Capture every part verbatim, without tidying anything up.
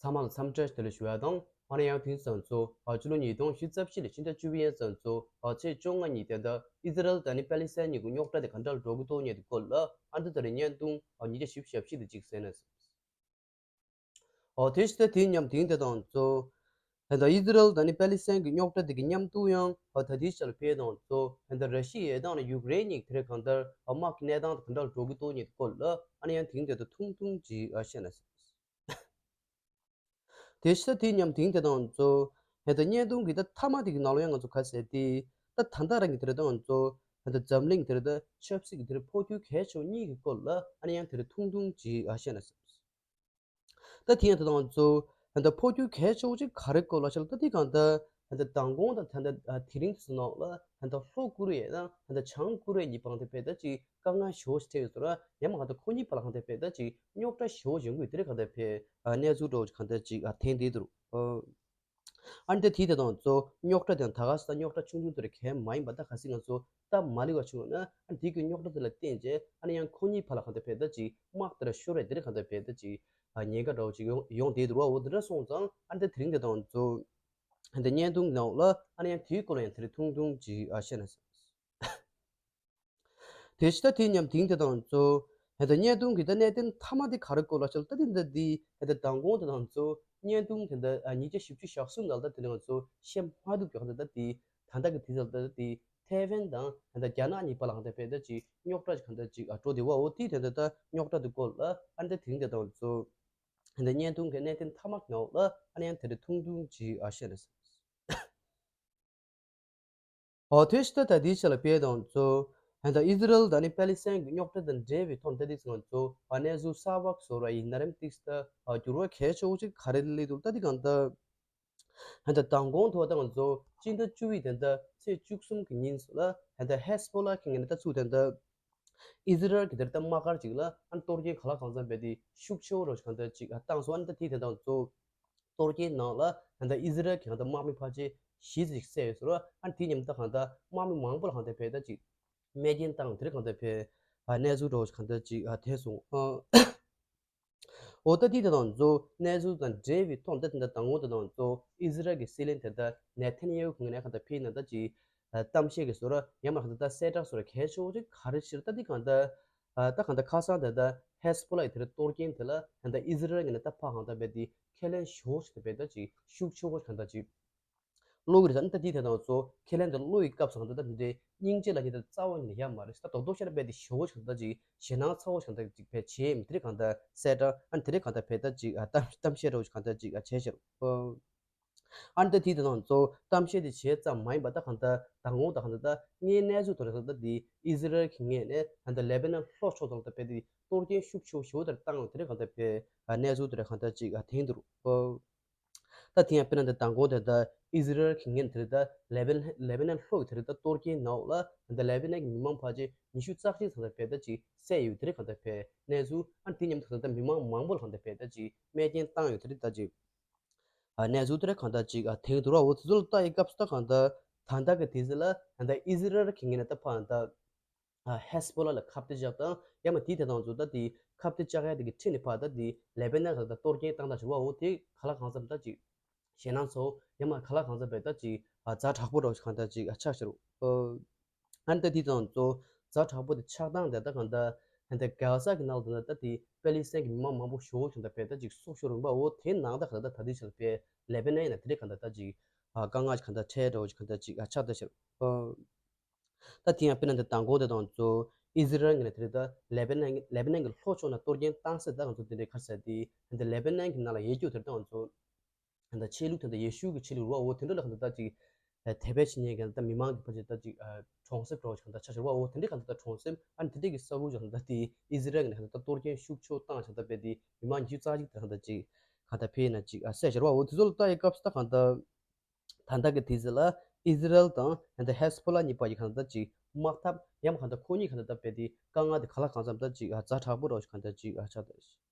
ཚང་མ་ལ་འཚམས་འདྲི་བདེ་ལེགས་ཞུ་ཡ་དང་། ཨ་ནི་ཡང་དེང་སང་ཚོ་ཨ་ཕྱི་ལོ་ཉིས་སྟོང་ཉི་ཤུ་རྩ་བཞི་ལོའི་ཕྱི་ཟླ་བཅུ་པའི་ཡན་སང་ཚོ་ཨ་ཚེས་བཅོ་ལྔ་ཉིན་དེ་ད་ཨི་ཟི་རལ་དང་ནི་པེ་ལི་སི་ཐན་གཉིས་ཀྱི་རྙོག་དྲ་དེ་ག་འདྲ་འགྲོ་གི་འདུག་ཉེ་དེ་སྐོར་ལ་ཨ་འདི་ལྟར་བརྙན་ཐུང་ཨ་ཉིས་བརྒྱ་བཞི་བཅུ་ཞེ་བཞི་དེ་གཅིག་གསན་ན། ཨོ་དེ་ཕྱི་ཟླ་དེའི་མཉམ་དེང་དེ་དང་གཙོ། ད་ལྟ་ཨི་ཟི་རལ་དང་ནི་པེ་ལི་སི་ཐན་གྱི་རྙོག་དྲ་དེ་གི་མཉམ་དུ་ཡང་ཨ་ད་ལྟའི་ཆར་ཕེ་དང་གཙོ་ད་ལྟ་ར་ཤི་ཡའི་དང་ནི་ཡུཀ་རེན་གཉིས་དེ་རེ་གང་ལྟར་ཨ་དམག་གི་གནས་སྟངས་དེ་ག་འདྲ་འགྲོ་གི་འདུག་ཉེ་དེ་སྐོར་ལ་ཨ་ནི་ཡང་དེང་དེ་དང་ཐུང་ཐུང་ཅིག་ཨ་བཤད་ན། དེ་ཕྱི་ཟླ་དེའི་མཉམ་དེང་དེ་དང་གཙོ། ད་ལྟ་བརྙན་ཐུང་གི་ད་མཐའ་མ་དེ་གི་ནང་ལ་ཡང་ང་ཚོ་ག་ཟེར་ཏེ། ད་ད་ལྟ་རང་གི་དེ་རེ་དང་གཙོ། ད་ལྟ་འཛམ་གླིང་དེ་རེ་ད་ཆབ་སྲིད་ཀྱི་དེ་རེ་འཕོ་འགྱུར་གལ་ཆེ་བ་གཉིས་ཀྱི་སྐོར་ལ་ཨ་ནི་ཡང་དེ་རེ་ཐུང་ཐུང་ཅིག་ཨ་བཤད་ན། ད་དེ་ཡང་དེ་དང་གཙོ། ད་ལྟ་འཕོ་འགྱུར་གལ་ཆེ་བོ་ཅིག་ག་རེ་སྐོར་ལ་ཤར་ད་དེ་གང་ལྟར་ད་ལྟ་མདང་དགོང་དང་ད་ལྟ་དེ་རིང་ཚོ་ནང་ལ་ད་ལྟ་ལྷོ་ཀོ་རི་ཡ་དང་ད་ལྟ་བྱང་ཀོ་རི་ཡ་གཉིས་བར་དེ་ཕེ་ད་ཅིག་དཀའ་ངལ་ཞེ་པོ་ཞིག་འཕྲད་ཡོད་ཟེར་ར་ཡང་མ་གང་ལྟར་ཁོ་གཉིས་བར་ལ་གང་ལྟར་ཕེ་ད་ཅིག་རྙོག་དྲ་ཞེ་པོ་ཡོང་གི་དེ་རེད་གང་ལྟར་ཕེ་གནས་ཚུལ་འདྲ་བོ་ཅིག་གང་ལྟར་ཅིག་ཐེངས་འདི་འདུག་ཨ་ནི་ད་དེ་དེ་དང་གཙོ་རྙོག་དྲ་དེ་ད་ག་ས་རྙོག་དྲ་ཆུང་ཆུང་དེ་རེ་གལ་མ་ཡིན་པ་ད་ག་སྲིད་ང་ཚོ་སྟབས་མ་ལེགས་པ་བྱུང་ན་ཨ་ནི་དེ་གི་རྙོག་དྲ་དེ་ལ་བརྟེན་རྗེས་ཨ་ནི་ཡང་ཁོ་གཉིས་བར་ལ་གང་ལྟར་ཕེ་ད་ཅིག་དམག་དེ་ར་ཤོར་རེ་དེ་རེ་གང་ལྟར་ཕེ་ད་ཅིག་ཉེན་ཁ་འདྲ་བོ་ཅིག་ཡོང་ཡོང་བསྡད་འདུག་བ། འོ་དེ་འདྲ་སོང་ཙང་ཨ་ནི་ད་དེ་རིང་དེ་དང་གཙོ་ད་བརྙན་ཐུང་ནང་ལ་ཨ་ནི་ཡང་དེའི་སྐོར་ལ་ཡང་དེ་རེ་ཐུང་ཐུང་ཅིག་ཨ་བཤད་ན། དེ་ཕྱི་ད་དེ་མཉམ་དེང་དེ་དང་གཙོ། ད་ལྟ་བརྙན་ཐུང་གི་ད་གནད་དོན་མཐའ་མ་དེ་ག་རེ་སྐོར་ལ་ཤར་ད་དེ་འདི་འདི་ད་ལྟ་མདང་དགོང་དེ་དང་གཙོ་བརྙན་ཐུང་དེ་འདི་ཉིས་བརྒྱ་བཞི་བཅུ་ཞེ་གསུམ་ནང་ད་དེ་ནང་གཙོ་བཤད་མ་ཐུབ་ཀྱི་གང་ལྟར་ད་དེ་ད་ལྟ་གི་དུས་ཚོད་ད་དེ་ཐའེ་ཝན་དང་ད་ལྟ་རྒྱ་ནག་གཉིས་བར་ལ་གང་ལྟར་ཕེ་ད་ཅིག་རྙོག་དྲ་གང་ལྟར་ཅིག་ཨ་འགྲོ་བསྡད་པ། འོ་དེ་དེ་འདི་ད་རྙོག་དྲ་དེ་སྐོར་ལ་ཨ་ནི་ད་དེང་དེ་དང་གཙོ་ད་ལྟ་བརྙན་ཐུང་གི་གནད་དོན་མཐའ་མ་གི་ནང་ལ་ཨ་ནི་ཡང་དེ་རེ་ཐུང་ཐུང་ཅིག་ཨ་བཤད་ན། ཨོ་དེ་ཕྱི་ད་ད་དེའི་ཆ་ལ་ཕེ་དང་གཙོ་ད་ལྟ་ཨི་ཟི་རལ་དང་ནི་པེ་ལི་སི་ཐན་གྱི་རྙོག་དྲ་དང་འབྲེལ་བའི་ཐོག་ད་དེ་ཚོ་ང་ཚོ་ཨ་གནས་ཚུལ་གསར་པ་བཟོ་ར་ཡིན་ན་རེམ་ཏིག་ད་ཨ་འགྱུར་བ་གལ་ཆེ་བོ་ཅིག་ག་རེ་སླེབས་འདུག་ད་དེ་གང་ལྟར་ད་ལྟ་མདང་དགོང་ཐོག་ད་ང་ཚོ་སྤྱི་ཟླ་བཅུ་པའི་དེ་ད་ཚེས་བཅུ་གསུམ་གྱི་ཉིན་སུ་ལ་ད་ལྟ་ཧེ་སི་བྷོ་ལ་གི་ངོས་ནས་ད་ཚུགས་དེ་ད་ཨི་ཟི་རལ་གྱི་དེར་ད་དམག་སྒར་ཅིག་ལ་ཨ་གཏོར་སྐྱོན་ག་ལ་གང་འཚམ་བས་དེ་ཤུགས་ཆེ་བོ་རོ་ཞིག་གང་ལྟར་ཅིག་བཏང་སོང་། ཨ་ནི་ད་དེ་དེ་དང་གཙོ་གཏོར་སྐྱོན་ནང་ལ་ད་ལྟ་ཨི་ཟི་རལ་གྱི་ད་དམག་མི་ཕལ་ཆེར་བཞི་ཙམ་ཞིག་བསད་ཡོད་ཟེར་བ། ཨ་ནི་དེ་མཉམ་དུ་གང་ལྟར་དམག་མི་མང་པོ་ལ་གང་ལྟར་ཕེ་ད་ཅིག་རྨས་སྐྱོན་བཏང་དེར་གང་ལྟར་ཕེ་གནས་ཚུལ་འདྲ་བོ་ཞིག་གང་ལྟར་ཅིག་ཐོན་སོང་། འོ་ད་དེ་དེ་དང་གཙོ་གནས་ཚུལ་དང་འབྲེལ་བའི་ཐོག་ད་དེ་འདྲ་དང་པོ་དེ་དང་གཙོ་ཨི་ཟི་རལ་གྱི་སྲིད་བློན་དེ་ད་ནེ་ཐན་ཡ་ཧུ་གི་ངོས་ནས་གང་ལྟར་ཕེ་ན་ད་ཅིག་གཏམ་བཤད་ཀྱི་བཟོ་འདྲ་ཡང་མ་གང་ལྟར་ད་གསལ་བསྒྲགས་བཟོ་འདྲ་གལ་ཆེ་བོ་ཅིག་ག་རེ་ཕྱིར་ད་དེ་གང་ལྟར་ད་གང་ལྟར་ཁ་སང་དེ་ད་ཧེ་སི་བྷོ་ལ་ཡི་དེ་རེ་གཏོར་སྐྱོན་དེ་ལ་གང་ལྟར་ཨི་ཟི་རལ་ངོས་ནས་ད་ཕར་གང་ལྟར་བས་དེ་ཁས་ལེན་ཞེ་པོ་ཞིག་དེ་བས་ད་ཅིག་ཤུགས་ཆེ་བོ་གང་ལྟར་ཅིག་བློ་གི་རེད། ད་དེ་དེ་དང་གཙོ་ཁས་ལེན་དེ་བློ་ཡི་སྐབས་སུ་གང་ལྟར་ད་དེ་འདྲའི་སྙིང་རྗེ་ལ་ཉེ་ད་རྩ་བ་ཉིད་ནས་ཡ་མ་རེད། ད་རྡོག་རྡོག་བཤད་ན་བས་དེ་ཞེ་པོ་ཞིག་གང་ལྟར་ཅིག་ཞེད་སྣང་ཚ་བོ་ཞིག་གང་ལྟར་ཅིག་བས་བྱེད་མི་དེ་རེ་གང་ལྟར་གསལ་བསྒྲགས་ཨ་ནི་དེ་རེ་གང་ལྟར་བས་ད་ཅིག་གཏམ་གཏམ་བཤད་འདྲ་བོ་ཞིག་གང་ལྟར་ཅིག་བྱས་ཤག་ཨ་ནི་ད་དེ་དེ་དང་གཙོ་གཏམ་བཤད་དེ་བྱས་ཙམ་མ་ཡིན་པ་ད་གང་ལྟར་མདང་དགོང་ད་གང་ལྟར་ད་ངའི་གནས་ཚུལ་དེ་རེ་གང་ལྟར་དེ་ཨི་ཟི་རལ་གྱི་ངོས་ནས་ད་ལྟ་ལེ་བྷ་ནན་ལྷོ་ཕྱོགས་དང་ད་བས་དེ་གཏོར་སྐྱོན་ཤུགས་ཆེ་བོ་ཞེ་པོ་དེར་བཏང་ཡོད་དེ་རེ་གང་ལྟར་བས་གནས་ཚུལ་དེ་རེ་གང་ལྟར་ཅིག་ཐོན་འདུག་ད་དེ་ཡང་དཔེར་ན་ད་མདང་དགོང་དེ་ད་ཨི་ཟི་རལ་གྱི་ངོས་ནས་དེ་ད་ལེ་བྷ་ལེ་བྷ་ནན་ལྷོ་གི་དེ་ད་གཏོར་སྐྱོན་ནང་ལ་ད་ལེ་བྷ་ནན་གྱི་མི་མང་ཕལ་ཆེར་ཉི་ཤུ་རྩ་གཅིག་ཙམ་ད་བས་ད་ཅིག་བསད་ཡོད་དེ་རེ་གང་ལྟར་བས་གནས་ཚུལ། ཨ་ནི་དེ་མཉམ་དུ་ད་ལྟ་མི་མང་མང་པོ་ལ་གང་ལྟར་བས་ད་ཅིག་རྨས་སྐྱོན་བཏང་ཡོད་དེ་རེ་ད་ཅིག་གནས་ཚུལ་དེ་རེ་གང་ལྟར་ཅིག་ཐོན་འདུག་ར། འོ་དེ་ཚོ་ལ་ལྟ་ཡི་སྐབས་སུ་ད་གང་ལྟར་ད་ལྟ་གི་དུས་ཚོད་ལ་ད་ལྟ་ཨི་ཟི་རལ་གྱི་ངོས་ནས་ད་ཕར་ད་ཨ་ཧེ་སི་བྷོ་ལ་ལ་ཁ་གཏད་བཅག་དང་ཡང་མ་དེའི་དེ་དང་ཚོ་ད་དེ་ཁ་གཏད་བཅག་ཡ་དེ་གི་ཁྲིད་ནས་ཕར་ད་དེ་ལེ་བྷ་ནན་ལ་ད་གཏོར་སྐྱོན་བཏང་ད་བྱུང་བ། འོ་དེ་ག་ལ་གང་འཚམ་ད་ཅིག་ཞེད་སྣང་ཚ་བོ་ཡང་མ་ག་ལ་གང་འཚམ་བས་ད་ཅིག་ཨ་ཛ་དྲག་པོ་འདྲ་བོ་ཞིག་གང་ལྟར་ཅིག་ཨ་ཆགས་ཤག་ཨ་ནི་ད་དེ་དང་ཚོ་ཛ་དྲག་པོ་དེ་ཆགས་སྟངས་དེ་ད་གང་ལྟར་ད་ལྟ་གྷ་ཟ་གི་ནང་ལ་ད་ད་དེ་པེ་ལི་སི་ཐན་གྱི་མི་མང་མང་པོ་ཞེ་པོ་ཞིག་ད་བས་ད་ཅིག་སྲོག་ཤོར་རུང་བ། འོ་དེ་ནང་ད་གང་ལྟར་ད་དེ་ཆགས་པས་ལེ་བྷ་ནན་ཡིན་ན་དེ་རེ་གང་ལྟར་ད་ཅིག་ཨ་དཀའ་ངལ་ཞིག་གང་ལྟར་འཕྲད་འདྲ་བོ་ཞིག་གང་ལྟར་ཅིག་ཨ་ཆགས་ད་ཤག་ཨ། ད་དེ་ཡང་དཔེར་ན་འདི་མདང་དགོང་དེ་དང་གཙོ་ཨི་ཟི་རལ་ངོས་ནས་དེ་རེད་ད་ལེ་བྷ་ནན་ལེ་བྷ་ནན་གྱི་ལྷོ་ཕྱོགས་ན་གཏོར་སྐྱོན་བཏང་ཟེར། ད་ང་ཚོ་དེ་འདྲའི་ཁར་ཟེར་དེ་འདི་ལེ་བྷ་ནན་གྱི་ནང་ལ་ཡོད་རྒྱུ་དེ་རེད། ད་ང་ཚོ་འདི་ཆོས་ལུགས་དེ་འདྲ་ཡེ་ཤུ་གི་ཆོས་ལུགས་རེད་བ། འོ་དེ་འདྲ་ལ་གང་ལྟར་ད་ཅིག་དད་པ་བྱེད་མཁན་གྱི་ད་མི་མང་གི་ཕལ་ཆེར་ད་ཅིག་གྲོང་གསེབ་འདྲ་བོ་ཞིག་གང་ལྟར་ཆགས་ཤག་བ། འོ་དེ་འདྲའི་གང་ལྟར་ད་གྲོང་གསེབ་ཨ་ནི་དེ་འདྲའི་གི་ས་ཁུལ་ཞིག་གང་ལྟར་དེ་ཨི་ཟི་རལ་གྱི་ནས་གང་ལྟར་ད་གཏོར་སྐྱོན་ཤུགས་ཆེ་བཏང་ཞིག་ད་དཔེ་དེ་མི་མང་ཉི་ཤུ་རྩ་གཅིག་དེ་གང་ལྟར་ཅིག་གང་ལྟར་ཕེ་ན་ཅིག་ཨ་བསད་ཤག་བ། འོ་དེ་ཚོ་ལ་ལྟ་ཡི་སྐབས་སུ་ད་གང་ལྟར། ད་ལྟ་གི་དུས་ཚོད་ལ་ཨི་ཟི་རལ་དང་ད་ལྟ་ཧེ་སི་བྷོ་ལ་གཉིས་བར་གྱི་གང་ལྟར་ཅིག་དམག་འཐབ་ཡང་མ་གང་ལྟར་ཁོ་གཉིས་གང་ལྟར་ད་བས་དེ་དཀའ་ངལ་དེ་ག་ལ་གང་འཚམ་ད་ཅིག་ཨ་ཛ་དྲག་པོ་འདྲ་བོ་ཞིག་གང་ལྟར་ཅིག་ཨ་ཆགས་ད།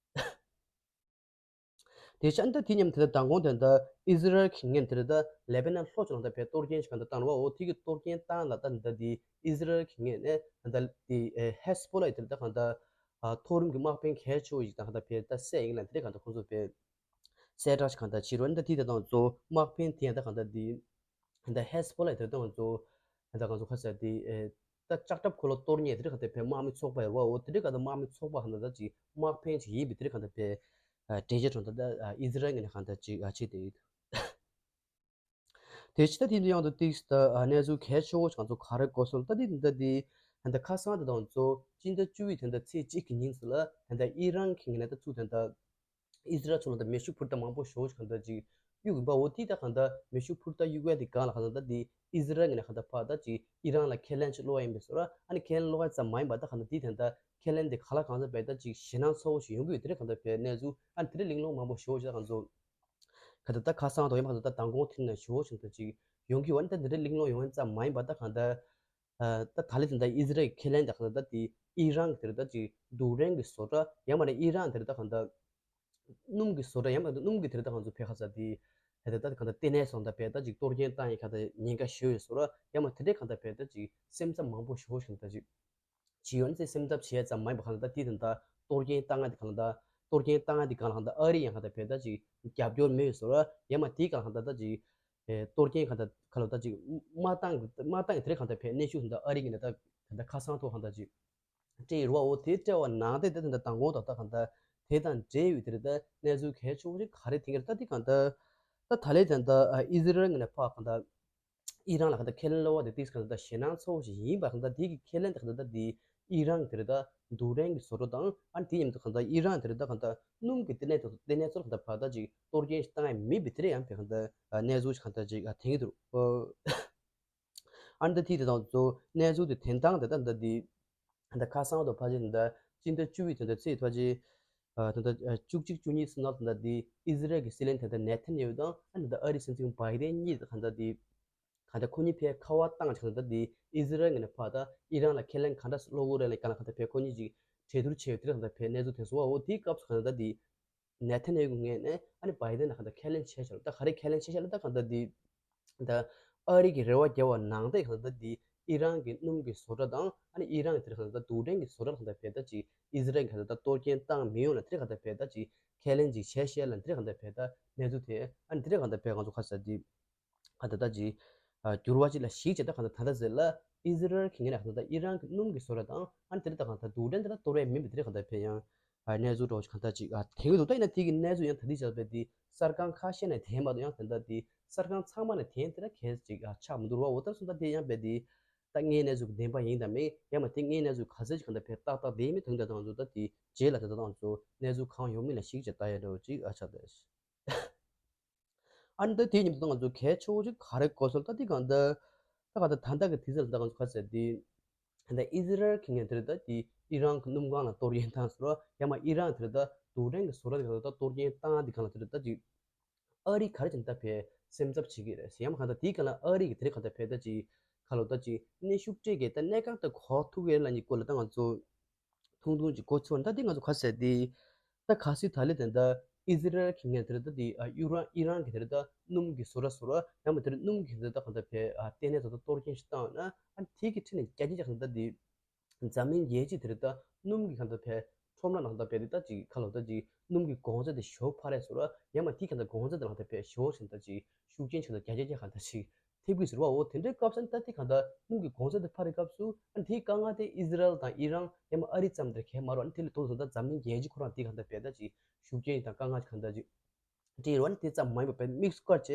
དེ་ཆ་ཨ་ནི་ད་དེ་མཉམ་དེ་ལྟར་མདང་དགོང་དེ་ལྟར་ཨི་ཟི་རལ་གྱི་ངོས་དེ་ལྟར་ལེ་བྷ་ནན་ལྷོ་ཕྱོགས་ལ་ད་བས་གཏོར་སྐྱོན་ཞིག་གང་ལྟར་བཏང་རེད་བ། འོ་དེ་གི་གཏོར་སྐྱོན་བཏང་ལ་ད་ད་དེ་ཨི་ཟི་རལ་གྱི་ངོས་ནས་ད་ད་དེ་ཧེ་སི་བྷོ་ལ་ཡི་དེ་ལྟར་གང་ལྟར་མཐོ་རིམ་གྱི་དམག་དཔོན་གལ་ཆེ་བོ་ཞིག་དང་གང་ལྟར་བས་ད་བསད་ཡིན་ལ་དེ་ལྟར་གང་ལྟར་ཁོང་ཚོ་བས། གསལ་བསྒྲགས་ཤིག་གང་ལྟར་བྱས་རོགས། ཨ་ནི་ད་དེ་དང་གཙོ་བོ་དམག་འཕེན་དེ་ཡང་ད་གང་ལྟར་དེ་ད་ཧེ་ཟི་བྷོ་ལ་དེ་དང་གཙོ་བོ་ད་གང་ཚོ་ཁ་ཟེར་དེ་ད་ལྕགས་ཁྲབ་འཁོར་ལོ་གཏོར་མཁན་དེ་རིགས་གང་ལྟར་བས་དམག་མི་ཚོགས་པ་ཡོད་པ་འོ་དེ་རིགས་གང་ལྟར་དམག་མི་ཚོགས་པ་གང་ལྟར་ད་ཅིག་དམག་འཕེན་ཅིག་ཡིན་པའི་དེ་རིགས་གང་ལྟར་བས་གྲོས་ཆོད་གྲོས་ད་ཨི་ཟི་རལ་ངོས་ནས་གང་ལྟར་ཅིག་བྱས་ཏེ་ཡོད། དེ་ཕྱི་ད་དེ་ཡང་དུ་ཏིག་ད་གནས་ཚུལ་གལ་ཆེ་བོ་ཞིག་ང་ཚོ་ག་རེ་གོ་སོང་ད་དེ་ད་དེ་ད་ཁ་སང་དེ་དང་གཙོ་སྤྱི་ཟླ་བཅུ་པའི་དེ་ད་ཚེས་གཅིག་གི་ཉིན་སུ་ལ་ད་ཨི་རན་གྱི་ངོས་ནས་ད་ཚུར་ད་ཨི་ཟི་རལ་ཚོ་ལ་ད་མེ་ཤུགས་འཕུར་ད་མང་པོ་ཞེ་པོ་ཞིག་གང་ལྟར་ཅིག་གཡུག་གི་འབའ་འོ་དེ་ད་གང་ལྟར་མེ་ཤུགས་འཕུར་ད་གཡུག་ཡ་དེ་གང་ལ་གང་ལྟར་ད་དེ་ཨི་ཟི་རལ་ངོས་ནས་གང་ལྟར་ཕར་ད་ཅིག་ཨི་རན་ལ་ཁས་ལེན་ཅིག་སློག་ཡ་ཡིན་པས་སོ་ར་ཨ་ནི་ཁས་ལེན་སློག་ཡ་ཙམ་མ་ཡིན་པ་ད་གང་ལྟར་དེ་ད་ད་ཁས་ལེན་དེ་ག་ལ་གང་ལྟར་བས་ད་ཅིག་ཞེད་སྣང་ཚ་བོ་ཞིག་ཡོང་གི་ཡོད་དེ་རེད་གང་ལྟར་བས་གནས་ཚུལ་ཨ་ནི་དེ་རིགས་གླེང་སློང་མང་པོ་ཞེ་པོ་ཞིག་ད་གང་ཚོ། ག་ད་ད་ཁ་སང་དོ་ཡང་མ་ག་ད་མདང་དགོང་ཐེངས་ན་ཞུ་བོ་བྱུང་ད་ཅིག་ཡོང་གི་བ་ནི་ད་འདི་འདྲ་གླེང་སློང་ཡོང་ཡང་ཙམ་མ་ཡིན་པ་ད་གང་ད། ད་ད་ལི་དེ་ད་ཨི་ཟི་རལ་གྱི་ཁས་ལེན་ད་གང་ད་ད་དེ་ཨི་རན་གྱི་དེ་རེད་ད་ཅིག་རྡུལ་ཕྲན་གྱི་བཟོ་གྲྭ་ཡང་མ་ནི་ཨི་རན་དེ་རེད་ད་གང་ད། སྣུམ་གྱི་བཟོ་གྲྭ་ཡང་མ་ད་སྣུམ་གྱི་དེ་རེད་ད་གང་ཚོ་ཕེ་ཁ་ས་དེ། ད་ད་ད་གང་ད་ལྟེ་གནས་སོང་ད་ཕེ་ད་ཅིག་གཏོར་སྐྱོན་བཏང་ཡི་ཁ་ད་ཉེན་ཁ་ཞུ་ཡོད་བཟོ་གྲྭ་ཡང་མ་དེ་འདྲས་གང་ད་ཕེ་ད་ཅིག་སེམས་འཚབ་མང་པོ་ཞུ་བོ་བྱུང་ད་ཅིག་བྱེད་ཡོད་ན་ཚེ་སེམས་འཚབ་བྱེད་ཡ་ཙམ་མ་ཡིན་པ་གང་ལྟར་དེ་དང་ད་གཏོར་སྐྱོན་བཏང་ཡ་དེ་གང་ལྟར་གཏོར་སྐྱོན་བཏང་ཡ་དེ་གང་ལ་གང་ལྟར་ཨ་རི་ཡང་གང་ལྟར་བས་ད་ཅིག་རྒྱབ་སྐྱོར་མེད་བཟོ་ར་ཡང་མ་དེ་གང་ལ་གང་ལྟར་ད་ཅིག་གཏོར་སྐྱོན་གང་ལྟར་གང་ལ་ད་ཅིག་མ་བཏང་མ་བཏང་གི་དེ་རེད་གང་ལྟར་བས་གནས་ཤུགས་དང་ཨ་རི་གི་ནས་ད་གང་ལྟར་ཁ་སང་ཐོག་གང་ལྟར་ཅིག་སྤྲད་ཡོད་ར་བ་འོ་དེ་སྤྲད་པ་ནང་དེ་དེ་དང་ད་མདང་དགོང་ད་ད་གང་ལྟར་དེ་དང་འབྲེལ་ཡོད་དེ་རེད་ད་གནས་ཚུལ་གལ་ཆེ་བོ་ཞིག་ག་རེ་དེང་གི་རེད་ད་དེ་གང་ལྟར་ད་ད་ལས་དེ་ད་ཨི་ཟི་རལ་གི་ནས་ཕ་གང་ལྟར། ཨི་རན་ལ་ག་ད་ཁས་ལེན་སློག་པ་དེ་ཏིག་ག་ད་ཞེད་སྣང་ཚ་བོ་ཞིག་ཡིན་པ་ག་ད་དེ་གི་ཁས་ལེན་དེ་ག་ད་དེ་ཨི་རན་དེ་རེད་ད་རྡུལ་ཕྲན་གྱི་བཟོ་གྲྭ་དང་ཨ་ནི་དེ་མཉམ་དུ་ག་ད་ཨི་རན་དེ་རེད་ད་ག་ད་སྣུམ་གྱི་ལྟེ་གནས་དེ་ལྟེ་གནས་ཚོར་ག་ད་བ་ད་ཅིག་གཏོར་སྐྱོན་ཞིག་བཏང་ཡ་མེད་པའི་དེ་རེད་ཡང་བས་ག་ད་གནས་ཚུལ་ཞིག་ག་ད་ཅིག་དེང་གི་འདུག་ཨ་ནི་ད་དེ་དེ་དང་གཙོ་གནས་ཚུལ་དེ་དེ་དང་དེ་ད་ད་དེ། ད་ཁ་སང་དུ་ཕལ་ཆེར་ད་སྤྱི་ཟླ་བཅུ་པའི་དོན་དུ་ཚེས་ཕལ་ཆེར་ད་བཅུ་གཅིག་བཅུ་གཉིས་སུ་ནག་ད་འདི་ཨི་ཟི་རལ་གྱི་སྲིད་བློན་ད་ནེ་ཐན་ཡ་ཧུ་དང་ཨ་ནི་ད་ཨ་རིའི་སྲིད་འཛིན་བྷའི་ཌེན་གཉིས་ད་གང་ད་འདི་གང་ད་ཁོ་གཉིས་ཕའི་ཁ་པར་བཏང་ཆགས་ད་འདི་ཨི་ཟི་རལ་ངོས་ནས་ཕར་ད་ཨི་རན་ལ་ཁས་ལེན་གང་འདྲ་སློག་གི་རེད་ལ་གང་ལ་གང་ད་ཕའི་ཁོ་གཉིས་ཀྱིས་གྲོས་བསྡུར་བྱས་ཡོད་དེ་ད་གང་ད་ཕའི་གནས་ཚུལ་དེ་སོང་བ་འོ་དེའི་སྐབས་སུ་གང་ད་འདི། ནེ་ཐན་ཡ་ཧུ་ངོས་ནས་ཨ་ནི་བྷའི་ཌེན་ལ་གང་ལྟར་ཁས་ལེན་བྱས་ཤག་ད་ག་རེ་ཁས་ལེན་བྱས་ཤག་ལ་ད་གང་ལྟར་འདི་ད་ཨ་རི་གི་རེ་བ་བརྒྱབ་པ་ནང་བཞིན་གང་ལྟར་འདི་ཨི་རན་གྱི་སྣུམ་གྱི་བཟོ་གྲྭ་དང་ཨ་ནི་ཨི་རན་གྱི་དེར་གང་ལྟར་རྡུལ་ཕྲན་གྱི་བཟོ་གྲྭ་ལ་གང་ལྟར་བས་ད་ཅིག་ཨི་ཟི་རལ་གྱི་གང་ལྟར་གཏོར་སྐྱོན་བཏང་མི་ཡོང་ལ་དེར་གང་ལྟར་བས་ད་ཅིག་ཁས་ལེན་ཅིག་བྱས་ཤག་ལ་དེར་གང་ལྟར་བས་ད་གནས་ཚུལ་དེ་ཨ་ནི་དེར་གང་ལྟར་བས་ང་ཚོ་ཁ་ས་འདི། ག་ད་ད་ཅི། འགྱུར་བ་ཅིག་ལ་གཞིགས་བྱས་ད་ག་ད་ད་ད་ཟེར་ལ་ཨི་ཟི་རལ་གྱི་ངོས་ནས་ག་ད་ད་ཨི་རན་གྱི་སྣུམ་གྱི་བཟོ་གྲྭ་དང་ཨ་ནི་དེ་རིང་ད་ག་ད་རྡུལ་ཕྲན་དེ་ད་གཏོར་བས་མིན་པའི་དེ་རིང་ག་ད་ཕན་ཡང་གནས་ཚུལ་འདྲ་བོ་ཞིག་ག་ད་ཅིག་དེང་གི་འདུག་ད་ཡིན་ན་དེ་གི་གནས་ཚུལ་ཡང་ད་དེ་བྱས་པས་དེ་གསར་ཁང་ཁ་ཤས་ནས་དེ་མ་གཏོགས་ཡང་དེ་ད་དེ་གསར་ཁང་ཚང་མ་ནས་དེ་དེ་ད་གལ་ཅིག་ཆགས་མི་འདུག་བ་འོ་ད་སོང་ད་དེ་ཡང་བས་དེ་ད་ངའི་གནས་ཚུལ་གྱི་བདེན་པ་ཡིན་དང་མིན་ཡང་མ་དེ་ངའི་གནས་ཚུལ་ག་ཚད་ཅིག་ག་ད་ཕན་ཏག་ཏག་བདེན་མིན་དེ་ད་ད་ང་ཚོ་ད་དེ་རྗེས་ལ་དེ་ད་ད་ང་ཚོ་གནས་ཚུལ་གང་ཡོང་མིན་ལ་གཞིགས་བྱས་ད་ཡ་འདྲ་བོ་ཅིག་ཨ་ཆགས་ད། ཨ་ནི་ད་དེའི་མཉམ་དུ་ང་ཚོ་གལ་ཆེ་བོ་ཅིག་ག་རེ་གོ་སོང་ད་དེ་གང་ལྟར་ད་གང་ལྟར་ད་ལྟ་གི་དུས་ཚོད་ལ་ད་ང་ཚོ་ག་ཟེར་དེ་ད་ཨི་ཟི་རལ་གྱི་ངོས་དེར་ད་དེ་ཨི་རན་གྱི་སྣུམ་ཁང་ལ་གཏོར་སྐྱོན་བཏང་ཟེར་རོ་ཡང་མ་ཨི་རན་དེར་ད་རྡུལ་ཕྲན་གྱི་བཟོ་གྲྭ་དེ་གང་ལ་ད་གཏོར་སྐྱོན་བཏང་དེ་གང་ལ་དེར་ད་ཅིག་ཨ་རི་ག་རེ་བྱས་ནས་ད་ཕེ་སེམས་འཚབ་བྱེད་ཀྱི་རེད་ཡང་མ་གང་ལྟར་དེའི་གང་ལ་ཨ་རི་གི་དེ་རིང་གང་ལྟར་ཕེ་ད་ཅིག་ག་ལོ་ད་ཅིག་གནོན་ཤུགས་སྤྲད་ཀྱི་ད་གནད་འགག་ད་གོ་ཐུབ་ཀྱི་རེད་ལ་ནི་སྐོར་ལ་ད་ང་ཚོ། ཐུང་ཐུང་ཅིག་གོ་ཚོད་ད་འདི་ང་ཚོ་ག་ཟེར་དེ། ད་ག་སྲིད་ད་ལི་དེ་འདྲ་ཨི་ཟི་རལ་གྱི་ངོས་དེར་ད་དེ་ཨ་ཨི་རན་ཨི་རན་གྱི་དེར་ད་སྣུམ་གྱི་བཟོ་གྲྭ་བཟོ་གྲྭ་ཡང་མ་དེར་སྣུམ་གྱི་དེར་ད་གང་ལྟར་བས་ཨ་ལྟེ་གནས་ད་ད་གཏོར་སྐྱོན་ཞིག་བཏང་ན་ཨ་དེ་གི་ཁྲིད་ནས་རྒྱ་སྐྱེད་ཀྱི་ད་དེ། འཛམ་གླིང་རྒྱལ་སྤྱི་དེར་ད་སྣུམ་གྱི་གང་ལྟར་བས་ཁྲོམ་ར་ནང་ད་བས་དེ་ད་ཅིག་ག་ལོ་ད་ཅིག་སྣུམ་གྱི་གོང་ཚད་དེ་ཞོ་འཕར་རེད་བཟོ་གྲྭ་ཡང་མ་དེ་གང་ལྟར་གོང་ཚད་དེ་ནང་ད་བས་ཞོ་ཞིག་ད་ཅིག་ཤུགས་རྐྱེན་ཞིག་ད་རྒྱ་སྐྱེད་ཀྱི་གང་ལྟར་ཅིག་ཐེབས་ཀྱི་ཟེར་བ་འོ་དེ་འདྲའི་སྐབས་སུ་ད་དེ་གང་ལྟར་སྣུམ་གྱི་གོང་ཚད་དེ་འཕར་བའི་སྐབས་སུ་ཨ་ནི་དེའི་དཀའ་ངལ་དེ་ཨི་ཟི་རལ་དང་ཨི་རན་ཡང་མ་ཨ་རི་ཙམ་དེར་གལ་མ་རུ་ཨ་ནི་དེ་ལས་དོ་དོ་ད་འཛམ་གླིང་རྒྱལ་སྤྱི་ཁོ་རང་དེ་གང་ལྟར་བས་ད་ཅིག་ཤུགས་རྐྱེན་དང་དཀའ་ངལ་གང་ལྟར་ཅིག་འདྲི་རུ་ཨ་ནི་དེ་ཙམ་མ་ཡིན་པ་བས་དམིགས་སུ་བཀར་བྱས་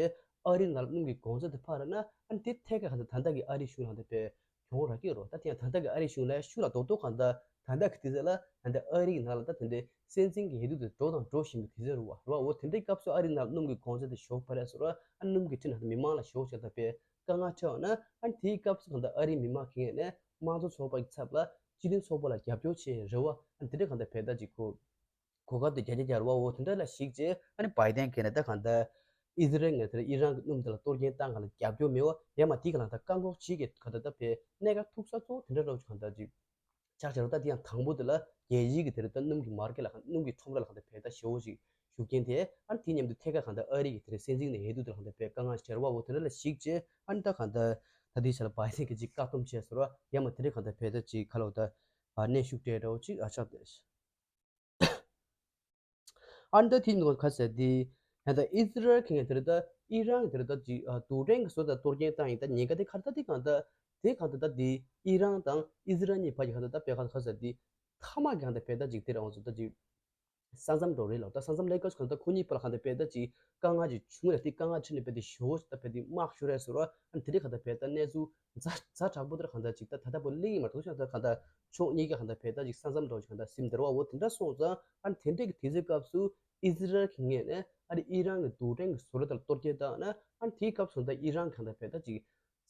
ཨ་རི་ནང་ལ་སྣུམ་གྱི་གོང་ཚད་དེ་འཕར་ན་ཨ་ནི་དེ་ཐད་ཀར་གང་ལྟར་ད་ལྟ་གི་ཨ་རི་གཞུང་ལ་དེ་བས་གྱོང་རག་གི་རོ། ད་དེ་ཡང་ད་ལྟ་གི་ཨ་རི་གཞུང་ལ་ཤུགས་ལ་རྡོག་རྡོག་གང་ལྟར་ད་ལྟ་གི་དུས་ཚོད་ལ་ད་ལྟ་ཨ་རི་གི་ནང་ལ་ད་དེ་འདྲའི་སྲིད་འཛིན་གྱི་འོས་བསྡུ་དེ་འགྲོ་དང་འགྲོ་བཞིན་པའི་དུས་ཚོད་རུ་བ་རུ་བ་འོ་དེ་འདྲའི་སྐབས་སུ་ཨ་རི་ནང་སྣུམ་གྱི་གོང་ཚད་དེ་ཞོག་འཕར་ཡ་སོ་ར་ཨ་སྣུམ་གྱི་ཁྲིམས་ནང་དུ་མི་མང་ལ་ཞོག་བྱས་ད་པའི་དཀའ་ངལ་འཕྲད་པ་ན་ཨ་དེའི་སྐབས་སུ་གང་ལྟར་ཨ་རིའི་མི་མང་གི་ངོས་ནས་དམངས་གཙོ་ཚོགས་པ་གི་ཚབ་ལ་སྤྱི་མཐུན་ཚོགས་པ་ལ་རྒྱབ་སྐྱོར་བྱེད་རེ་བ་ཨ་དེ་འདྲའི་གང་ལྟར་བས་ད་ཅིག་གོ་གོ་སྐབས་དེ་རྒྱ་རྒྱ་རྒྱ་རུ་བ་འོ་དེ་འདྲ་ལ་གཞིགས་རྗེས་ཨ་ནི་བའི་ཌེན་གྱིས་ནི་ད་གང་ལྟར་ཨི་ཟི་རལ་ངོས་དེར་ཨི་རན་གྱི་སྣུམ་དེ་ལ་གཏོར་སྐྱོན་བཏང་གང་ལ་རྒྱབ་སྐྱོར་མེད་པ་ཡང་མ་དེ་གང་ལ་ད་བཀག་འགོག་བྱེད་ཀྱི་གང་ལྟར་ད་བས་གནད་འགག་ཐུག་ས་གཙོ་བོ་དེ་འདྲ་རོ་གང་ལྟར་ཅིག་ཆགས་ཆགས་རོ། ད་དེ་ཡང་དང་པོ་དེ་ལ་རྒྱལ་སྤྱིའི་གི་དེ་རེད་ད་སྣུམ་གྱི་མར་ཀེ་ལ་གང་སྣུམ་གྱི་ཁྲོམ་ར་ལ་གང་ལྟར་བས་ད་ཞེ་པོ་ཞིག་ཤུགས་རྐྱེན་དེ་ཨ་ནི་དེ་མཉམ་དུ་ཐད་ཀར་གང་ལྟར་ཨ་རི་གི་དེ་རེད་སྲིད་འཛིན་ནས་འོས་བསྡུ་དེ་ལ་གང་ལྟར་བས་དཀའ་ངལ་ཞིག་འཕྲད་པ་འོ་དེ་འདྲ་ལ་གཞིགས་རྗེས་ཨ་ནི་ད་གང་ལྟར་ད་དེའི་ཆ་ལ་བའི་ཌེན་གྱིས་ཅིག་བཀག་སྡོམ་བྱས་སོ་ར་ཡང་མ་དེ་རེད་གང་ལྟར་བས་ད་ཅིག་ག་ལ་འོ་ད་གནོན་ཤུགས་སྤྲད་འདྲ་བོ་ཅིག་ཨ་ཆགས་བསྡད། ཨ་ནི་ད་དེ་ནི་ཁ་ཟེར་དེ་ ད་ལྟ་ཨི་ཟི་རལ་གྱི་ངོས་དེར་ད་ཨི་རན་གྱི་དེར་ད་ཅིག་ཨ་རྡུལ་ཕྲན་གྱི་བཟོ་ལྟ་གཏོར་སྐྱོན་བཏང་ཡིན། ད་ཉེན་ཁ་དེ་ག་རེ། ད་དེ་གང་ལྟར་དེ་གང་ལྟར་དེ་ཨི་རན་དང་ཨི་ཟི་རལ་གཉིས་བར་གྱི་གང་ལྟར་ད་དཔེ་གང་ལྟར་ག་ཟེར་དེ་མཐའ་མ་གི་གང་ལྟར་བས་ད་ཅིག་དེ་རང་བཟོ་ད་ཅིག་ས་མཚམས་འགྲོ་རེད་ལ། ད་ས་མཚམས་ལས་ཀ་གང་ལྟར་ཁོ་གཉིས་བར་ལ་གང་ལྟར་བས་ད་ཅིག་དཀའ་ངལ་ཅིག་བྱུང་རེད། དེ་དཀའ་ངལ་འཕྲད་ནས་བས་དེ་ཞོ་ད་བས་དེ་དམག་ཤོར་རེད་ཟེར་བ། ཨ་ནི་དེ་རིགས་གང་ལྟར་བས་ད་གནས་ཚུལ་ཛ་ཛ་དྲག་པོ་དེར་གང་ལྟར་ཅིག་ད་ད་ལྟ་བུ་གླེང་ཡིན་མ་གཏོགས་ཤ་ད་གང་ལྟར་ཕྱོགས་གཉིས་ཀ་གང་ལྟར་བས་ད་ཅིག་ས་མཚམས་འགྲོ་ཅིག་གང་ལྟར་སིམ་དེ་ར་བ་འོ་དེ་འདྲ་སོང་ཙང་། ཨ་ནི་དེ་འདྲས་ཀྱི་དུས་ཚོད་སྐབས་སུ་ཨི་ཟི་རལ་གྱི་ངོས་ནས་ཨ་ནི་ཨི་རན་གྱི་རྡུལ་ཕྲན་གྱི་བཟོ་ལྟ་ལ་གཏོར་སྐྱོན་བཏང་ན། ཨ་ནི་དེའི་སྐབས་སུ་ད་ཨི་རན་གང་ལྟར་བས་ད་ཅིག་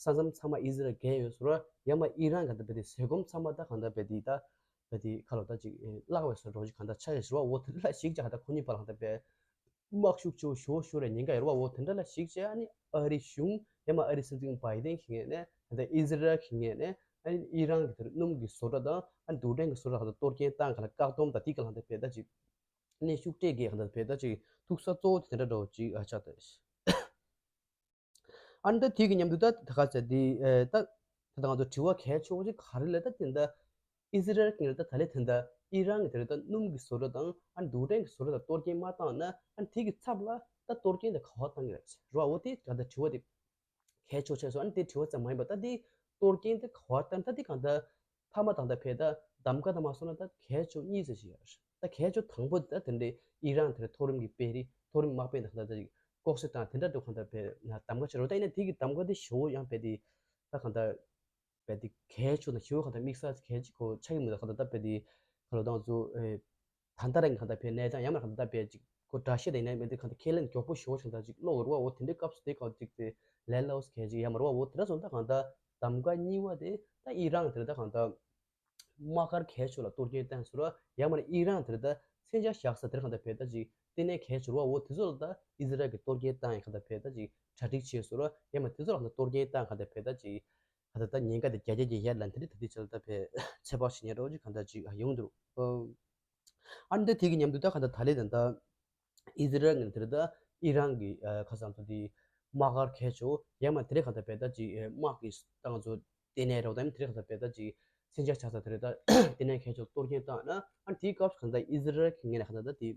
ས་མཚམས་ཚང་མ་ཨི་ཟི་རལ་བརྒལ་ཡོད་ཟེར་བ། ཡང་མ་ཨི་རན་གང་ལྟར་བས་དེ་བཟོད་སྒོམ་ཚང་མ་ད་གང་ལྟར་བས་དེ་ད་བས་དེ་ཁ་ལོ་ད་ཅིག་བརླག་བས་ཟེར་འགྲོ་ཅིག་གང་ལྟར་ཆགས་ཡོད་ཟེར་བ། འོ་དེ་འདྲ་ཞིག་ཅིག་གང་ལྟར་ཁོ་གཉིས་བར་ལ་གང་ལྟར་བས་དམག་ཤུགས་ཆེ་བོ་ཞོ་ཤོར་བའི་ཉེན་ཁ་ཡོད་རེད་བ། འོ་དེ་འདྲ་ལ་གཞིགས་བྱས། ཨ་ནི་ཨ་རིའི་གཞུང་ཡང་མ་ཨ་རིའི་སྲིད་འཛིན་བྷའི་ཏན་གྱི་ངོས་ནས་ད་ལྟ་ཨི་ཟི་རལ་གྱི་ངོས་ནས་ཨ་ནི་ཨི་རན་གྱི་དེར་སྣུམ་གྱི་བཟོ་གྲྭ་དང་ཨ་ནི་རྡུལ་ཕྲན་གྱི་བཟོ་གྲྭ་ཁག་ཏུ་གཏོར་སྐྱོན་བཏང་ག་ལ་བཀག་སྡོམ་དང་དེ་ག་ལ་ད་བས་ད་ཅིག་གནོན་ཤུགས་སྤྲད་དགོས་ག་ལ་བས་ད་ཅིག་ཐུག་ས་གཙོ་བོ་དེ་དེ་འདྲ་འདྲ་བོ་ཅིག་ཨ་ཆགས་ད། ཨ་ནི་ད་དེ་གི་མཉམ་དུ་ད་ད་ག་ཚད་དེ་ད་ད་ང་ཚོ་དྲི་བ་གལ་ཆེ་བོ་ཅིག་ག་རེ་ལས་ད་དེ་འདྲ། ཨི་ཟི་རལ་གྱི་ངོས་ནས་ད་ད་ལས་དེ་འདྲ་ཨི་རན་གྱི་དེ་རེད་ད་སྣུམ་གྱི་བཟོ་གྲྭ་དང་ཨ་ནི་རྡུལ་ཕྲན་གྱི་བཟོ་གྲྭ་ལ་གཏོར་སྐྱོན་མ་བཏང་ན། ཨ་ནི་དེ་གི་ཚབ་ལ་ད་གཏོར་སྐྱོན་དེ་ག་བ་བཏང་གི་རེད་རོ། འོ་དེ་ད་ད་དྲི་བ་དེ་གལ་ཆེ་ཆེ་སོང་། ཨ་ནི་དེ་དྲི་བ་ཙམ་མ་ཡིན་པ་ད་དེ་གཏོར་སྐྱོན་དེ་ག་བ་བཏང་ད་དེ་གང་ལྟར་མཐའ་མ་དང་ད་བས་ད་གདམ་ག་ད་མ་སོང་ན་ད་གལ་ཆེ་གཉིས་ཟེར་ཞིག་ཡོད་རེད། ད་གལ་ཆེ་དང་པོ་དེ་ད་དེ་འདྲའི་ཨི་རན་དེ་རེད་མཐོ་རིམ་གྱི་དཔོན་རིགས་མཐོ་རིམ་དམག་དཔོན་དང་གང་ལྟར་ཅིག་ལྐོག་གསོད་དང་དེ་འདྲ་འདྲ་གང་ལྟར་བས་གདམ་ག་བྱེད་རོགས། ད་ཡིན་ན་དེ་གི་གདམ་ག་དེ་ཞེ་བོ་ཡང་བས་དེ་ད་གང་ལྟར་བས་དེ་གལ་ཆེ་ན་ཞེ་བོ་གང་ལྟར་དམིགས་བསལ་གལ་ཆེ་ཁོ་ཆགས་ཀྱི་མི་འདུག་གང་ལྟར་ད་བས་དེ་ཁ་ལོ་དང་ཚོ་ཨེ་ད་ལྟ་རང་གི་གང་ལྟར་བས་གནས་སྟངས་ཡང་མ་གང་ལྟར་བས་ཅིག་ཁོ་དགྲ་ཤེས་དང་ཡིན་ན་མི་འདི་གང་ལྟར་ཁས་ལེན་མགྱོགས་པོ་ཞེ་བོ་གང་ལྟར་ཅིག་ཀློག་རུ་བ་འོ་དེ་འདྲའི་སྐབས་སུ་དེ་གང་ཅིག་དེ་ལས་སླ་བོ་གལ་ཆེ་ཡང་མ་རུ་བ་འོ་དེ་འདྲ་སོང་ད་གང་ལྟར་གདམ་ག་གཉིས་པ་དེ་ད་ཨི་རན་དེ་ད་གང་ལྟར་དམག་སྒར་གལ་ཆེ་ལ་གཏོར་སྐྱོན་བཏང་ཟེར་བ། ཡང་མ་ཨི་རན་དེར་ད་མཚོན་ཆ་བཞག་ས་དེར་གང་ལྟར་བས་ད་ཅིག་ལྟེ་གནས་གལ་ཆེ་རུ་བ་འོ་དེ་ཚོ་ལ་ད་ཨི་ཟི་རལ་གྱི་གཏོར་སྐྱོན་བཏང་ཡང་གང་ལྟར་བས་ད་ཅིག་གྲ་སྒྲིག་བྱས་ཟེར་བ། ཡང་མ་དེ་ཚོ་ལ་གང་ལྟར་གཏོར་སྐྱོན་བཏང་གང་ལྟར་བས་ད་ཅིག་གང་ལྟར་ད་ཉེན་ཁ་དེ་བརྒྱ་ཆ་བརྒྱ་ཡར་ལ་དེ་རིགས་ད་དེ་ཆ་ལ་ད་བས་ཚོད་དཔག་བྱེད་ཉན་རོགས་ཅིག་གང་ལྟར་ཅིག་ཡོང་འདུག་ཨ་ནི་ད་དེ་གི་མཉམ་དུ་ད་གང་ལྟར་ད་ལས་ད་ད་ཨི་ཟི་རལ་ངན་དེར་ད་ཨི་རན་གྱི་ཁ་སང་ཚོ་དེ་དམག་སྒར་གལ་ཆེ་ཡང་མ་དེ་རིགས་གང་ལྟར་བས་ད་ཅིག་དམག་གི་ད་ང་ཚོ་ལྟེ་གནས་རོགས་དང་དེ་རིགས་གང་ལྟར་བས་ད་ཅིག་མཚོན་ཆ་ཆགས་ས་དེ་རིགས་ད་ལྟེ་གནས་གལ་ཆེ་གཏོར་སྐྱོན་བཏང་ན། ཨ་ནི་དེའི་སྐབས་སུ་གང་ལྟར་ཨི་ཟི་རལ་གྱི་ངོས་ནས་གང་ལྟར་ད་དེ་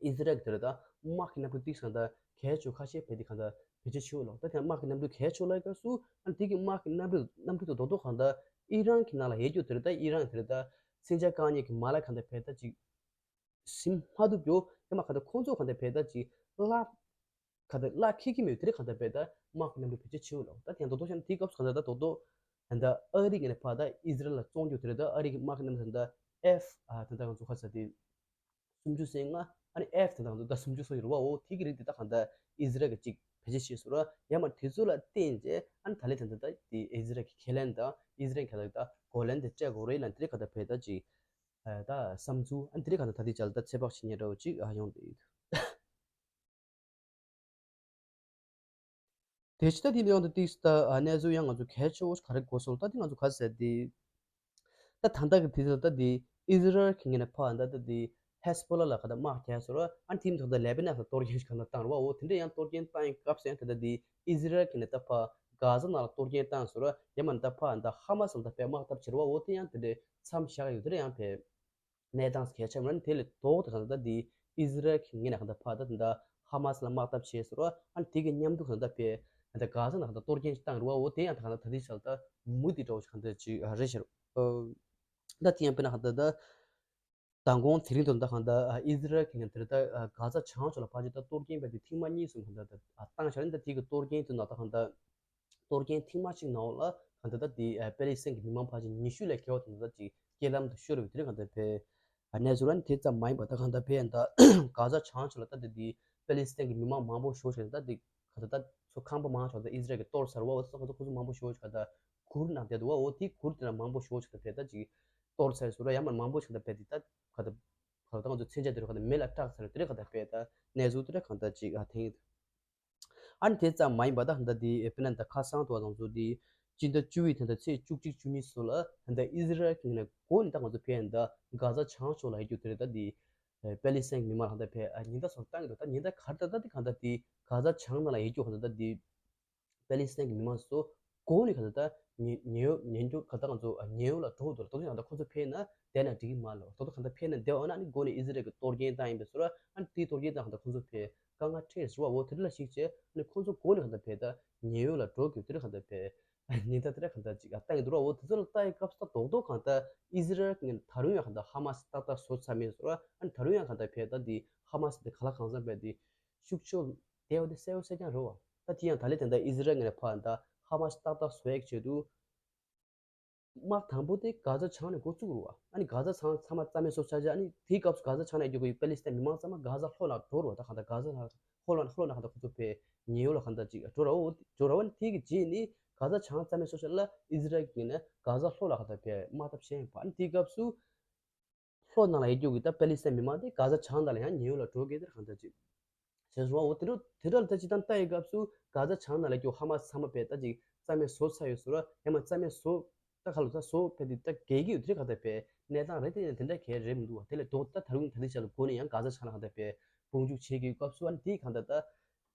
ཨི་ཟི་རལ་གྱི་དེ་རིགས་ད་དམག་གི་གནམ་གྲུ་ཏིག་གང་ལྟར་གལ་ཆེ་ཁ་ཤས་བས་དེ་གང་ལྟར་བེད་སྤྱོད་བྱེད་འོས་ལོ། ད་དེ་དམག་གི་གནམ་གྲུ་གལ་ཆེ་ལ་སྐབས་སུ་ཨ་ནི་དེ་གི་དམག་གི་གནམ་གྲུ་གནམ་གྲུ་དེ་རྡོག་རྡོག་གང་ལྟར་ཨི་རན་གྱི་ནང་ལ་ཡོད་རྒྱུ་དེ་རིགས་ད་ཨི་རན་དེ་རིགས་ད་མཚོན་ཆ་བཀག་ཉར་གྱི་མ་ལག་གང་ལྟར་བས་ད་ཅིག་ཟིན་མ་ཐུབ་རྒྱུ། ཡང་མ་གང་ལྟར་ཁོང་ཚོ་གང་ལྟར་བས་ད་ཅིག་གླ་གང་ལྟར་གླ་འཁྱེར་གྱི་མེད་དེ་རིགས་གང་ལྟར་བས་ད་དམག་གི་གནམ་གྲུ་བེད་སྤྱོད་བྱེད་འོས་ལོ། ད་དེ་ཡང་རྡོག་རྡོག་བཤད་ན་དེའི་སྐབས་སུ་གང་ལྟར་ད་རྡོག་རྡོག་ད་ལྟ་ཨ་རི་ངོས་ནས་ཕར་ད་ཨི་ཟི་རལ་ལ་བཙོང་རྒྱུ་དེ་རིགས་ད་ཨ་རི་གི་དམག་གི་གནམ་གྲུ་ད་ལྟ་ཨེཕ་ཨ་ད་ལྟ་ང་ཚོ་ཁ་ས་དེ་སུམ་ཅུ་སོ་ལྔ། ཨ་ནི་ཨེཕ་དེ་དང་དུ་ཟླ་སུམ་ཅུ་སོ་ཡི་རུ་བ་འོ་དེ་གི་རིགས་དེ་དག་གང་ལྟར་ཨི་ཟི་རལ་གྱི་ཅིག་བེད་སྤྱོད་བྱས་སོང་ར། ཡང་མ་དེ་ཚོ་ལ་བརྟེན་རྗེས་ཨ་ནི་ད་ལས་དེ་འདི་ད་དེ་ཨི་ཟི་རལ་གྱི་ཁས་ལེན་དང་ཨི་ཟི་རལ་གྱི་ད་གོ་ལན་དེ་སྤྲད་དགོས་རེད་ལ་དེ་རིགས་གང་ལྟར་བས་ད་ཅིག་ད་བསམ་ཚུལ་ཨ་ནི་དེ་རིགས་གང་ལྟར་ད་དེ་ཅག་ལ་ད་ཚོད་དཔག་བྱེད་ཉན་འདྲ་བོ་ཅིག་ཡོང་དེ་ཡིན། དེ་ཕྱི་ད་དེ་ཡང་དུ་ཏིག་ད་གནས་ཚུལ་ཡང་ང་ཚོ་གལ་ཆེ་བོ་ག་རེ་གོ་སོང་ད་དེ་ང་ཚོ་ག་ཟེར་དེ། ད་ད་ལྟ་གི་དུས་ཚོད་ད་དེ་ཨི་ཟི་རལ་གྱི་ངོས་ནས་ཕར་ད་ད་དེ་ཧེ་སི་བྷོ་ལ་ལ་ག་ད་དམག་རྒྱག་སོང་ར། ཨ་ནི་དེའི་ཐོག་ད་ལེ་བྷ་ནན་ལ་གཏོར་སྐྱོན་ཞིག་ག་ད་བཏང་ར་བ་འོ་དེ་འདྲ་ཡང་གཏོར་སྐྱོན་བཏང་ཡིན་སྐབས་སུ་ཡང་ད་ད་དེ་ཨི་ཟི་རལ་གྱི་ངོས་ནས་ད་ཕར་གྷ་ཟ་ནང་ལ་གཏོར་སྐྱོན་བཏང་སོང་ར། ཡང་མ་ད་ཕར་ད་ཧ་མ་སི་ལ་ད་ཕར་དམག་འཐབ་བྱེད་ར་བ་འོ་དེ་ཡང་དེ་འདྲའི་མཚམས་བཞག་ཡོད་དེ་ར་ཡང་ཕར་གནས་སྟངས་གལ་ཆེ་མ་རེད། དེ་ལས་ལྡོག་ད་ག་ད་དེ་ཨི་ཟི་རལ་གྱི་ངོས་ནས་ག་ད་ཕར་ད་ད་ཧ་མ་སི་ལ་དམག་འཐབ་བྱས་སོང་ར། ཨ་ནི་དེ་གི་མཉམ་དུ་ག་ད་ཕར་ད་གྷ་ཟ་ནང་ག་ད་གཏོར་སྐྱོན་ཞིག་བཏང་ར་བ་འོ་དེ་ཡང་ད་ག་ད་ད་དེ་ཆ་ལ་ད་མུ་མཐུད་འདྲ་བོ་ཞིག་ག་ད་ཅིག་རེད་ཤག་ད་དེ་ཡང་དཔེར་ན་ག་ད་ད་མདང་དགོང་དེ་རིང་དུ་ད་གང་ལྟར་ཨི་ཟི་རལ་གྱི་ངོས་དེར་ད་གྷ་ཛ་བྱང་ཕྱོགས་ལ་ཕལ་ཆེར་ད་གཏོར་སྐྱོན་བས་ཏེ་ཐེངས་མ་གཉིས་སུ་གང་ལྟར་ད་བཏང་བཞག་ནས། ད་དེ་གི་གཏོར་སྐྱོན་དེ་ནང་ད་གང་ལྟར་གཏོར་སྐྱོན་ཐེངས་མ་གཅིག་ནང་ལ་གང་ལྟར་ད་དེ་པེ་ལི་སི་ཐན་གྱི་མི་མང་ཕལ་ཆེར་ཉི་ཤུ་ལས་བརྒལ་བ་དེ་ད་ཅིག་རྐྱེན་ལམ་དུ་ཤོར་བའི་དེ་རིང་གང་ལྟར་བས་གནས་ཚུལ་ར་ནི་དེ་ཙམ་མ་ཡིན་པ་ད་གང་ལྟར་བས་ད་གྷ་ཛ་བྱང་ཕྱོགས་ལ་ད་དེ་དེ་པེ་ལི་སི་ཐན་གྱི་མི་མང་མང་པོ་ཤོར་བཞག་ནས། ད་དེ་གང་ལྟར་ད་ཚོ་ཁང་པ་མང་ཤོས་ད་ཨི་ཟི་རལ་གྱིས་གཏོར་ཚར་བ་འོ་ཚོ་ཁོ་ཚོ་མང་པོ་ཤོས་གང་ལྟར་གུར་ནང་བསྡད་འདུག་བ། འོ་དེ་གུར་དེ་ལ་མང་པོ་ཤོས་ད་བས་ད་ཅིག་གཏོར་ཚར་སོང་ར། ཡང་མ་མང་པོ་ཞིག་ད་བས་དེ་ད་ག་ད་ག་ད་ང་ཚོ་མཚོན་ཆ་དེ་རུ་ག་ད་མེ་ལ་སྲེག་ཚར་དེ་རེད། ག་ད་བས་ད་གནས་ཚུལ་དེ་ར་གང་ལྟར་ཅིག་ཨ་ཐེངས། ཨ་ནི་དེ་ཙམ་མ་ཡིན་པ་ད་ད་དེ་དཔེར་ན་ད་ཁ་སང་དུ་བ་ང་ཚོ་དེ་སྤྱི་ཟླ་བཅུ་པའི་ད་ད་ཚེས་བཅུ་གཅིག་བཅུ་གཉིས་སོགས་ལ་ད་ད་ཨི་ཟི་རལ་གྱི་ངོས་ནས་འགོ་ནས་ད་ང་ཚོ་བས་ད་གྷ་ཛ་བྱང་ཕྱོགས་ལ་ཡོད་རྒྱུ་དེ་རེད། ད་དེ་པེ་ལི་སི་ཐན་གྱི་མི་མང་ལ་ད་བས་ཨ་ཉེན་བརྡ་སོགས་བཏང་གི་འདུག་ད་ཉེན་བརྡ་ག་རེ་ད་ད་དེ་གང་ལྟར་དེ་གྷ་ཛ་བྱང་ནང་ལ་ཡོད་རྒྱུ་གང་ལྟར་ད་དེ་པེ་ལི་སི་ཐན་གྱི་མི་མང་ཚོ་ སྒོ་ནས་གང་ལྟར་ད་ཉེ་ཉེ་ཉེ་འགྲོ་གང་ལྟར་ང་ཚོ་ཉེ་འོག་ལ་འགྲོ་འདུག་ལ། ད་དུང་ཡང་ད་ཁོ་ཚོ་ཕེབས་ན་བསྡད་ན་འགྲིག་གི་མ་ལ། ད་དུང་གང་ལྟར་ཕེབས་ན་བསྡད་འོ་ན་ནི་སྒོ་ནས་ཨི་ཟི་རལ་གྱི་གཏོར་སྐྱོན་བཏང་ཡིན་པའི་བཟོ་ར། ཨ་ནི་དེའི་གཏོར་སྐྱོན་བཏང་གང་ལྟར་ཁོ་ཚོ་ཕེབས་དཀའ་ངལ་འཕྲད་ཟེར་བ། འོ་དེ་འདྲ་ལ་གཞིགས་བྱས་ཨ་ནི་ཁོ་ཚོ་སྒོ་ནས་གང་ལྟར་ཕེབས་ད་ཉེ་འོག་ལ་འགྲོ་དགོས། དེ་འདྲ་གང་ལྟར་ཕེབས། ཉེན་བརྡ་དེ་འདྲ་གང་ལྟར་ཅིག་བཏང་གི་འདུག་ར། འོ་དེ་ཚོ་ལ་ལྟ་ཡི་སྐབས་སུ་ད་རྡོག་རྡོག་གང་ལྟར་ཨི་ཟི་རལ་ངོས་ད་རུང་ཡང་གང་ལྟར་ཧ་མ་སི་ཏག་ཏག་བཟོ་ཚར་མེད་བཟོ་ར། ཨ་ནི་ད་རུང་ཡང་གང་ལྟར་ཕེབས་ད་འདི་ཧ་མ་སི་དེ་ག་ལ་གང་འཚམ་ཕེབས་འདི་ཤུགས་ཆེ་བསྡད་པ་དེ་གསལ་པོ་གསལ་རྐྱང་རེད་བ། ད་དེ་ཡང་ད་ལས་དེ་འདྲ་ཨི་ཟི་རལ་ངོས་ནས་ཕར་ད་ཧ་མ་སི་ཏག་ཏག་བཟོ་ཡག་ཆེད་དུ། དམག་དང་པོ་དེ་གྷ་ཛ་བྱང་ནས་འགོ་བཙུགས་རུ་བ། ཨ་ནི་གྷ་ཛ་བྱང་ཚང་མ་རྩ་མེད་བཟོ་ཚར་རྗེས། ཨ་ནི་དེའི་སྐབས་སུ་གྷ་ཛ་བྱང་ནས་རྒྱུག་གི་པེ་ལི་སི་ཐན་མི་མང་ཚང་མ་གྷ་ཛ་ལྷོ་ལ་འགྲོ་རུ་བ། ད་གང་ལྟར་གྷ་ཛ་ལྷོ་ལ་ལྷོ་ལ་གང་ལྟར་ཁོ་ཚོ་ཕེབས་ཉེ་འོག་ལ་གང་ལྟར་ཅིག་འགྲོ་ར། འོ་འགྲོ་ར་བ། ཨ་ནི་དེ་གི་རྗེས་ནི་གྷ་ཛ་བྱང་རྩ་མེད་བཟོ་ཚར་ལ་ཨི་ཟི་རལ་གྱི་ནས་གྷ་ཛ་ལྷོ་ལ་གང་ལྟར་ཕེབས་དམག་འཐབ་བྱས་ཡིན་པ། ཨ་ནི་དེའི་སྐབས་སུ། ལྷོ་ནང་ལ་ཡོད་རྒྱུ་གི་ད་པེ་ལི་སི་ཐན་མི་མང་དེ་གྷ་ཛ་བྱང་ནང་ལ་ཡང་ཉེ་འོག་ལ་འགྲོ་གི་དེར་གང་ལྟར་ཅིག་བྱས་སོང་བ། འོ་དེ་འདྲ་དེ་འདྲ་ལ་ད་ཅིག་ད་ལྟ་ཡི་སྐབས་སུ་གྷ་ཛ་བྱང་ནང་ལ་རྒྱུ་ཧ་མ་སི་ཚང་མ་ཕེབས་ད་ཅིག་རྩ་མེད་བཟོ་ཚར་ཡོད་ཟེར་ར། ཡང་མ་རྩ་མེད་བཟོ་ད་ག་ལ་ད་བཟོ་ཕེབས་དེ་ད་རྒྱལ་གྱི་ཡོད་དེ་གང་ལྟར་ཕེབས་གནས་སྟངས་རེད། དེ་ཡང་དེ་འདྲ་གལ་རེད་མི་འདུག་བ། དེ་ལས་ལྡོག་ད་ད་རུང་ད་ལྟའི་ཆ་ལ་སྒོ་ནས་ཡང་གྷ་ཛ་བྱང་ལ་གང་ལྟར་ཕེབས་དཔུང་འཇུག་བྱེད་ཀྱི་ཡོད་སྐབས་སུ། ཨ་ནི་དེ་གང་ལྟར་ད།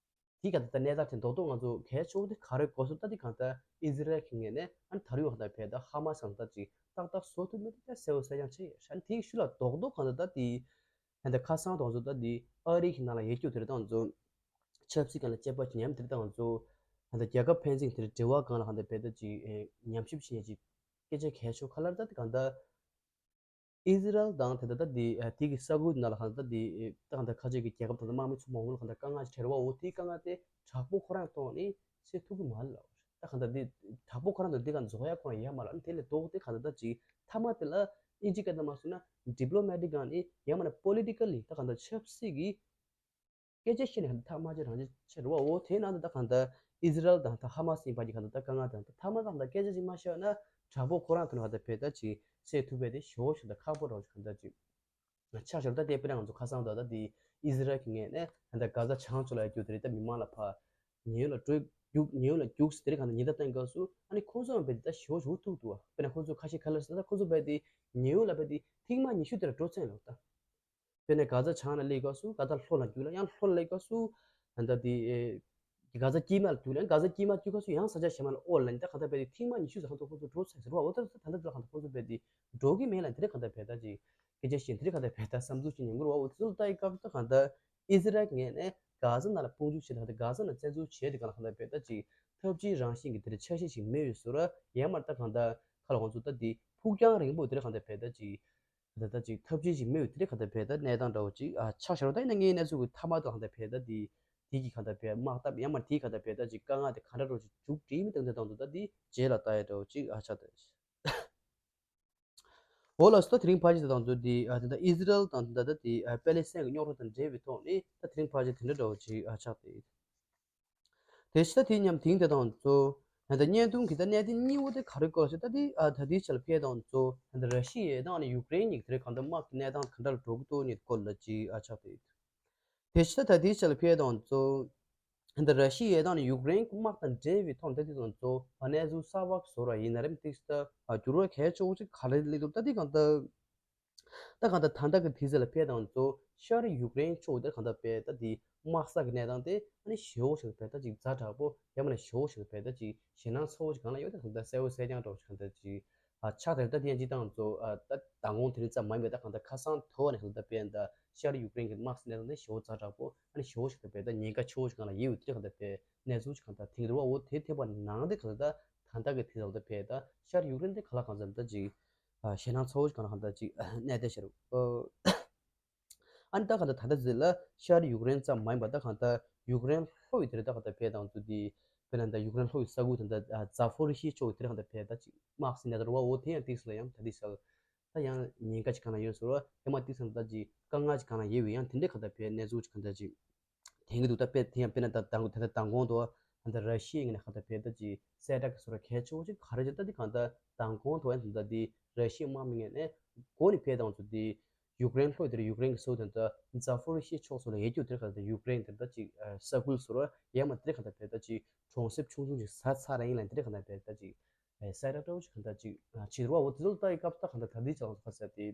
དེ་ག་ད་ལྟ་གནས་སྟངས་དེ་རྡོག་རྡོག་ང་ཚོ་གལ་ཆེ་བོ་དེ་ག་རེ་གོ་སོང་ད། དེ་གང་ལྟར་ཨི་ཟི་རལ་གྱི་ངོས་ནས་ཨ་ནི་ད་རུང་གང་ལྟར་ཕེབས་ད་ཧ་མ་སི་གང་ལྟར་ཅིག་ཏག་ཏག་བཟོ་ཐུབ་མེད་དེ་གསལ་པོ་གསལ་རྐྱང་ཆགས་ཡོད་ཤག་ཨ་ནི་དེའི་ཤུལ་ལ་རྡོག་རྡོག་གང་ལྟར་ད་དེ་ད་ལྟ་ཁ་སང་དང་ཚོ་ད་དེ་ཨ་རི་གི་ནང་ལ་ཡོད་རྒྱུ་དེ་རེད། ད་ང་ཚོ་ཆབ་སྲིད་སྒང་ལ་དཔྱད་པ་ཉམས་དེ་རེད། ད་ང་ཚོ་ད་ལྟ་རྒྱལ་ཁབ་ཕན་ཚུན་དེ་རེད་འབྲེལ་བ་སྒང་ལ་གང་ལྟར་ཕེབས་ད་ཅིག་ཉམས་ཞིབ་བྱེད་ཡས་ཅིག་སྐད་ཆ་གལ་ཆེ་བོ་ག་ལ་རེད། ད་དེ་གང་ལྟར། ཨི་ཟི་རལ་དང་དེ་ལྟ་ད་དེ་དེ་གི་ས་ཁུལ་ནང་ལ་གང་ལྟར་དེ་ད་གང་ལྟར་ཁ་ཆེ་གི་རྒྱལ་ཁབ་དང་དམག་མི་ཚོ་མང་པོ་ལ་གང་ལྟར་དཀའ་ངལ་ཞིག་འཕྲད་རེད་བ། འོ་དེའི་དཀའ་ངལ་དེ་དྲག་པོ་ཁོ་རང་ཐོག་ནས་སེལ་ཐུབ་ཀྱི་མ་རེད་ལ། ད་གང་ལྟར་དེ་དྲག་པོ་ཁོ་རང་ཐོག་དེ་ག་རྫོགས་ཡ་ཁོ་རང་ཡ་མ་རེད། ཨ་ནི་དེ་ལས་ལྡོག་སྟེ་གང་ལྟར་ད་ཅིག་མཐའ་མ་དེ་ལ་ཨིན་ཇི་སྐད་ནང་མ་སོང་ན་ཌི་པི་ལོ་མེ་ཊིག་སྒང་ནས་ཡ་མ་ན་པོ་ལི་ཊི་ཀལ་ལི་ད་གང་ལྟར་ཆབ་སྲིད་ཀྱི་སྐད་ཆ་བཤད་ནས་གང་ལྟར་ཐག་མ་ཆོད་རང་ཆོད་ཆགས་རེད་བ། འོ་དེའི་ནང་དུ་ད་གང་ལྟར་ཨི་ཟི་རལ་དང་ད་ཧ་མ་སི་ཡིན་པ་གྱི་གང་ལྟར་ད་དཀའ་ངལ་དང་ད་མཐའ་མ་ད་གང་ལྟར་སྐད་ཆ་ཅིག་མ་བཤད་ན་དྲག་པོ་ཁོ་རང་ཐོག་ནས་གང་ལྟར་ཕེབས་ད་ཅིག་སེལ་ཐུབ་པ་དེ་ཞེ་པོ་ཞིག་ད་ཁག་པོ་རེད་བ། གང་ལྟར་ཅིག་ཆགས་ཤར་ད་དེ་དཔེར་ན་ང་ཚོ་ཁ་སང་ད་ད་དེ་ཨི་ཟི་རལ་གྱི་ངོས་ནས་ད་ལྟ་གྷ་ཛ་བྱང་ཕྱོགས་ལ་རྒྱུ་དེ་རེད། ད་མི་མང་ལ་ཕར་ཉེ་འོག་ལ་འགྲོ་རྒྱུག་ཉེ་འོག་ལ་རྒྱུགས་ཟེར་དེ་རེད། གང་ལྟར་ཉེན་བརྡ་བཏང་སྐབས་སུ་ཨ་ནི་ཁོང་ཚོ་ཡང་རྦད་དེ་ད་ཞེ་པོ་ཞེ་པོ་ཐུག་འདུག་བ། དཔེར་ན་ཁོང་ཚོ་ཁ་ཤས་ག་རེ་ཟེར་ན་ད་ཁོང་ཚོ་རྦད་དེ་ཉེ་འོག་ལ་རྦད་དེ་ཐེངས་མ་ཉི་ཤུ་དེ་ལ་འགྲོ་ཚར་ཡིན་ལབ་ད། དཔེར་ན་གྷ་ཛ་བྱང་ལ་སླེབས་སྐབས་སུ་གྷ་ཛ་ལྷོ་ལ་རྒྱུགས་ལ་ཡང་ལྷོ་ལ་སླེབས་སྐབས་སུ་ད་ལྟ་དེ་ཨེ་གྷ་ཛ་དཀྱིལ་མ་ལ་རྒྱུགས་ལ་ཡང་གྷ་ཛ་དཀྱིལ་མ་རྒྱུགས་སྐབས་སུ་ཡང་ས་ཆ་གཞན་མ་ལ་ཨོ་ལ་ནི་ད་གང་ལྟར་རྦད་དེ་ཐེངས་མ་ཉི་ཤུ་ཙམ་ཁོང་ཚོ་འགྲོ་ཚར་ཟེར་བ། འོ་ད་ད་ལྟ་དེ་ལ་གང་ལྟར་ཁོང་ཚོ་རྦད་དེ་འགྲོ་གི་མེད་ལ་དེ་རེད། གང་ལྟར་རྦད་ད་ཅིག་སྐད་ཆ་བཤད་དེ་རེད། གང་ལྟར་རྦད་ད་བསམ་ཚུལ་ཅིག་ཉན་དགོས་རེད་བ། འོ་དེ་ཚོ་ལ་ལྟ་ཡི་སྐབས་སུ་ད་གང་ལྟར་ཨི་ཟི་རལ་ངོས་ནས་གྷ་ཛ་ནང་ལ་དཔུང་འཇུག་བྱས་ད་གང་ལྟར་གྷ་ཛ་ནང་བཙན་འཛུལ་བྱས་དེ་གང་ལ་གང་ལྟར་རྦད་ད་ཅིག་འཐབ་ཇུས་རང་བཞིན་གྱི་དེ་རེད་འཆར་གཞི་ཞིག་མེད་ཡོད་ཟེར་བ། ཡང་མ་ད་གང་ལྟར་ཁ་ལ་ཁོང་ཚོ་ད་དེ་ཕུགས་རྒྱང་རིང་པོ་དེ་རེད། གང་ལྟར་རྦད་ད་ཅིག་ད་ལྟ་ཅིག་ཐབས་ཇུས་ཅིག་མེད་པའི་དེ་འདྲའི་གང་ལྟར་རྦད་ད་གནས་སྟངས་འདྲ་བོ་ཅིག་ཨ་ཆགས་བཞག་རེད། ད་ཡིན་ན་ངའི་གནས་ཚུལ་གྱི་མཐའ་མ་དང་གང་ལྟར་རྦད་ད་དེ་དེ་གི་གང་ལྟར་རྦད་དམག་འཐབ་ཡང་མ་དེའི་གང་ལྟར་རྦད་ད་ཅིག་དཀའ་ངལ་དེ་ག་འདྲ་འདྲ་བོ་ཅིག་མཇུག་སྒྲིལ་མི་སྟངས་དེ་དང་དུ་ད་དེ་རྗེས་ལ་ལྟ་ཡ་འདྲ་བོ་ཅིག་ཨ་ཆགས་ཏེ། འོ་ལགས་སོ། ད་དེ་རིང་ཕལ་ཆེར་དེ་དང་དུ་དེ་ཨ་དེ་འདྲ་ཨི་ཟི་རལ་དང་དེ་འདྲ་ད་དེ་ཨ་པེ་ལེ་སི་ཐན་གྱི་རྙོག་དྲ་དང་འབྲེལ་བའི་ཐོག་ནས་ད་དེ་རིང་ཕལ་ཆེར་དེ་འདྲ་འདྲ་བོ་ཅིག་ཨ་ཆགས་ཏེ། དེ་ཕྱི་ད་དེ་མཉམ་དེང་དེ་དང་གཙོ། ད་ལྟ་བརྙན་ཐུང་གི་ད་གནད་དོན་གཉིས་པོ་དེ་ག་རེ་སྐོར་ཞིག་ད་དེ་ཨ་ད་དེའི་ཆ་ལ་ཕེབས་དང་གཙོ། ད་ལྟ་ར་ཤི་ཡའི་དང་ནི་ཡུཀ་རེན་གཉིས་ཀྱི་དེ་རེད་གང་ལྟར་དམག་གི་གནས་སྟངས་ག་འདྲ་ལ་འགྲོ་གི་འདུག་ནི་སྐོར་ལ་ཅིག་ཨ་ཆགས་ཏེ། དེ་ཕྱི་ད་ད་དེའི་ཆ་ལ་ཕེབས་དང་གཙོ། ད་ལྟ་ར་ཤི་ཡའི་དང་ནི་ཡུཀ་རེན་གྱི་དམག་དང་འབྲེལ་བའི་ཐོག་ད་དེ་དང་གཙོ་ཨ་གནས་ཚུལ་གསར་པ་བཟོ་ར་ཡིན་ན་རེམ་ཏིག་ད་ཨ་འགྱུར་བ་གལ་ཆེ་བོ་ཅིག་ག་རེ་སླེབས་འདུག་ད་དེ་གང་ལྟར། ད་གང་ལྟར་ད་ལྟ་གི་དུས་ཚོད་ལ་ཕེབས་དང་གཙོ་ཤར་ཡུཀ་རེན་ཕྱོགས་དེར་གང་ལྟར་ཕེབས་ད་དེ་དམག་ས་གི་གནས་སྟངས་དེ་ཨ་ནི་ཞེ་པོ་ཞིག་ཕེབས་ད་ཅིག་ཛ་དྲག་པོ་ཡང་མིན་ན་ཞེ་པོ་ཞིག་ཕེབས་ད་ཅིག་ཞེད་སྣང་ཚ་བོ་ཞིག་གང་ལ་ཡོད་ད་གང་ལྟར་གསལ་པོ་གསལ་རྐྱང་འདྲ་བོ་ཞིག་གང་ལྟར་ཅིག་ཨ་ཆགས་དེར་ད་དེ་ཡང་ཅི་དང་གཙོ་ཨ་ད་མདང་དགོང་དེ་རིང་ཙམ་མ་ཡིན་པའི་ད་གང་ལྟར་ཁ་སང་དོ་བ་ནས་གང་ལྟར་ཕེབས་ད་ཤར་ཡུཀ་རེན་གི་དམག་ས་གནས་སྟངས་དེ་ཞེ་པོ་ཛ་དྲག་པོ་ཨ་ནི་ཞེ་པོ་ཞིག་ཕེབས་ད་ཉེན་ཁ་ཆེ་བོ་ཞིག་གང་ལ་ཡོད་དེ་གང་ལྟར་ཕེབས་གནས་ཚུལ་ཞིག་གང་ལྟར་དེང་རུ་བ་འོ་དེ་ཐེབས་པ་ནང་དེ་གང་ལྟར་ད་ལྟ་གི་དུས་ཚོད་ལ་ཕེབས་ད་ཤར་ཡུཀ་རེན་དེ་ག་ལ་གང་འཚམ་ད་ཅིག་ཨ་ཞེད་སྣང་ཚ་བོ་ཞིག་གང་ལ་གང་ལྟར་ཅིག་གནས་བསྡད་ཤར། ཨ་ནི་ད་གང་ལྟར་ད་ལྟ་ཟེར་ལ་ཤར་ཡུཀ་རེན་ཙམ་མ་ཡིན་པ་ད་གང་ལྟར་ཡུཀ་རེན་ལྷོ་ཡི་དེར་ད་གང་ལྟར་ཕེབས་དང་ཚུལ་དེ་དཔེར་ན་ད་ཡུཀ་རེན་ལྷོ་ཡི་ས་ཁུལ་ད་ལྟ་ཛ་ཕོ་རི་ཤི་ཕྱོགས་ཡི་དེར་གང་ལྟར་ཕེབས་ད་ཅིག་དམག་སྲིད་གནས་ད་རུ་བ་འོ་དེ་ཡང་ཏིག་སུ་ལ་ཡང་ད་ཏིག་སུ་ད་ཡང་ཉེན་ཁ་ཅིག་གང་ལ་ཡོད་ཟེར་བ་ཡང་མ་ཏིག་སུ་ད་ཅིག་དཀའ་ངལ་ཅིག་གང་ལ་ཡོད་བས་ཡང་དེ་འདྲས་གང་ལྟར་ཕེབས་གནས་ཚུལ་ཅིག་གང་ལྟར་ཅིག་དེང་གི་འདུག་ད་དཔེ་དེ་ཡང་དཔེར་ན་ད་དང་དེ་ད་དང་གོང་དུ་ད་ད་ར་ཤི་ཡའི་ངོས་ནས་གང་ལྟར་ཕེབས་ད་ཅིག་གསལ་བསྒྲགས་ཀྱི་བཟོ་འདྲ་གལ་ཆེ་བོ་ཅིག་ག་རེ་བྱས་ད་དེ་གང་ལྟར་དང་གོང་དུ་ཡང་དེ་ད་དེ་ར་ཤི་ཡའི་དམག་མི་ངོས་ནས་འགོ་ནས་ཕེབས་དང་ཚུལ་དེ་ཡུཀ་རེན་ལྷོ་དེར་ཡུཀ་རེན་གྱི་ས་ཁུལ་དེ་ད་ཛ་ཕོ་རི་ཤི་ཕྱོགས་སུ་ལ་ཡོད་རྒྱུ་དེར་གང་ལྟར་ཡུཀ་རེན་དེར་ད་ཅིག་ས་ཁུལ་ཟེར་བ་ཡང་མ་དེར་གང་ལྟར་ཕེབས་ད་ཅིག་གྲོང་གསེབ་ཆུང་ཆུང་ཅིག་ཟ་ཚར་ར་ཡིན་ལ་དེར་གང་ལྟར་ཕེབས་ད་ཅིག་གསལ་བསྒྲགས་འདྲ་བོ་ཞིག་གང་ལྟར་ཅིག་བྱེད་རོགས། འོ་དེ་ཚོ་ལ་ལྟ་ཡི་སྐབས་ད་གང་ལྟར་ད་ལྟའི་ཆ་ལ་ཁ་གསལ་ཏེ་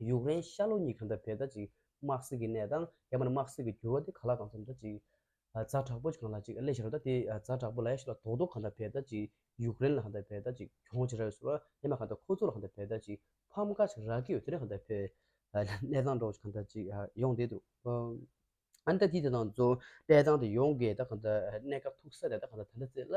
ཡུཀ་རེན་ཤར་ལྷོ་གཉིས་གང་ལྟར་ཕེབས་ད་ཅིག་དམག་སྲིད་ཀྱི་གནས་སྟངས་ཡང་མིན་ན་དམག་སྲིད་ཀྱི་འགྱུར་བ་དེ་ག་ལ་གང་འཚམ་ད་ཅིག་ ཛ་དྲག་པོ་ཅིག་གང་ལ་ཅིག་སླེབས་ཤག་རེད། ད་དེ་ཛ་དྲག་པོ་ལབ་ཡ་ཞིག་ལ་རྡོག་རྡོག་གང་ལྟར་བས་ད་ཅིག་ཡུཀ་རེན་ལ་གང་ལྟར་བས་ད་ཅིག་གྱོང་ཅིག་རག་ཡོད་ཟེར་བ། ཡང་མ་གང་ལྟར་ཁོ་ཚོ་ལ་གང་ལྟར་བས་ད་ཅིག་ཕམ་ཁ་ཅིག་རག་གི་ཡོད། དེ་རིང་གང་ལྟར་བས་གནས་སྟངས་འདྲ་བོ་ཅིག་གང་ལྟར་ཅིག་ཡོང་བསྡད་འདུག་ཨ་ནི་ད་དེ་དེ་དང་ཚོ་གནས་སྟངས་དེ་ཡོང་གི་ད་གང་ལྟར་གནས་སྐབས་ཐུག་ས་དེ་ད་གང་ལྟར་ད་ལྟ་ཚེ་ལ།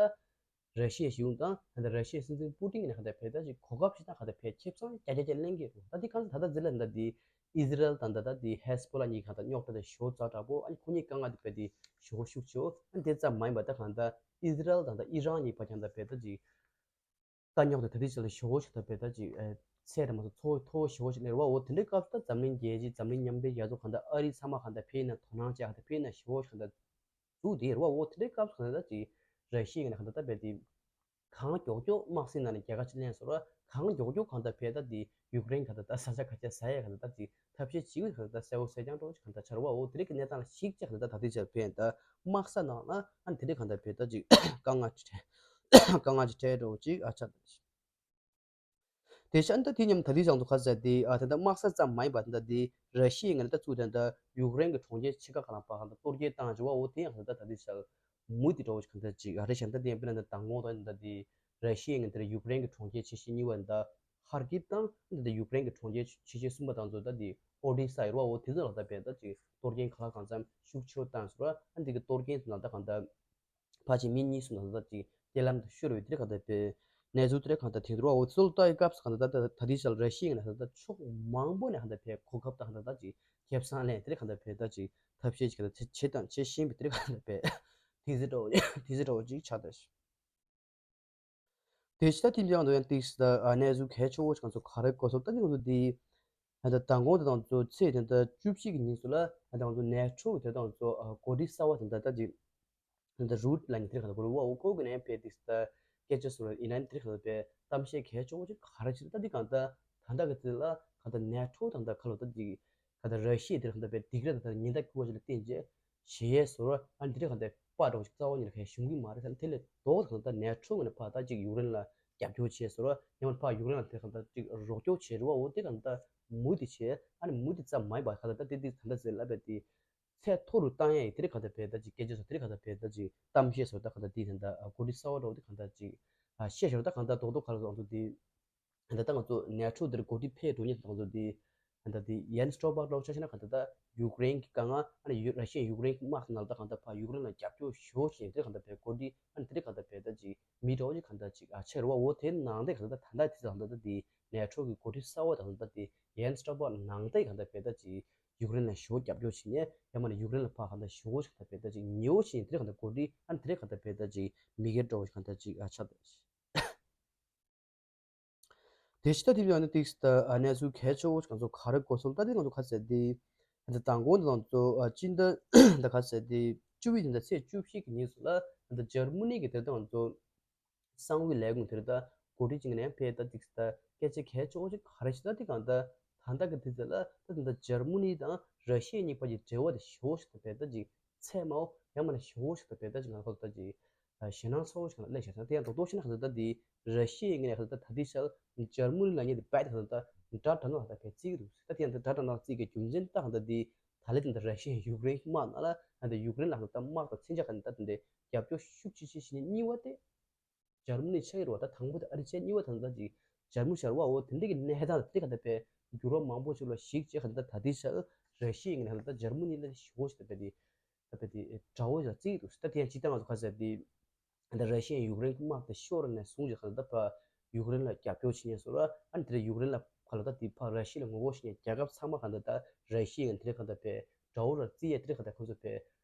ར་ཤི་ཡའི་གཞུང་དང་ད་ལྟ་ར་ཤི་ཡའི་སྲིད་འཛིན་པུ་ཏིན་གྱིས་ནས་གང་ལྟར་བས་ད་ཅིག་གོ་སྐབས་ཤིག་དང་གང་ལྟར་བས་ཁེ་བཟང་རྒྱ་རྒྱ་ཅིག་ལེན་གྱི་རེད། ད་འདི་གང་ལྟར་ད་ལྟ་འཛིན་ལ་འདི་ཨི་ཟི་རལ་དང་ད་ལྟ་འདི་ཧེ་སི་བྷོ་ལ་གཉིས་གང་ལྟར་རྙོག་དྲ་དེ་ཞེ་པོ་ཛ་དྲག་པོ། ཨ་ནི་ཁོ་གཉིས་དཀའ་ངལ་དེ་བས་དེ་ཞེ་པོ་ཤུགས་ཆེ་བོ། ཨ་ནི་དེ་ཙམ་མ་ཡིན་པར་ད་གང་ལྟར་ཨི་ཟི་རལ་དང་ད་ཨི་རན་གཉིས་བར་གང་ལྟར་བས་ད་ཅིག་དཀའ་རྙོག་དེ་ད་ལྟའི་ཆ་ལ་ཞེ་པོ་ཞིག་ད་བས་ད་ཅིག་ཚད་དེ་མ་གཏོགས་མཐོ་བོ་མཐོ་བོ་ཞེ་པོ་ཞིག་སླེབས་རེད་བ། འོ་དེ་འདྲའི་སྐབས་སུ་ད་འཛམ་གླིང་རྒྱལ་སྤྱི་འཛམ་གླིང་མཉམ་འབྲེལ་རྒྱལ་ཚོགས་གང་ལྟར་ཨ་རི་ཚང་མ་གང་ལྟར་ཕེབས་ན་དོ་སྣང་བྱས་གང་ལྟར་ཕེབས་ན་ཞེ་པོ་ཞིག་གང་ལྟར་འདུག་དེ་རེད་བ། འོ་དེ་འདྲའི་སྐབས་སུ་གང་ལྟར་ད་ཅིག་ར་ཤི་ཡའི་ནས་གང་ལྟར་ད་བས་དེ་གང་མགྱོགས་མགྱོགས་དམག་སྲིད་ནང་ནས་རྒྱལ་ཁ་ཅིག་ལེན་སོང་ར། གང་མགྱོགས་མགྱོགས་གང་ལྟར་བས་ད་དེ་ཡུཀ་རེན་གང་ལྟར་ད་ས་ཆ་ག་ཆ་ཟ་ཡས་གང་ལྟར་ད་ཅིག་ཐབས་ཤེས་བྱེད་དགོས་གང་ལྟར་ད་གསལ་པོ་གསལ་རྐྱང་འདྲ་བོ་ཅིག་གང་ལྟར་ཆགས་རེད་བ། འོ་དེ་རིགས་ཀྱི་གནས་སྟངས་ལ་གཞིགས་བྱས་གང་ལྟར་ད་ལྟའི་ཆར་བས་ད་དམག་ས་ནང་ལ་ཨ་ནི་དེ་རིགས་གང་ལྟར་བས་ད་ཅིག་དཀའ་ངལ་ཅིག་འཕྲད་དཀའ་ངལ་ཅིག་འཕྲད་འགྲོ་བོ་ཅིག་ཨ་ཆགས། དེ་བཞིན་ད་དེ་མཉམ་ད་ལྟའི་ཆར་ཚོ་ག་ཟེར་དེ་ཨ་ད་ལྟ་དམག་ས་ཙམ་མ་ཡིན་པ་ད་ལྟ་དེ་ར་ཤི་ཡའི་ངོས་ནས་ད་ཚུར་ད་ལྟ་ཡུཀ་རེན་གྱི་གྲོང་ཁྱེར་ཆེ་ཁག་ཁག་ལ་ཕར་གང་ལྟར་གཏོར་སྐྱོན་བཏང་བྱས་བ། འོ་དེ་ཡང་ད་ལྟ་ད་ལྟའི་ཆར་མུ་མཐུད་འགྲོ་བ་ཞིག་གང་ལྟར་ཅིག་ཨ་རེད་ཤག་ད་དེ་ཡང་དཔེར་ན་ད་མདང་དགོང་དང་ད་དེ་ར་ཤི་ཡའི་ངོས་ནས་ད་ཡུཀ་རེན་གྱི་གྲོང་ཁྱེར་ཆེ་ཤོས་གཉིས་པ་ད་ཧར་ཀིབ་དང་ད་ད་ཡུཀ་རེན་གྱི་གྲོང་ཁྱེར་ཆེ་ཤོས་གསུམ་པ་དང་ཚོ་ད་དེ་ཨོ་ཌི་ས་ཡོད་བ། འོ་དེ་ཚོ་ལ་ད་བས་ད་ཅིག་གཏོར་སྐྱོན་གང་ལ་གང་འཚམ་ཤུགས་ཆེ་བོ་བཏང་སོང་ར། ཨ་འདི་གི་གཏོར་སྐྱོན་ཚོ་ལ་ད་གང་ལྟར། ཕལ་ཆེར་མི་གཉིས་གསུམ་ལ་ད་ཅིག་རྐྱེན་ལམ་དུ་ཤོར་བའི་དེ་རིགས་གང་ལྟར་བས་གནས་ཚུལ་དེ་རིགས་གང་ལྟར་དེ་འདུག་བ། འོ་ཚོད་ལྟ་ཡི་སྐབས་སུ་གང་ལྟར་ད་ད་ལྟའི་ཆར་ར་ཤི་ཡའི་ནས་གང་ལྟར་ཕྱོགས་མང་པོ་ནས་གང་ལྟར་བས་གོ་སྐབས་དང་གང་ལྟར་ད་ཅིག་ཁེ་བཟང་ལེན་དེ་རིགས་གང་ལྟར་བས་ད་ཅིག་ཐབས་ཤེས་ཅིག་གང་ལྟར་བྱེད་དང་བྱེད་བཞིན་པའི་དེ་རིགས་གང་ལྟར་བས་དེ་ཟེར་འགྲོ་དེ་ཟེར་འགྲོ་ཅིག་ཆགས་ད། དེ་ཕྱི་ད་ཐིམ་ཅང་དུ་ཡང་ཏིག་སི་ད་གནས་ཚུལ་གལ་ཆེ་བོ་ཅིག་ང་ཚོ་ག་རེ་གོ་སོང་ད་ནི་ང་ཚོ་དེ་ད་ལྟ་མདང་དགོང་དེ་དང་ཚོ་ཚེས་དེ་ད་བཅུ་གཅིག་གི་ཉིན་སུ་ལ་ད་ང་ཚོ་ནེ་ཊོ་གི་དེ་དང་ཚོ་འགོ་ཁྲིད་གསར་བ་དེ་ད་ད་ཅིག་ད་རུད་ལ་ནི་དེ་ག་ད་གོ་རུ་བ་འོ་ཁོ་གི་ནས་ཕེ་ཏིག་སི་ད་སྐད་ཆ་སུ་ལ་ཡིན་ན་དེ་ག་ད་ཕེ་གཏམ་བཤད་གལ་ཆེ་བོ་ཅིག་ག་རེ་ཅིག་ད་འདི་གང་ད་ད་ད་གི་དེ་ལ་ག་ད་ནེ་ཊོ་དང་ད་ག་ལོ་ད་འདི་ག་ད་ར་ཤི་ཡ་དེ་ག་ད་ཕེ་སྡིགས་ར་ད་ད་ཉེན་བརྡ་ཁུ་བ་ཅིག་ལ་བརྟེན་རྗེས། བྱེད་ཡས་སོར་ཨ་འདི་རིགས་གང་ལྟར་པ་འདྲ་བོ་ཞིག་རྩ་བ་ཉིད་ལ་གང་ཡང་ཞུགས་ཀྱི་མ་རེད་ཟེར་ན། དེ་ལས་ལྡོག་གང་ལྟར་ནེ་ཊོ་ངོས་ནས་ཕར་ད་ཅིག་ཡུཀ་རེན་ལ་རྒྱབ་སྐྱོར་བྱས་སོར་ཡང་ཕར་ཡུཀ་རེན་ལ་དེ་གང་ལྟར་ཅིག་རོགས་སྐྱོར་བྱས་རེད་བ། འོ་དེ་གང་ལྟར་མུ་མཐུད་བྱས་ཨ་ནི་མུ་མཐུད་ཙམ་མ་ཡིན་པར་གང་ལྟར་ད་དེ་དེ་གང་ལྟར་ཟེར་ལབ་པའི་དེ་ཚད་མཐོ་རུ་བཏང་ཡས་དེ་རིགས་གང་ལྟར་བས་ད་ཅིག་སྐད་ཆ་སོ་དེ་རིགས་གང་ལྟར་བས་ད་ཅིག་གཏམ་བཤད་སོ་ད་གང་ལྟར་དེ་གང་ལྟར་གོ་སྒྲིག་གསར་བ་འདྲ་བོ་དེ་གང་ལྟར་ཅིག་བཤད་ཤོར་ད་གང་ལྟར་རྡོག་རྡོག་ག་ལ་སོང་དུ་དེ། ད་ལྟ་ང་ཚོ་ནེ་ཊོ་འདིར་འགོ་ཁྲིད་ཕེབས་འགྲོ་མཁན་ང་ཚོ་འདི་ད་ལྟ་འདི་ཡན་སི་སྟོལ་པར་ལོག་ཆ་ཤེས་ན་གང་ལྟར་ད་ཡུཀ་རེན་གྱི་དཀའ་ངལ་ཨ་ནི་ཡུ་ར་ཤི་ཡ་ཡུཀ་རེན་གྱི་དམག་ནང་ལ་ད་གང་ལྟར་ཕར་ཡུཀ་རེན་ལ་རྒྱབ་སྐྱོར་ཞུ་བཞིན་དེ་གང་ལྟར་བས་གོ་སྒྲིག་ཨ་ནི་དེ་རིགས་གང་ལྟར་བས་ད་ཅིག་མི་འདྲ་བོ་ཅིག་གང་ལྟར་ཅིག་ཨ་ཆགས་རེད་བ། འོ་དེ་ནང་དེ་གང་ལྟར་ད་ད་ལྟ་དེ་གང་ལྟར་ད་དེ་ནེ་ཊོ་གི་འགོ་ཁྲིད་གསར་བ་དང་ད་དེ་ཡན་སི་སྟོལ་པར་ནང་དེ་གང་ལྟར་བས་ད་ཅིག་ཡུཀ་རེན་ལ་ཞུ་རྒྱབ་སྐྱོར་བྱེད་ཉེ་ཡང་མ་ནི་ཡུཀ་རེན་ལ་ཕར་གང་ལྟར་ཞུ་བཞིན་གང་ལྟར་བས་ད་ཅིག་ཉེ་བོ་བྱེད་ཉེ་དེ་རིགས་གང་ལྟར་གོ་སྒྲིག་ཨ་ནི་དེ་རིགས་གང་ལྟར་བས་ད་ཅིག་མི་སྒེར་འདྲ་བོ་ཅིག་གང་ལྟར་ཅིག་ཨ་ཆགས་ད། དེ་ཕྱི་ད་དེ་ཡང་ནི་ཏིག་སི་ད་ཨ་གནས་ཚུལ་གལ་ཆེ་བོ་ང་ཚོ་ག་རེ་གོ་སོང་ད་དེ་ང་ཚོ་ག་ཟེར་དེ་ད་མདང་དགོང་དེ་ང་ཚོ་ཨ་སྤྱི་ཟླ་ད་ག་ཟེར་དེ་བཅུ་བཞི་ཉིན་ད་ཚེས་བཅུ་བཞི་གི་ཉིན་སུ་ལ་ད་འཇར་མ་ནི་གི་དེ་ད་ང་ཚོ་གསང་བའི་ལས་ཁུངས་དེར་ད་གོ་སྒྲིག་ཅིག་ནས་ཕེ་ད་ཏིག་སི་ད་སྐད་ཆ་གལ་ཆེ་བོ་ཅིག་ག་རེ་ཞིག་ད་དེ་གང་ད་ད་ད་གི་དེ་ཚེ་ལ་ད་ད་འཇར་མ་ནི་དང་ར་ཤི་ཡ་གཉིས་བར་གྱི་འབྲེལ་བ་དེ་ཞོ་ཞིག་ད་ཕེ་ད་ཅིག་ཚད་མའོ་ཡང་མ་ནི་ཞོ་ཞིག་ད་ཕེ་ད་ཅིག་ང་ཁོ་ད་ཅིག་ཞེད་སྣང་ཚ་བོ་ཞིག་ལ་སླེབས་ཤག་དེ་ཡང་རྡོག་རྡོག་བཤད་ན་གང་ལྟར་ད་འདི་ར་ཤི་ཡའི་ངོས་ནས་གང་ལྟར་ད་ལྟའི་ཆར་འཇར་མ་ནི་ལ་ཉེ་དེ་རྦད་དེ་གང་ལྟར་དགྲ་དྲག་ན་ལ་ད་ཕེ་བརྩི་གི་འདུག་ད་དེ་ཡང་ད་དགྲ་དྲག་ན་ལ་བརྩི་གི་རྒྱུ་མཚན་ད་གང་ལྟར་འདི་ད་ལྟ་དེ་འདི་ར་ཤི་ཡ་ཡུཀ་རེན་དམག་ནང་ལ་ད་འདི་ཡུཀ་རེན་ལ་གང་ལྟར་དམག་དང་མཚོན་ཆ་གང་ལྟར་དེ་འདི་རྒྱབ་སྐྱོར་ཤུགས་ཆེ་ཆེ་བྱེད་མཁན་གཉིས་པ་དེ་འཇར་མ་ནི་ཆགས་ཀྱི་རེད་བ། ད་དང་པོ་དེ་ཨ་རི་བྱས་གཉིས་པ་ད་ལྟ་ཅིག་འཇར་མ་ཤར་བ་འོ་དེ་འདྲ་གི་གནས་སྟངས་དེ་གང་ལྟར་ཕེ་འགྱུར་བ་མང་པོ་ཞིག་ལ་གཞིགས་བྱས་གང་ལྟར་ད་ལྟའི་ཆར་ར་ཤི་ཡའི་ངོས་ནས་གང་ལྟར་འཇར་མ་ནི་ལ་ཞོ་ཞིག་ད་ཕེ་དེ། ད་ཕེ་དེ་དགྲ་བོ་ལ་བརྩི་གི་འདུག་ད་དེ་ཡང་སྤྱིར་བཏང་ང་ཚོ་ག་ཟེར་དེ་ད་ར་ཤི་ཡ་ཡུཀ་རེན་གྱི་དམག་དེ་ཤོར་ནས་བཟུང་ཅིག་ག་ད་ཕ་ཡུཀ་རེན་ལ་རྒྱབ་སྐྱོར་བྱེད་མཁན་སོ་ར་ཨ་ནི་དེ་ར་ཡུཀ་རེན་ལ་ག་ལ་ད་དེ་ཕ་ར་ཤི་ཡ་ལ་ངོ་རྒོལ་བྱེད་མཁན་རྒྱལ་ཁབ་ཚང་མ་ག་ད་ད་ར་ཤི་ཡ་དེ་ར་ག་ད་ཕེ་དགྲ་བོ་ལ་བརྩི་ཡ་དེ་ར་ག་ད་ཁོ་ཚོ་ཕེ་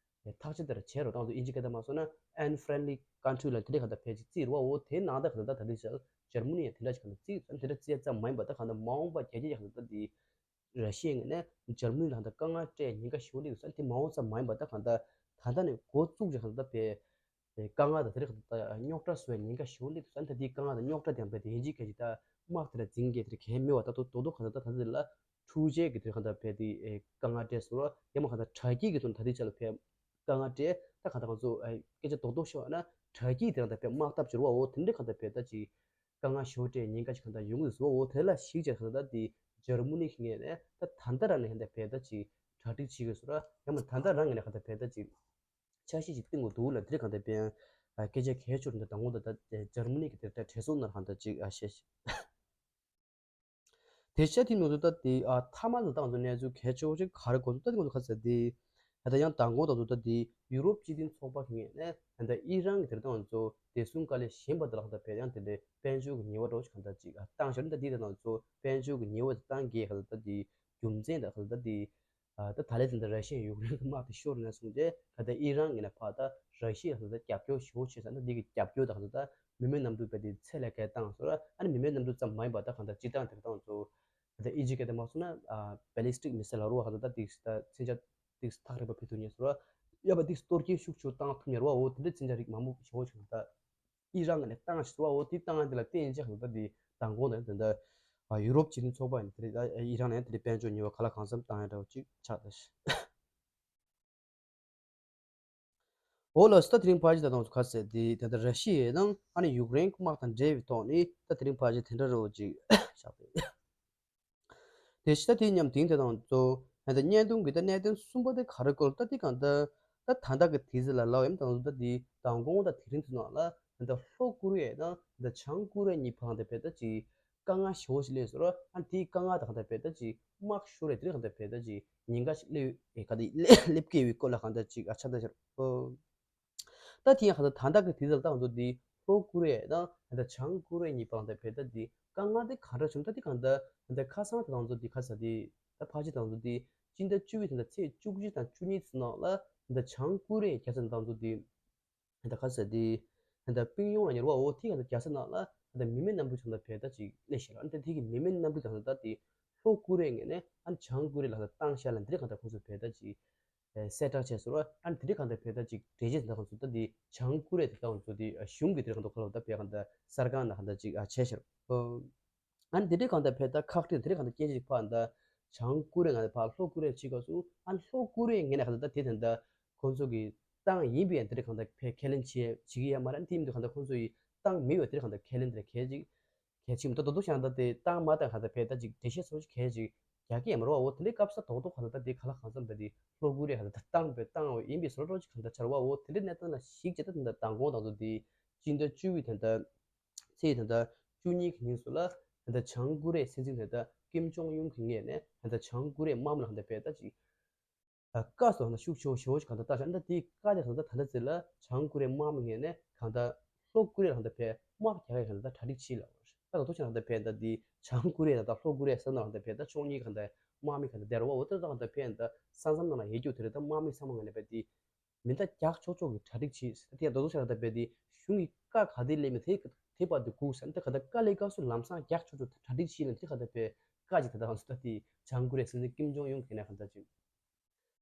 ཐག་གཅོད་དེ་ར་བྱས་རོགས་ད་ང་ཚོ་ཨིན་ཇི་སྐད་ད་མ་སོང་ན་unfriendly country ལ་དེ་ར་ག་ད་ཕེ་ཅིག་བརྩི་རོགས་འོ་དེ་ནང་ད་ག་ད་ད་དེ་ཆ་འཇར་མ་ནི་ཡ་དེ་འདྲ་ཅིག་ག་ད་བརྩི་དེ་འདྲ་བརྩི་ཡ་ཙམ་མ་ཡིན་པ་ད་ག་ད་མ་འོངས་པ་རྒྱལ་སྤྱི་ཡ་ག་ད་ད་དེ། ར་ཤི་ཡའི་ངོས་ནས་འཇར་མ་ནི་ལ་ད་དཀའ་ངལ་སྤྲད་ཉེན་ཁ་ཞེ་པོ་སླེབས་འདུག་ཟེར་དེ་མ་འོངས་ཙམ་མ་ཡིན་པ་ད་གང་ལྟར་ད་ལྟ་ནས་འགོ་བཙུགས་ཀྱི་གང་ལྟར་ཕེ་དཀའ་ངལ་དང་དེ་རིགས་གང་ལྟར་རྙོག་དྲ་བཟོ་བའི་ཉེན་ཁ་ཞེ་པོ་སླེབས་འདུག་ཟེར་ད་དེའི་དཀའ་ངལ་དང་རྙོག་དྲ་དེ་ཡང་ཕེ་དེ་ཡིན་གཅིག་གལ་ཆེ་ད་དམག་དེ་ལ་འཛིང་གི་དེ་གལ་མེད་པ་ད་དོ་དོ་དོ་གང་ལྟར་ད་ད་དེ་ལ་འཁྲུག་ཆེ་གི་དེ་གང་ལྟར་ཕེ་དེ་དཀའ་ངལ་སྤྲད་སོང་ར་ཡང་མ་གང་ལྟར་དྲག་སྐྱེད་ཀྱི་དོན་ད་དེ་ཆ་ལ་ཕེ་དཀའ་ངལ་སྤྲད་ད་གང་ལྟར་ང་ཚོ་སྐད་ཆ་རྡོག་རྡོག་ཤོད་ན་དྲག་སྐྱེད་དེ་གང་ལྟར་ཕེ་དམག་འཐབ་བྱེད་རོགས་འོ་དེ་འདྲ་གང་ལྟར་ཕེ་ད་ཅིག་དཀའ་ངལ་ཞེ་པོ་སྤྲད་ཉེན་ཁ་ཅིག་གང་ལྟར་ཡོང་གི་འདུག་ཟེར་བ། འོ་དེ་ལ་གཞིགས་བྱས་གང་ལྟར་དེ་འཇར་མ་ནི་གི་ངོས་ནས་ད་ད་ལྟ་རང་ནས་གང་ལྟར་ཕེ་ད་ཅིག་གྲ་སྒྲིག་བྱེད་དགོས་ཟེར་བ། ཡང་མ་ད་ལྟ་རང་ངོས་ནས་གང་ལྟར་ཕེ་ད་ཅིག་ འཆར་གཞི་ཞིག་བཏིང་དགོས་འདུག་ལ། དེ་རིང་གང་ལྟར་དཔེ་ཡང་སྐད་ཆ་གལ་ཆེ་ཤོས་འདི་མདང་དགོང་ད་ལྟ་འཇར་མ་ནི་གི་དེ་ལྟར་གྲོས་ཚོགས་ནང་གང་ལྟར་ཅིག་བཤད་ཤིང་། དེ་བྱས་དེ་ནང་དུ་ད་དེ་ཨ་མཐའ་མ་ལ་ད་ང་ཚོ་གནས་ཚུལ་གལ་ཆེ་བོ་ཅིག་ག་རེ་གོ་འདུག་ད་དེ་ང་ཚོ་ཁ་ཟེར་དེ་ད་ལྟ་ཡང་མདང་དགོང་ད་ཚོ་ད་དེ་ཡུ་རོབ་སྤྱི་མཐུན་ཚོགས་པ་གི་ངོས་ནས་ད་ལྟ་ཨི་རན་གྱི་དེ་ལྟ་ང་ཚོ་བདེ་སྲུང་བཀའ་བློན་གཞོན་པ་དེ་ལ་ད་ལྟ་བས་ཡང་དེ་འདྲའི་དཔལ་འབྱོར་གྱི་ཉེས་པ་འདྲ་བོ་ཅིག་གང་ལྟར་ཅིག་བཏང་ཤོར། ད་དེ་ད་ང་ཚོ་དཔལ་འབྱོར་གྱི་ཉེས་པ་དེ་བཏང་གི་ག་ད་ད་དེ་རྒྱུ་མཚན་ད་ག་ད་དེ་ཨ་ད་ད་ལན་དེ་འདྲ་ར་ཤི་ཡ་ཡུཀ་རེན་གྱི་དམག་དེ་ཤོར་ནས་བཟུང་རྗེས་ད་ལྟ་ཨི་རན་གྱི་ནས་ཕར་ད་ར་ཤི་ཡ་ད་ལྟ་རྒྱབ་སྐྱོར་ཞེ་པོ་བྱས་ཙང་ད་འདི་གི་རྒྱབ་སྐྱོར་ད་ག་ད་ད་མི་མེད་གནམ་གྲུ་བས་དེ་ཚད་ལས་བརྒལ་བཏང་སོང་ར། ཨ་ནི་མི་མེད་གནམ་གྲུ་ཙམ་མ་ཡིན་པ་ད་གང་ལྟར་སྤྱིར་བཏང་དེ་ད་ང་ཚོ་ད་ལྟ་ཨི་ཇི་སྐད་དེ་མ་སོང་ན་ཨ་ballistic missile་ལ་རོ་ག་ད་ད་དེ་ད་མཚོན་ཆ་དེ་ཐག་རིང་པ་ཕེབས་ཐུབ་ཉེ་སོང་ར། ཡ་པ་དེ་གཏོར་སྐྱོན་ཤུགས་ཆེ་བཏང་ཐུབ་ཉེ་ར་བ། འོ་དེ་འདྲ་མཚོན་ཆ་རིགས་མང་པོ་ཞེ་པོ་ཅིག་ད་ཨི་རན་གྱི་ནས་བཏང་ཞེས་སོ། འོ་དེ་བཏང་ཡ་དེ་ལ་བརྟེན་བྱས་ད་ལྟ་དེ་མདང་དགོང་དང་དེ་འདྲ་ཡུ་རོབ་སྤྱི་མཐུན་ཚོགས་པ་ཡིན་དེ་རེད། ཨི་རན་ནས་དེ་རེད་དཔལ་འབྱོར་ཉེས་པ་ག་ལ་གང་འཚམ་བཏང་ཡ་འདྲ་བོ་ཅིག་ཆགས་ད་ཤི། འོ་ལགས་སོ། ད་དེ་རིང་ཕལ་ཆེར་ད་དུང་ཁ་གསལ་དེ་ད་ལྟ་ར་ཤི་ཡའི་ནང་ཨ་ནི་ཡུཀ་རེན་དམག་དང་འབྲེལ་བའི་ཐོག་ནས་ད་དེ་རིང་ཕལ་ཆེར་དེ་འདྲ་འདྲ་བོ་ཅིག་ཆགས་པས། དེ་ཕྱི་ད་དེའི་མཉམ་དེང་དེ་དང་གཙོ་ད་ལྟ་བརྙན་ཐུང་གི་ད་གནད་དོན་གསུམ་པ་དེ་ག་རེ་སྐོར་ད་དེ་གང་ད་ད་ད་ལྟ་གི་དུས་ཚོད་ལ་ལབ་ཡམ་དང་ད་དེ་མདང་དགོང་ད་དེ་རིང་དུ་ནང་ལ་ད་ལྟ་ལྷོ་ཀོ་རི་ཡ་དང་ད་ལྟ་བྱང་ཀོ་རི་ཡ་གཉིས་བར་ད་བས་ད་ཅིག་དཀའ་ངལ་ཞེ་པོ་ཞིག་སླེབས་སོང་ར། ཨ་དེའི་དཀའ་ངལ་ད་གང་ད་བས་ད་ཅིག་དམག་ཤོར་རེ་དེ་རིང་གང་ད་བས་ད་ཅིག་ཉེན་ཁ་ཞིག་སླེབས་ཨེ་ག་དེ་སླེབས་སླེབས་ཀྱི་ཡོད་པའི་སྐོར་ལ་གང་ད་ཅིག་ཨ་ཆ་ད་ཤར། ད་དེ་ཡང་ཁ་ད་ད་ལྟ་གི་དུས་ཚོད་ལ་ད་ང་ཚོ་འདི་ལྷོ་ཀོ་རི་ཡ་དང་ད་ལྟ་བྱང་ཀོ་རི་ཡ་གཉིས་བར་ད་བས་ད་འདི་དཀའ་ངལ་དེ་ག་འདྲ་བྱུང་ད་འདི་གང་ད་ད་ལྟ་ཁ་སང་ད་ང་ཚོ་འདི་ཁ་ས་འདི་ད་ཕལ་ཆེར་ད་ང་ཚོ་འདི་སྤྱི་ཟླ་བཅུ་པའི་ད་ལྟ་ཚེས་བཅུ་གཅིག་དང་བཅུ་གཉིས་ཚོ་ནང་ལ་ད་ལྟ་བྱང་ཀོ་རི་ཡ་རྒྱལ་ས་ད་ང་ཚོ་འདི་ད་ལྟ་ཁ་ས་འདི་ད་ལྟ་པིང་ཡོང་ལ་ཉེ་བ་འོ་དེ་ག་ད་རྒྱལ་ས་ནང་ལ་ད་ལྟ་མི་མེད་གནམ་གྲུ་ད་ལྟ་བས་ད་ཅིག་སླེབས་ཤག་ལ། ཨ་ནི་ད་དེ་གི་མི་མེད་གནམ་གྲུ་ད་ལྟ་འདི་ལྷོ་ཀོ་རི་ཡའི་ངོས་ནས་ཨ་ནི་བྱང་ཀོ་རི་ཡ་ལ་ད་བཏང་ཤག་ལ། འདི་རེད་གང་ད་ཁོང་ཚོ་བས་ད་ཅིག་གསལ་བསྒྲགས་བྱས་སོང་ར། ཨ་ནི་དེ་རིང་གང་ལྟར་བས་ད་ཅིག་འགྲེལ་བཤད་དེ་འདྲ་ཁོང་ཚོ་ད་འདི་བྱང་ཀོ་རི་ཡ་དེ་ལྟ་ཁོང་ཚོ་དེ་གཞུང་གི་དེ་རིང་གང་ལྟར་ཁོ་ལ་ད་བས་གང་ལྟར་གསར་ཁང་ནང་གང་ལྟར་ཅིག་བྱས་ཤར། ཨ་ནི་དེ་རིང་གང་ལྟར་བས་ད་ཁག་དཀྲིས་དེ་རིང་གང་ལྟར་སྐད་ཆ་ཅིག་ཕར་ད་བྱང་ཀོ་རི་ཡ་ནས་ཕར་ལྷོ་ཀོ་རི་ཡ་ཅིག་ག་སོང་། ཨ་ནི་ལྷོ་ཀོ་རི་ཡའི་ངོས་ནས་གང་ལྟར་ད་དེ་དེ་འདྲ་ཁོང་ཚོ་གི་བཏང་ཡིན་པའི་དེ་རིང་གང་ལྟར་བས་ཁས་ལེན་བྱེད་བྱེད་ཀྱི་ཡོད་མ་རེད། དེ་མིན་དུ་གང་ལྟར་ཁོང་ཚོ་ཡི་བཏང་མེད་པའི་དེ་རིང་གང་ལྟར་ཁས་ལེན་དེ་གལ་ཅིག་གལ་ཆེན་པོ་ད་རྡོག་རྡོག་ཤང་ད་དེ་བཏང་མ་བཏང་ག་ད་བས་ད་ཅིག་འགྲེལ་བཤད་སོགས་ཀྱི་གལ་ཅིག་རྒྱག་གི་ཡང་མ་རེད་བ། འོ་དེ་འདྲའི་སྐབས་སུ་རྡོག་རྡོག་ག་ད་ད་དེ་ག་ལ་གང་འཚམ་ད་དེ་ལྷོ་ཀོ་རི་ཡ་ག་ད་ད་བཏང་བས་བཏང་བ་ཡིན་པའི་བཟོ་འདྲ་ཅིག་ག་ད་ཆགས་རེད་བ། འོ་དེ་འདྲའི་གནས་སྟངས་ལ་གཞིགས་བྱས་ད་ད་ད་མདང་དགོང་དང་དུ་དེ་སྤྱི་ཟླ་བཅུ་པའི་ད་ད་ཚེས་ད་ད་བཅུ་གཉིས་ཀྱི་ཉིན་སུ་ལ་ད་ད་བྱང་ཀོ་རི་ཡའི་སྲིད་འཛིན་ད་ད་ཀིམ་ཅོང་ཡུན་གྱི་ངོས་ནས་ད་ད་བྱང་ཀོ་རི་ཡའི་དམག་མི་ལ་ག་ད་བས་ད་ཅིག་བཀའ་སོགས་ན་ཤུགས་ཆེ་བོ་ཞེ་བོ་ཞིག་གང་ལྟར་བཏང་ཤག་ཨ་ནི་ད་དེའི་བཀའ་དེ་གང་ལྟར་ད་ལྟ་ཚེ་ལ་བྱང་ཀོ་རི་ཡའི་དམག་མི་ངོས་ནས་གང་ལྟར་ལྷོ་ཀོ་རི་ཡ་ལ་གང་ལྟར་བས་དམག་རྒྱག་ཡ་གང་ལྟར་གྲ་སྒྲིག་བྱེད་ལ། ད་ད་ཐུག་ཆ་གང་ལྟར་བས་ད་དེ་བྱང་ཀོ་རི་ཡ་དང་ལྷོ་ཀོ་རི་ཡ་ས་ན་གང་ལྟར་བས་ད་ཕྱོགས་གཉིས་གང་ལྟར་དམག་མི་གང་ལྟར་བསྡད་རོགས་འོ་ད་ད་གང་ལྟར་བས་ད་ས་མཚམས་ནང་ལ་ཡོད་རྒྱུ་དེ་རེད། ད་དམག་མི་ཚང་མ་ངོས་ནས་བས་དེ་མེ་མདའ་རྒྱག་ཆོག་ཆོག་གི་གྲ་སྒྲིག་བྱེད། ད་དེ་ད་ཐུག་ཆ་གང་ལྟར་བས་དེ་གཞུང་གི་བཀའ་ག་དེ་སླེབས་མེད་དེ་དེ་བར་དུ་སྒུག་ཟེར། ད་གང་ལྟར་བཀའ་སླེབས་སྐབས་སུ་ལམ་སང་རྒྱག་ཆོག་ཆོག་གྲ་སྒྲིག་བྱེད་ལ། དེ་གང་ལྟར་བས་བཀའ་ཅིག་ད་ད་གང་ལྟར་ད་དེ་བྱང་ཀོ་རི་ཡའི་སྲིད་འཛིན་ཀིམ་ཇོང་ཡུན་གྱི་ངོས་ནས་གང་ལྟར་ཅིག་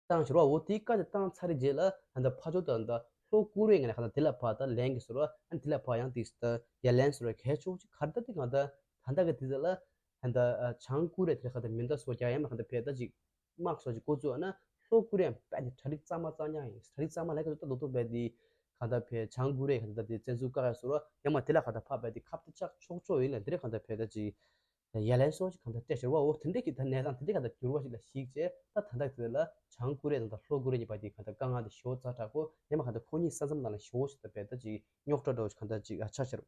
བཏང་ཞོར་བ། འོ་དེའི་བཀའ་དེ་བཏང་ཚར་རྗེས་ལ་ད་ལྟ་ཕར་ཕྱོགས་དང་ད་ལྷོ་ཀོ་རི་ཡའི་ངོས་ནས་གང་ལྟར་དེ་ལ་ཕར་ད་ལན་གྱི་ཟེར་བ། ཨ་དེ་ལ་ཕར་ཡང་ཏིག་ད་ཡ་ལན་ཟེར་བ་གལ་ཆེ་བོ་ཅིག་ག་རེ་ད་དེ་གང་ལྟར་ད་ལྟ་གི་དུས་ཚོད་ལ་ད་ལྟ་བྱང་ཀོ་རི་ཡ་དེ་ལ་གང་ལྟར་མེ་མདའ་སོགས་རྒྱག་ཡ་མ་གང་ལྟར་བས་ད་ཅིག་དམག་སོགས་ཀྱི་འགོ་བཙུགས་ན་ལྷོ་ཀོ་རི་ཡ་རྦད་དེ་གྲ་སྒྲིག་གཙང་མ་གཙང་རྐྱང་ཡིན། གྲ་སྒྲིག་གཙང་མ་ལས་ཀ་ཚོ་ད་རྡོག་རྡོག་རྦད་དེ་གང་ལྟར་བས་བྱང་ཀོ་རི་ཡ་གང་ལྟར་དེ་བཙན་འཛུལ་བཀག་ཡ་ཟེར་བ་ཡང་མ་དེ་ལ་གང་ལྟར་ཕར་རྦད་དེ་ཁ་གཏད་བཅག་ཆོག་ཆོག་ཡིན་ལ། དེ་ལ་གང་ལྟར་བས་ད་ཅིག་ཡ་ལན་སོགས་ཀྱི་གང་ལྟར་སྤྲད་ཤར་བ། འོ་དེ་འདྲ་གི་ད་གནས་སྟངས་དེ་འདྲ་གང་ལྟར་འགྱུར་བ་ཞིག་ལ་གཞིགས་བྱས་ད་ད་ལྟ་དེ་ལ་བྱང་ཀོ་རི་ཡ་དང་ད་ལྷོ་ཀོ་རི་ཡ་གཉིས་བར་དེ་གང་ལྟར་དཀའ་ངལ་དེ་ཞེ་པོ་ཛ་དྲག་པོ་ཡང་མ་གང་ལྟར་ཁོ་གཉིས་ས་མཚམས་ནང་ལ་ཞེ་པོ་ཞིག་ད་རྦད་ད་ཅིག་རྙོག་དྲ་འདྲ་བོ་ཞིག་གང་ལྟར་ཅིག་ཆགས་ཤར།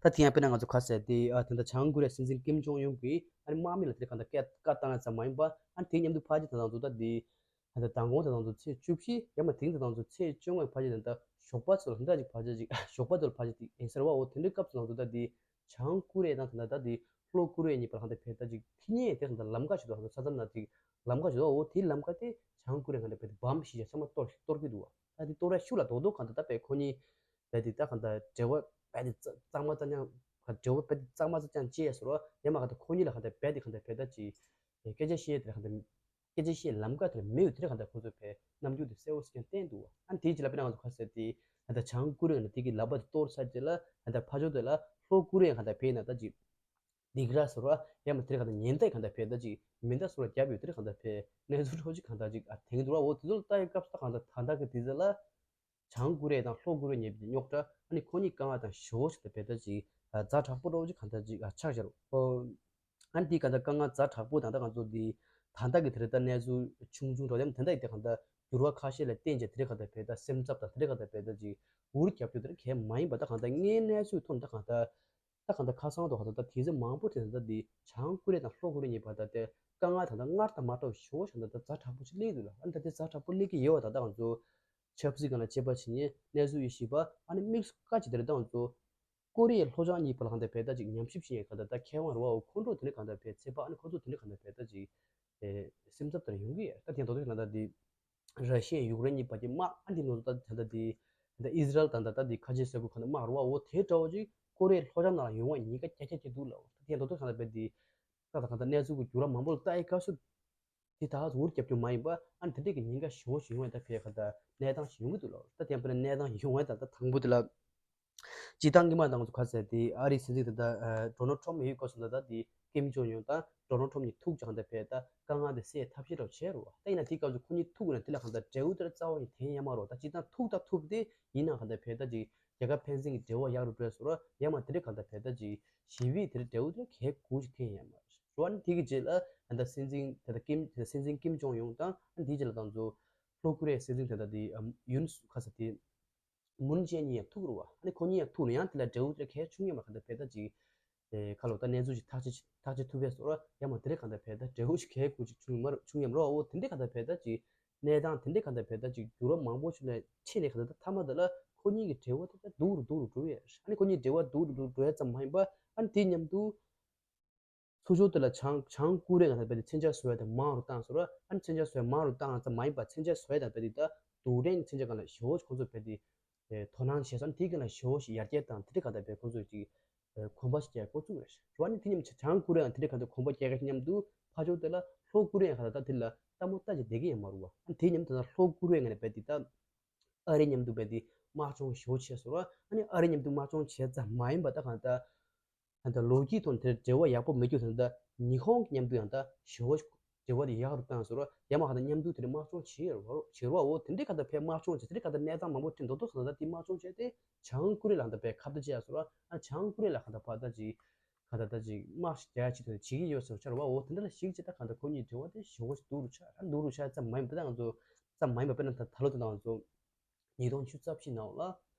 ད་དེ་ཡང་དཔེར་ན་ང་ཚོ་ག་ཟེར་དེ་ཨ་དེ་འདྲ་བྱང་ཀོ་རི་ཡའི་སྲིད་འཛིན་ཀིམ་ཇོང་ཡུན་གྱིས་ཨ་ནི་དམག་མི་ལ་དེ་གང་ལྟར་བཀའ་བཀའ་བཏང་ཡ་ཙམ་མ་ཡིན་པ་ཨ་ནི་དེའི་མཉམ་དུ་ཕལ་ཆེར་ད་ང་ཚོ་ད་དེ་ད་ལྟ་མདང་དགོང་དེ་ང་ཚོ་ཚེས་བཅུ་བཞི་ཡང་མ་དེང་དེ་ང་ཚོ་ཚེས་བཅོ་ལྔ་ཕལ་ཆེར་ད་ལྟ་ཞོགས་པ་ཚོ་ལ་འདྲ་ཅིག་ཕལ་ཆེར་ཅིག་ཞོགས་པ་ཚོ་ལ་ཕལ་ཆེར་དེ་ཡིན་ཟེར་བ། འོ་དེ་འདྲའི་སྐབས་སུ་ང་ཚོ་ད་དེ་བྱང་ཀོ་རི་ཡ་དང་དེ་འདྲ་ད་དེ་ལྷོ་ཀོ་རི་ཡ་གཉིས་བར་གང་ལྟར་བས་ད་ཅིག་ཐིག་ཉེ་དེ་གང་ལྟར་ལམ་ཁ་ཞིག་འདུག་ང་ཚོ་ས་མཚམས་ནང་ཅིག་ལམ་ཁ་ཞིག་འདུག་འོ་དེའི་ལམ་ཁ་དེ་བྱང་ཀོ་རི་ཡ་གང་ལྟར་བས་ད་བམ་ཞིག་ཡ་ཚང་མ་གཏོར་གཏོར་གི་འདུག་བ། ད་དེ་གཏོར་ཡ་ཤུགས་ལ་རྡོག་རྡོག་གང་ལྟར་ད་བས་ཁོ་གཉིས་བས་དེ་ད་གང་ལྟར་འབྲེལ་བ་བས་དེ་གཙང་མ་གཙང་རྐྱང་འབྲེལ་བ་བས་དེ་གཙང་མ་གཙང་རྐྱང་བྱས་སོང་ར། ཡང་མ་གང་ལྟར་ཁོ་གཉིས་ལ་གང་ལྟར་བས་དེ་གང་ལྟར་བས་ད་ཅིག་སྐད་ཆ་བཤད་དེ་གང་ལྟར་སྐད་ཆ་བཤད་ལམ་ཀ་དེར་མེད་དེར་གང་ལྟར་ཁོ་ཚོས་བས་རྣམ་འགྱུར་དེ་གསལ་བོ་ཞིག་ཀྱང་བསྟན་འདུག་ཨ་ནི་དེའི་རྗེས་ལ་དཔེར་ན་ང་ཚོ་ག་ཟེར་དེ་ད་ལྟ་བྱང་ཀོ་རི་ཡ་ནས་དེ་གི་ལག་པ་དེ་གཏོར་ཚར་རྗེས་ལ་ད་ལྟ་ཕར་ཕྱོགས་དེ་ལ་ལྷོ་ཀོ་རི་ཡ་གང་ལྟར་བས་ན་ད་ཅིག་སྡིགས་ར་ཟེར་བ་ཡང་མ་དེར་གང་ལྟར་ཉེན་བརྡ་གང་ལྟར་བས་ད་ཅིག་མེ་མདའ་སོགས་ལ་བརྒྱབ་ཡོད་དེར་གང་ལྟར་བས་གནས་ཚུལ་འདྲ་བོ་ཅིག་གང་ལྟར་ཅིག་ཨ་དེང་དུ་ར། འོ་དེ་ཚོ་ལ་ལྟ་ཡི་སྐབས་སུ་ད་གང་ལྟར་ད་ལྟ་གི་དུས་ཚོད་ལ། བྱང་ཀོ་རི་ཡ་དང་ལྷོ་ཀོ་རི་ཡ་གཉིས་པོ་དེ་རྙོག་དྲ་ཨ་ནི་ཁོ་གཉིས་དཀའ་ངལ་དང་ཞེ་པོ་ཞིག་ཏུ་བས་ད་ཅིག་ཛ་དྲག་པོ་འདྲ་བོ་ཅིག་གང་ལྟར་ཅིག་ཆགས་བཞག་རོགས། ཨ་ནི་དེ་གང་ལྟར་དཀའ་ངལ་ཛ་དྲག་པོ་དང་ད་ང་ཚོ་འདི་ད་ལྟ་གི་དེ་རེད་ད་གནས་ཚུལ་ཆུང་ཆུང་འདྲ་བོ་ཡང་དེ་འདྲ་ཡིན་ཏེ་གང་ལྟར་ འགྱུར་བ་ཁ་ཤས་ལ་བརྟེན་བྱས་དེ་རིང་གང་ལྟར་བས་ད་སེམས་འཚབ་དང་དེ་རིང་གང་ལྟར་བས་ད་ཅིག་འུར་རྒྱབ་རྒྱུ་དེ་རིང་གལ་མ་ཡིན་པ། ད་གང་ལྟར་དངོས་གནས་ཚུལ་ཐོག་ད་གང་ལྟར་ད་གང་ལྟར་ཁ་སང་དུ་གང་ལྟར་ད་དེ་ཚེ་མང་པོ་དེ་ད་འདི་བྱང་ཀོ་རི་ཡ་དང་ལྷོ་ཀོ་རི་ཡ་གཉིས་བར་ད་དེ་དཀའ་ངལ་ད་ད་སྔར་དང་མ་འདྲ་བ་ཞེ་པོ་ཞིག་ད་ད་ཛ་དྲག་པོ་ཞིག་སླེབས་འདུག་ལ། ཨ་ནི་ད་དེ་ཛ་དྲག་པོ་སླེབས་ཀྱི་ཡོད་པ་ད་ད་ང་ཚོ་ཆབ་སྲིད་སྒང་ལ་དཔྱད་པ་བྱེད་མཁན་གནས་ཚུལ་ཡོད་ཤེས་པ་ཨ་ནི་དམིགས་སུ་བཀར་བྱས་དེ་རིང་ད་ང་ཚོ་ཀོ་རི་ཡའི་ལྷོ་བྱང་གཉིས་བར་ལ་གང་ལྟར་བས་ད་ཅིག་ཉམས་ཞིབ་བྱེད་མཁན་གང་ལྟར་ད་མཁས་དབང་རེད་བའོ། ཁོང་ཚོ་དེ་ནས་གང་ལྟར་བས་ཚེ་དཔག་ཨ་ནི་ཁོང་ཚོ་དེ་ནས་གང་ལྟར་བས་ད་ཅིག་ཨེ་སེམས་འཚབ་དེ་ཡོང་གི་ཡོད། ད་དེ་ཡང་ད་དུང་གང་ལྟར་དེ་ར་ཤི་ཡ་ཡུཀ་རེན་གཉིས་བར་གྱི་དམག་ཨ་འདི་ནང་དུ་ད་ད་ལྟ་དེ་ད་ལྟ་ཨི་ཟི་རལ་དང་ད་ལྟ་དེ་ཁ་ཆེ་ས་ཁུལ་གང་ལྟར་དམག་རེད་བའོ། དེ་འདྲ་བོ་ཅིག་ཀོ་རི་ཡའི་ལྷོ་བྱང་ནང་ལ་ཡོང་བ་ཉེན་ཁ་རྒྱ་ཁྱབ་ཅིག་འདུག་ལབ། ད་དེ་ཡང་ད་དུང་གང་ལྟར་བས་དེ་ད་ད་གང་ལྟར་གནས་ཚུལ་གྱི་འགྱུར་བ་མང་པོ་ལ་ལྟ་ཡི་སྐབས་སུ་དེ་ད་འུར་རྒྱབ་རྒྱུ་མ་ཡིན་པ་ཨ་ནི་དེ་འདྲས་ཀྱི་ཉེན་ཁ་ཞེ་པོ་ཞིག་ཡོང་བའི་ད་བས་གང་ལྟར་གནས་སྟངས་ཤིག་ཡོང་གི་འདུག་ལབ། ད་དེ་ཡང་དཔེར་ན་གནས་སྟངས་ཤིག་ཡོང་བའི་ད་ད་དང་པོ་དེ་ལ། སྤྱིར་བཏང་གི་མ་དང་ཚོ་ཁ་གསལ་དེ་ཨ་རིའི་སྲིད་འཛིན་དེ་ད་ཌོ་ནལ་ཊམ་ཡོད་སྐབས་སུ་ད་ད་དེ་ཀིམ་ཇོང་ཡུན་དང་ཌོ་ནལ་ཊམ་གཉིས་ཐུག་ཀྱང་ད་བས་ད་དཀའ་ངལ་དེ་སེལ་ཐབས་ཤེས་རོགས་བྱས་རོགས། ད་ཡིན་ན་དེའི་སྐབས་སུ་ཁོ་གཉིས་ཐུག་ན་དེ་ལ་གང་ལྟར་འབྲས་བུ་དེ་རྩ་བ་ནས་ཐོན་ཡ་མ་རོགས། ད་སྤྱིར་བཏང་ཐུག་ད་ཐུག་དེ་ཡིན་ན་གང་ལྟར་བས་ད་ཅིག་རྒྱལ་ཁབ་ཕན་ཚུན་གྱི་འབྲེལ་བ་ཡག་རུ་འགྲོ་ཡ་སོ་ར་ཡང་མ་དེ་འདྲ་གང་ལྟར་བས་ད་ཅིག་ཞི་བའི་དེ་འབྲས་བུ་དེ་གལ་དགུ་ཞིག་ཐོན་ཡ་མ་རེད། རོ་ཨ་ནི་དེ་གི་རྗེས་ལ་ད་ད་སྲིད་འཛིན་དེ་ད་ཀིམ་དེ་ད་སྲིད་འཛིན་ཀིམ་ཇོང་ཡུན་དང་ཨ་ནི་དེའི་རྗེས་ལ་ད་ཚོ་ལྷོ་ཀོ་རི་ཡའི་སྲིད་འཛིན་དེ་ད་དེ་ཡུན་ཁ་ས་དེ། མུན་ཅན་གཉིས་ཡང་ཐུག་རུ་བ། ཨ་ནི་ཁོ་གཉིས་ཡང་ཐུག་ན་ཡང་དེ་ལ་འབྲས་བུ་དེ་གལ་ཆུང་ཡང་མ་གང་ལྟར་བས་ད་ཅིག་ཨེ་ཁ་ལོ་ད་གནས་ཚུལ་ཅིག་ཐག་གཅོད་ཐག་གཅོད་ཐུབ་པས་སོ་ར་ཡང་མ་དེ་རེ་གང་ལྟར་བས་ད་འབྲས་བུ་ཞིག་གལ་དགུ་ཅིག་ཆུང་ཡང་མ་རུ་ཆུང་ཡང་རོ་འོ་དེ་འདྲས་གང་ལྟར་བས་ད་ཅིག་གནས་སྟངས་དེ་འདྲས་གང་ལྟར་བས་ད་ཅིག་འགྱུར་བ་མང་པོ་ཞིག་ལ་ཕྱིན་ནས་གང་ལྟར་ད་མཐའ་མ་དེ་ལ་ཁོ་གཉིས་ཀྱི་འབྲེལ་བ་དེ་ད་སྡུག་རུ་སྡུག་རུ་འགྲོ་ཡས། ཨ་ནི་ཁོ་གཉིས་འབྲེལ་བ་སྡུག་རུ་སྡུག་རུ་འགྲོ་ཡས་ཙམ་མ་ཡིན་པ་ཨ་ནི་དེའི་མཉམ་དུ། ཚུར་ཕྱོགས་དེ་ལ་བྱང་བྱང་ཀོ་རི་ཡ་ང་ཚོ་བལ་དེ་མཚོན་ཆ་བཟོ་ཡ་དེ་མང་རུ་བཏང་སོང་ར། ཨ་ནི་མཚོན་ཆ་བཟོ་ཡ་མང་རུ་བཏང་ཙམ་མ་ཡིན་པར་མཚོན་ཆ་བཟོ་ཡ་དང་བལ་དེ་ད་རྡུལ་ཕྲན་གྱི་མཚོན་ཆ་སྒང་ལ་ཞེ་པོ་ཞིག་ཁོང་ཚོ་བལ་དེ་དོ་སྣང་བྱས་སོང་། ཨ་ནི་དེའི་སྒང་ལ་ཞེ་པོ་ཞིག་ཡར་རྒྱས་དང་དེ་འདྲ་ག་ད་བལ་ཁོང་ཚོས་ཅིག་གོམ་པ་ཞིག་རྒྱག་འགོ་བཙུགས་རེད། ར་ཨ་ནི་དེ་མཉམ་བྱང་ཀོ་རི་ཡ་དེ་འདྲ་ག་ད་གོམ་པ་རྒྱག་ག་མཉམ་དུ་ཕར་ཕྱོགས་དེ་ལ་ལྷོ་ཀོ་རི་ཡ་ག་ད་ད་དེ་ལ་ལྟད་མོ་ལྟ་ཅིག་བསྡད་ཀྱི་ཡོད་མ་རུ་བ། ཨ་ནི་དེ་མཉམ་དུ་ད་ལྷོ་ཀོ་རི་ཡ་ང་ནས་བལ་དེ་ད། ཨ་རི་མཉམ་དུ་བལ་དེ་དམག་སྦྱོང་ཞེ་པོ་བྱས་སོང་ར། ཨ་ནི་ཨ་རི་མཉམ་དུ་དམག་སྦྱོང་བྱས་ཙམ་མ་ཡིན་པ་ད་གང་ལྟར། ད་ལྟ་ལོ་རྒྱུས་ཐོག་དེར་འབྲེལ་བ་ཡག་པོ་མེད་རྒྱུ་དང་ད་ཉི་ཧོང་གི་མཉམ་དུ་ཡང་ད་ཞེ་པོ་འབྲེལ་བ་དེ་ཡག་རུ་བཏང་སོང་ར། ཡང་མ་གང་ལྟར་མཉམ་དུ་དེར་དམག་སྦྱོང་བྱས་ཡོད་ར་བ་བྱས་ར་བ་འོ་དེ་འདྲའི་གང་ལྟར་བལ་དམག་སྦྱོང་བྱས་དེ་འདྲའི་གང་ལྟར་གནས་སྟངས་མང་པོ་ཁྲིད་མདོག་མདོག་གང་ལྟར་དེ་དམག་སྦྱོང་བྱས་ཏེ་བྱང་ཀོ་རི་ལ་གང་ལྟར་བལ་ཁ་གཏད་བྱས་སོང་ར། ཨ་བྱང་ཀོ་རི་ལ་གང་ལྟར་བར་ད་ཅིག་གང་ལྟར་ད་ཅིག་དམག་ཞིག་རྒྱག་ཡ་ཆེད་དུ་བྱེད་ཀྱི་ཡོད་ཟེར་བ་ཆགས་ར་བ་འོ་དེ་འདྲ་ལ་གཞིགས་བྱས་ད་གང་ལྟར་ཁོ་གཉིས་འབྲེལ་བ་དེ་ཞེ་པོ་ཞིག་སྡུག་རུ་ཆགས་ར་སྡུག་རུ་ཆགས་ཙམ་མ་ཡིན་པ་ད་ང་ཚོ་ཙམ་མ་ཡིན་པ་དཔེར་ན་ད་ད་ལོ་དེ་ད་ང་ཚོ། ཉིས་སྟོང་བཅུ་རྩ་བཞི་ནང་ལ་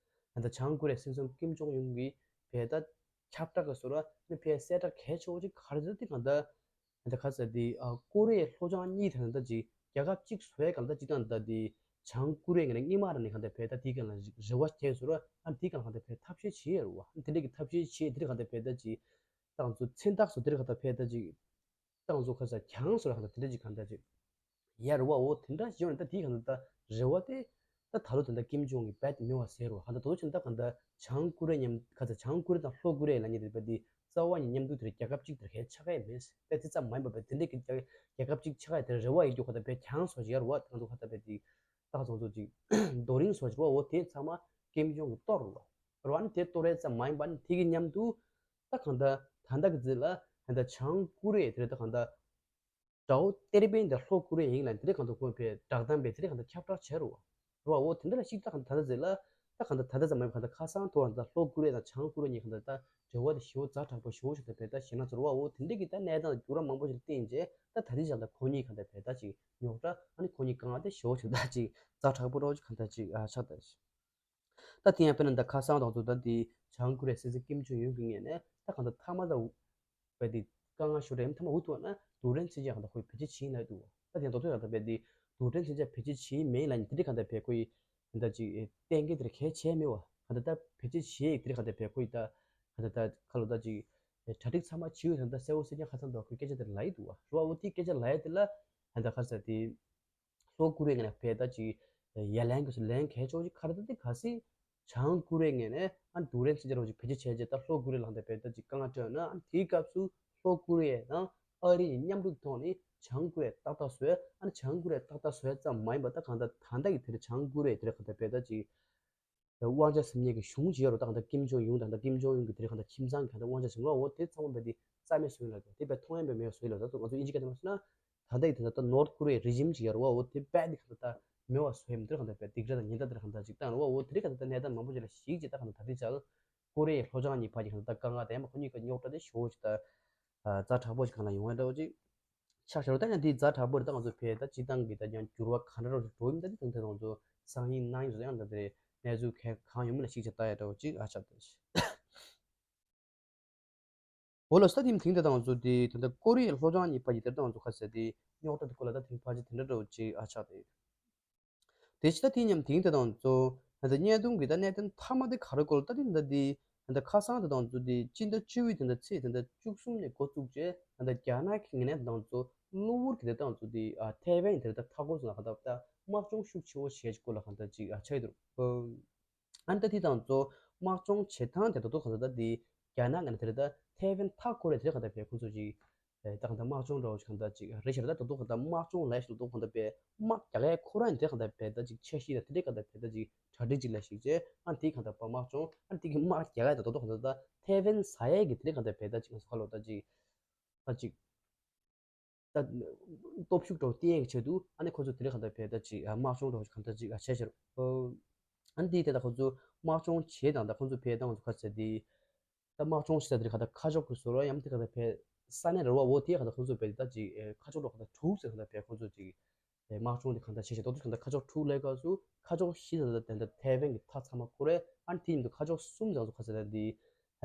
ད་ལྟ་བྱང་ཀོ་རི་ཡའི་སྲིད་འཛིན་ཀིམ་ཇོང་ཡུན་གྱིས་བལ་ད་ཁྱབ་བསྒྲགས་ཀྱི་བཟོ་འདྲ་ནི་བལ་གསལ་བསྒྲགས་གལ་ཆེ་བོ་ཅིག་ག་རེ་ཟེར་ཏེ་གང་ལྟར་ད་ལྟ་ག་ཟེར་ཏེ་ཨ་ཀོ་རི་ཡའི་ལྷོ་བྱང་གཉིས་དེ་ད་ལྟ་ཅིག་རྒྱལ་ཁབ་གཅིག་བཟོ་ཡས་གང་ལྟར་ཅིག་དང་ད་ལྟ་བྱང་ཀོ་རི་ཡ་ངོས་ནས་སྔོན་མ་རང་ནས་གང་ལྟར་བལ་ད་དེའི་སྒང་ལ་རེ་བ་བྱས་བཟོ་འདྲ་ཨ་དེའི་སྒང་ལ་གང་ལྟར་བལ་ཐབས་ཤེས་བྱས་ཡོད་རེད་བ། ཨ་དེ་འདྲ་གི་ཐབས་ཤེས་བྱས་དེ་འདྲ་གང་ལྟར་བལ་ད་ཅིག་ཏང་ཚོ་མཚན་རྟགས་སུ་དེར་ག་ད་ཕེ་ད་ཅིག་ཏང་ཚོ་ཁ་ས་གྱང་སོ་ར་ག་ད་དེ་འདྲ་ཅིག་ག་ད་ཅིག་ཡ་རུ་བ་འོ་དེ་འདྲ་ཞིག་ཡོང་ནས་ད་དེའི་ག་ད་ད་རེ་བ་དེ་ད་ད་ལོ་དེ་འདྲ་ཀིམ་ཇོང་གི་བེད་མེད་བ་ཟེར་རོ་ག་ད་དོ་ཅིག་ད་ག་ད་བྱང་ཀོ་རི་མཉམ་ཁ་ས་བྱང་ཀོ་རི་དང་ལྷོ་ཀོ་རི་ལ་ཉེ་དེ་བ་དེ་རྩ་བ་ཉིད་མཉམ་དུ་དེར་རྒྱལ་ཁབ་གཅིག་དེར་ཁས་ཆགས་ཀ་ཡ་མེད། ད་དེ་ཙམ་མ་ཡིན་པ་བས་དེ་འདྲ་གི་རྒྱལ་ཁབ་གཅིག་ཆགས་ཀ་ཡ་དེར་རེ་བ་ཡོད་རྒྱུ་ག་ད་བས་གྱང་སོ་ཞིག་ཡ་རུ་བ་དེ་ག་ཚོ་ག་ད་བས་དེ་ད་ག་ཚོ་ཚོ་ཅིག་རྡོ་རིང་སོ་ཞིག་རུ་བ་འོ་དེ་ཚང་མ་ཀིམ་ཇོང་གི་གཏོར་རུ་བ་རུ་བ་ནི་དེ་གཏོར་ཡ་ཙམ་མ་ཡིན་པ་ནི་དེ་གི་མཉམ་དུ། ད་གང་ལྟར་ད་ལྟ་གི་རྗེས་ལ་ད་ལྟ་བྱང་ཀོ་རི་ཡ་དེ་རེད། ད་གང་ལྟར་དགྲ་བོ་ཏེ་རེ་པན་དང་ལྷོ་ཀོ་རི་ཡ་ཡིན་ལ་དེ་རེད། གང་ལྟར་ཁོང་པའི་བསྒྲགས་གཏམ་པའི་དེ་རེད། གང་ལྟར་ཁྱབ་བསྒྲགས་བྱས་རོ། རོ་འོ་དེ་འདྲ་ལ་གཅིག་ད་གང་ལྟར་ད་ལྟ་རྗེས་ལ་ད་གང་ལྟར་ད་ལྟ་ཙམ་མ་ཡིན་པ་གང་ལྟར་ཁ་སང་ཐོག་ལ་ད་ལྷོ་ཀོ་རི་ཡ་དང་བྱང་ཀོ་རི་ཡ་གཉིས་གང་ལྟར་ད་འབྲེལ་བ་དེ་ཞེ་པོ་ཛ་དྲག་པོ་ཞེ་པོ་ཞིག་ད་བས་ད་ཞེ་ན་ཚོར་བ་འོ་དེ་འདྲ་གི་ད་གནས་སྟངས་འགྱུར་བ་མང་པོ་ཞིག་བསྟན་རྗེས་ད་ད་ལྟའི་ཆར་ད་ཁོ་གཉིས་གང་ལྟར་བས་ད་ཅིག་རྙོག་དྲ་ཨ་ནི་ཁོ་གཉིས་དཀའ་ངལ་དེ་ཞེ་པོ་ཞིག་ད་ཅིག་ཛ་དྲག་པོ་རོ་ཅིག་གང་ལྟར་ཅིག་ཨ་ཆགས་ད། ད་དེ་ཡང་དཔེར་ན་ད་ཁ་སང་དང་ཚོ་ད་དེ་བྱང་ཀོ་རི་ཡའི་སྲིད་འཛིན་ཀིམ་ཇོང་ཡུན་གྱི་ངོས་ནས་ད་གང་ལྟར་མཐའ་མ་ད་བས་དེ་དཀའ་ངལ་ཤོར་རེད། མཐའ་མ་འུ་ཐུག་ན་རྡུལ་ཕྲན་མཚོན་ཆ་གང་ལྟར་ཁོས་བེད་སྤྱོད་བྱེད་ཡིན་ལབ་འདུག་ད་དེ་ཡང་ད་ཚོ་ཡང་ད་བས་དེ་རྡུལ་ཕྲན་མཚོན་ཆ་བེད་སྤྱོད་བྱེད་ཡིན་མེད་ཡིན་ལབ་ནས་དེ་འདྲ་གང་ལྟར་བས་ཁོ་ཡི་ད་ཅིག་གཏན་འཁེལ་དེར་གལ་ཆེ་མེད་བ། གང་ལྟར་ད་བེད་སྤྱོད་བྱེད་ཡིན་དེ་འདྲ་གང་ལྟར་བས་ཁོ་ཡི་ད་གང་ལྟར་ད་ཁ་ལོ་ད་ཅིག་གྲ་སྒྲིག་ཚང་མ་བྱེད་ཡོད་ད་ད་གསལ་བོ་གསལ་རྐྱང་ཁ་སང་ད་ཁོས་སྐད་ཆ་དེ་ལབ་ཡི་འདུག་བ། རོ་འོ་དེ་སྐད་ཆ་ལབ་ཡ་དེ་ལ་ད་ད་ཁ་ས་དེ། ལྷོ་ཀོ་རི་ཡ་ངོས་ནས་བལ་ད་ཅིག་ཡ་ལན་གྱི་སུ་ལན་གལ་ཆེ་བོ་ཅིག་ག་རེ་ད་དེ་ག་སྲིད་བྱང་ཀོ་རི་ཡ་ངོས་ནས་ཨ་རྡུལ་ཕྲན་མཚོན་ཆ་རོ་ཅིག་བེད་སྤྱོད་བྱས་རྗེས་ད་ལྷོ་ཀོ་རི་ཡ་ལ་ད་བལ་ད་ཅིག་དཀའ་ངལ་འཕྲད་ན་ཨ་དེའི་སྐབས་སུ་ལྷོ་ཀོ་རི་ཡ་དང་ཨ་རི་གཉིས་མཉམ་རུབ་ཐོག་ནས་བྱང་ཀོ་རི་ཡ་ཏག་ཏག་བཟོས་ཨ་ནི་བྱང་ཀོ་རི་ཡ་ཏག་ཏག་བཟོས་ཙམ་མ་ཡིན་པ་ད་གང་ལྟར་ད་ལྟ་གི་དེར་བྱང་ཀོ་རི་ཡ་དེར་གང་ལྟར་བལ་ད་ཅིག་དབང་ཆ་ཟིན་མཁན་གྱི་གཞུང་ཅིག་ཡོད་རེད། ད་གང་ལྟར་ཀིམ་ཇོང་ཡུན་དང་ད་ཀིམ་ཇོང་ཡུན་གྱི་དེ་རིང་གང་ལྟར་ཁྱིམ་ཚང་གི་གང་ལྟར་དབང་ཆ་ཟིན་རོགས་འོ་དེ་ཚང་མ་བས་དེ་རྩ་མེད་བཟོས་ལ་དེ་བས་མཐོང་ཡ་བས་མེད་པ་བཟོས་ལ་ད་ང་ཚོ་དབྱིན་ཇི་སྐད་དུ་མ་སོང་ན། ད་ལྟའི་དེ་ད་ལྟ་ནོར་ཐ་ཀོ་རི་ཡའི་རི་ཇིམ་ཅིག་ཡོད་རེད་བ། འོ་དེ་རྦད་དེ་གང་ལྟར་མེད་པ་བཟོས་མི་དེར་གང་ལྟར་བས་སྡིགས་ར་དང་ཉེན་བརྡ་དེར་གང་ལྟར་ཅིག་བཏང་རེད་བ། འོ་དེ་རིང་གང་ལྟར་གནས་སྟངས་མང་པོ་ཅིག་ལ་གཞིགས་ཅིག་ད་གང་ལྟར་ད་ལྟའི་ཆར་ཀོ་རི་ཡའི་ལྷོ་བྱང་གཉིས་བར་གྱི་གང་ལྟར་དཀའ་ངལ་དང་ཡང་མ་ཁོ་གཉིས་ཀྱི་རྙོག་དྲ་དེ་ཞེ་པོ་ཅིག་ད་ཛ་དྲག་པོ་ཅིག་གང་ལ་ཡོང་ཡ་འདྲ་བོ་ཅིག་ ཆགས་ཤར་ད་ཡང་འདི་ཛ་དྲག་པོ་རེད། ད་ང་ཚོ་བལ་ད་སྤྱི་བཏང་གི་ད་ཡང་འགྱུར་བ་ག་འདྲ་རོ་འགྲོ་ཡིན་ད་འདི་དང་དེ་ང་ཚོ་སང་ཉིན་གནངས་ཉིན་ཚོ་ཡང་ད་དེ་གནས་ཚུལ་ག་གང་ཡོང་མིན་ལ་ཞིག་ཆ་ལྟ་ཡ་འདྲ་བོ་ཅིག་ཨ་ཆགས་ད། འོ་ལ་ས་དེའི་ཐིང་དེ་དང་ཚོ་དེ་དེ་འདྲ་ཀོ་རི་ཡའི་ལྷོ་བྱང་གཉིས་པ་ཡི་དེར་དང་ཚོ་ཁ་ཟེར་དེ་རྙོག་དྲ་དེ་ཀོ་ལ་ད་ཐིང་ཕ་ཅི་དེ་འདྲ་འདྲ་བོ་ཅིག་ཨ་ཆགས་དེ། དེ་ཕྱི་ད་དེ་མཉམ་ཐིང་དེ་དང་ཚོ་ད་བརྙན་ཐུང་གི་ད་གནད་དོན་མཐའ་མ་དེ་ག་རེ་ཀོ་ལ་ད་དེ་འདྲ་དེ་ད་ཁ་སང་དེ་དང་ཚོ་དེ་སྤྱི་ཟླ་བཅུ་བའི་དེ་འདྲ་ཚེས་དེ་འདྲ་བཅུ་གསུམ་ནས་འགོ་བཙུགས་རྗེས་ད་རྒྱ་ནག་གི་ངོས་ནས་དང་ཚོ་གློ་བུར་གི་དེ་དང་ཚོ་དེ་ཨ་ཐའེ་ཝན་དེ་ད་མཐའ་འཁོར་སོང་ལ་ག་ད་ད་དམག་སྦྱོང་ཤུགས་ཆེ་བོ་བྱས་ཀོ་ལ་ག་ད་ཅིག་ཨ་ཆགས་ཡོད་འདུག་ཨ་ནི་ད་དེ་དང་གཙོ་དམག་སྦྱོང་བྱེད་སྟངས་དེ་ད་དུང་གང་ལྟར་ད་དེ་རྒྱ་ནག་ངོས་ནས་དེ་རེད་ད་ཐའེ་ཝན་མཐའ་འཁོར་རེད་དེ་རེད་གང་ལྟར་བས་ཁོང་ཚོ་ཅིག་ད་གང་ལྟར་དམག་སྦྱོང་འདྲ་བོ་ཞིག་གང་ལྟར་ཅིག་རེད་ཤག་རེད་ད་ད་དུང་གང་ལྟར་དམག་སྦྱོང་ལས་ཞིག་ད་དུང་གང་ལྟར་བས་དམག་རྒྱག་ཡས་ཁོ་རང་ཡིན་དེ་རེད་གང་ལྟར་བས་ད་ཅིག་འཆར་གཞི་ད་དེ་རེད་གང་ལྟར་བས་ད་ཅིག་གྲ་སྒྲིག་ཅིག་ལས་ཞིག་བྱས་ཨ་ནི་དེ་གང་ལྟར་བ་དམག་སྦྱོང་ཨ་ནི་དེ་གི་དམག་རྒྱག་ཡས་ད་ད་དུང་གང་ལྟར་ད་ཐའེ་ཝན་ཟ་ཡས་ཀྱི་དེ་རེད་གང་ལྟར་བས་ད་ཅིག་ང་ཚོ་ཁ་ལོ་ད་ཅིག་ད་ཅིག་ད་སྟོབས་ཤུགས་འགྲོ་བསྟན་ཡས་ཀྱི་ཆེད་དུ་ཨ་ནི་ཁོ་ཚོ་དེ་རིང་གང་ལྟར་བས་ད་ཅིག་དམག་སྦྱོང་འགྲོ་གང་ལྟར་ཅིག་བྱས་ཤར། ཨ་ནི་དེ་ད་ཁོ་ཚོ་དམག་སྦྱོང་བྱས་དང་ད་ཁོ་ཚོ་བས་ད་ང་ཚོ་ཁ་ཟེར་དེ་ད་དམག་སྦྱོང་བྱས་ད་དེ་རིང་གང་ལྟར་ཁ་ཕྱོགས་ཀྱི་བཟོ་ར་ཡམ་དེ་གང་ལྟར་བས་ས་གནས་རེ་བ་འོ་དེ་གང་ལྟར་ཁོ་ཚོ་བས་ད་ཅིག་ཁ་ཕྱོགས་འགྲོ་གང་ལྟར་དྲུག་ཟེར་གང་ལྟར་བས་ཁོ་ཚོ་ཅིག་དམག་སྦྱོང་དེ་གང་ལྟར་བྱས་ཤར་ད་དུང་གང་ལྟར་ཁ་ཕྱོགས་དྲུག་ལས་སྐབས་སུ་ཁ་ཕྱོགས་བཞི་ད་ད་ད་ཐའེ་ཝན་གྱི་མཐའ་ཚང་མ་ཁོ་རེད་ཨ་ནི་དེ་ཡིན་དུ་ཁ་ཕྱོགས་གསུམ་ཟེར་ང་ཚོ་ཁ་ཟེར་ད་དེ།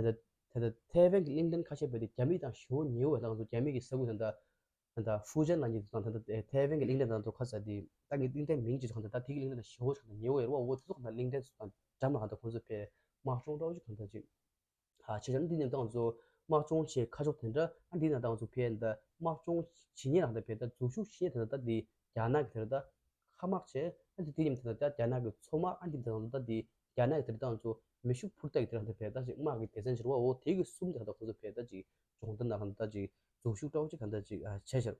ད་ལྟ་ད་ལྟ་ཐའེ་ཝན་གྱི་གླིང་ཕྲན་ཁ་ཤས་བས་ཏེ་རྒྱ་མི་དང་ཞེ་པོ་ཉེ་བོ་ད་ང་ཚོ་རྒྱ་མི་གི་ས་ཁུལ་ད་ལྟ་ད་ལྟ་ཧྥུ་ཅན་ལ་ཉེ་དུ་དང་ད་ལྟ་ཐའེ་ཝན་གྱི་གླིང་ཕྲན་ད་ལྟ་ཁ་ས་དེ་ད་གི་གླིང་ཕྲན་མིང་ཅིག་ད་ལྟ་ད་དེ་གི་གླིང་ཕྲན་དང་ཞེ་པོ་ཅིག་ད་ཉེ་བོ་ཡོད་རེད་བ། འོ་དེ་ཚོ་ད་ལྟ་གླིང་ཕྲན་ཚོ་དང་འགྲམ་ལ་ད་ལྟ་ཁོང་ཚོ་བས་དམག་སྦྱོང་འདྲ་བོ་ཅིག་ད་ལྟ་ཅིག་ཨ་བྱས་ཙང་འདི་ནས་ད་ང་ཚོ་དམག་སྦྱོང་བྱེད་ཁ་ཕྱོགས་དེ་འདྲ་ཨ་འདི་ནས་ད་ང་ཚོ་བས་ད་དམག་སྦྱོང་བྱེད་མཁན་རང་ད་བས་ད་འཛུལ་ཞུགས་བྱེད་མཁན་ད་ལྟ་དེ་རྒྱ་ནག་གི་དེ་ད་ལྟ། ཧ་མག་བྱས། ཨ་ནི་དེ་ཡིན་ད་ལྟ་རྒྱ་ནག་གི་མཚོ་དམག་ཨ་ནི་དེ་ད་ལྟ་དེ་རྒྱ་ནག་གི་དེ་ད་ཚོ་མེ་ཤུགས་འཕུར་མདའ་གི་དེ་ད་ལྟ་བས་ད་ཅིག་དམག་གི་སྡེ་ཚན་ཕྱིར་བ་འོ་དེ་གི་གསུམ་དེ་ད་ལྟ་ཁོ་ཚོ་བས་ད་ཅིག་སྦྱོང་བརྡར་ན་ད་ལྟ་ཅིག་འཛུལ་ཞུགས་འདྲ་བོ་ཅིག་ད་ལྟ་ཅིག་ཨ་བྱས་ཤར།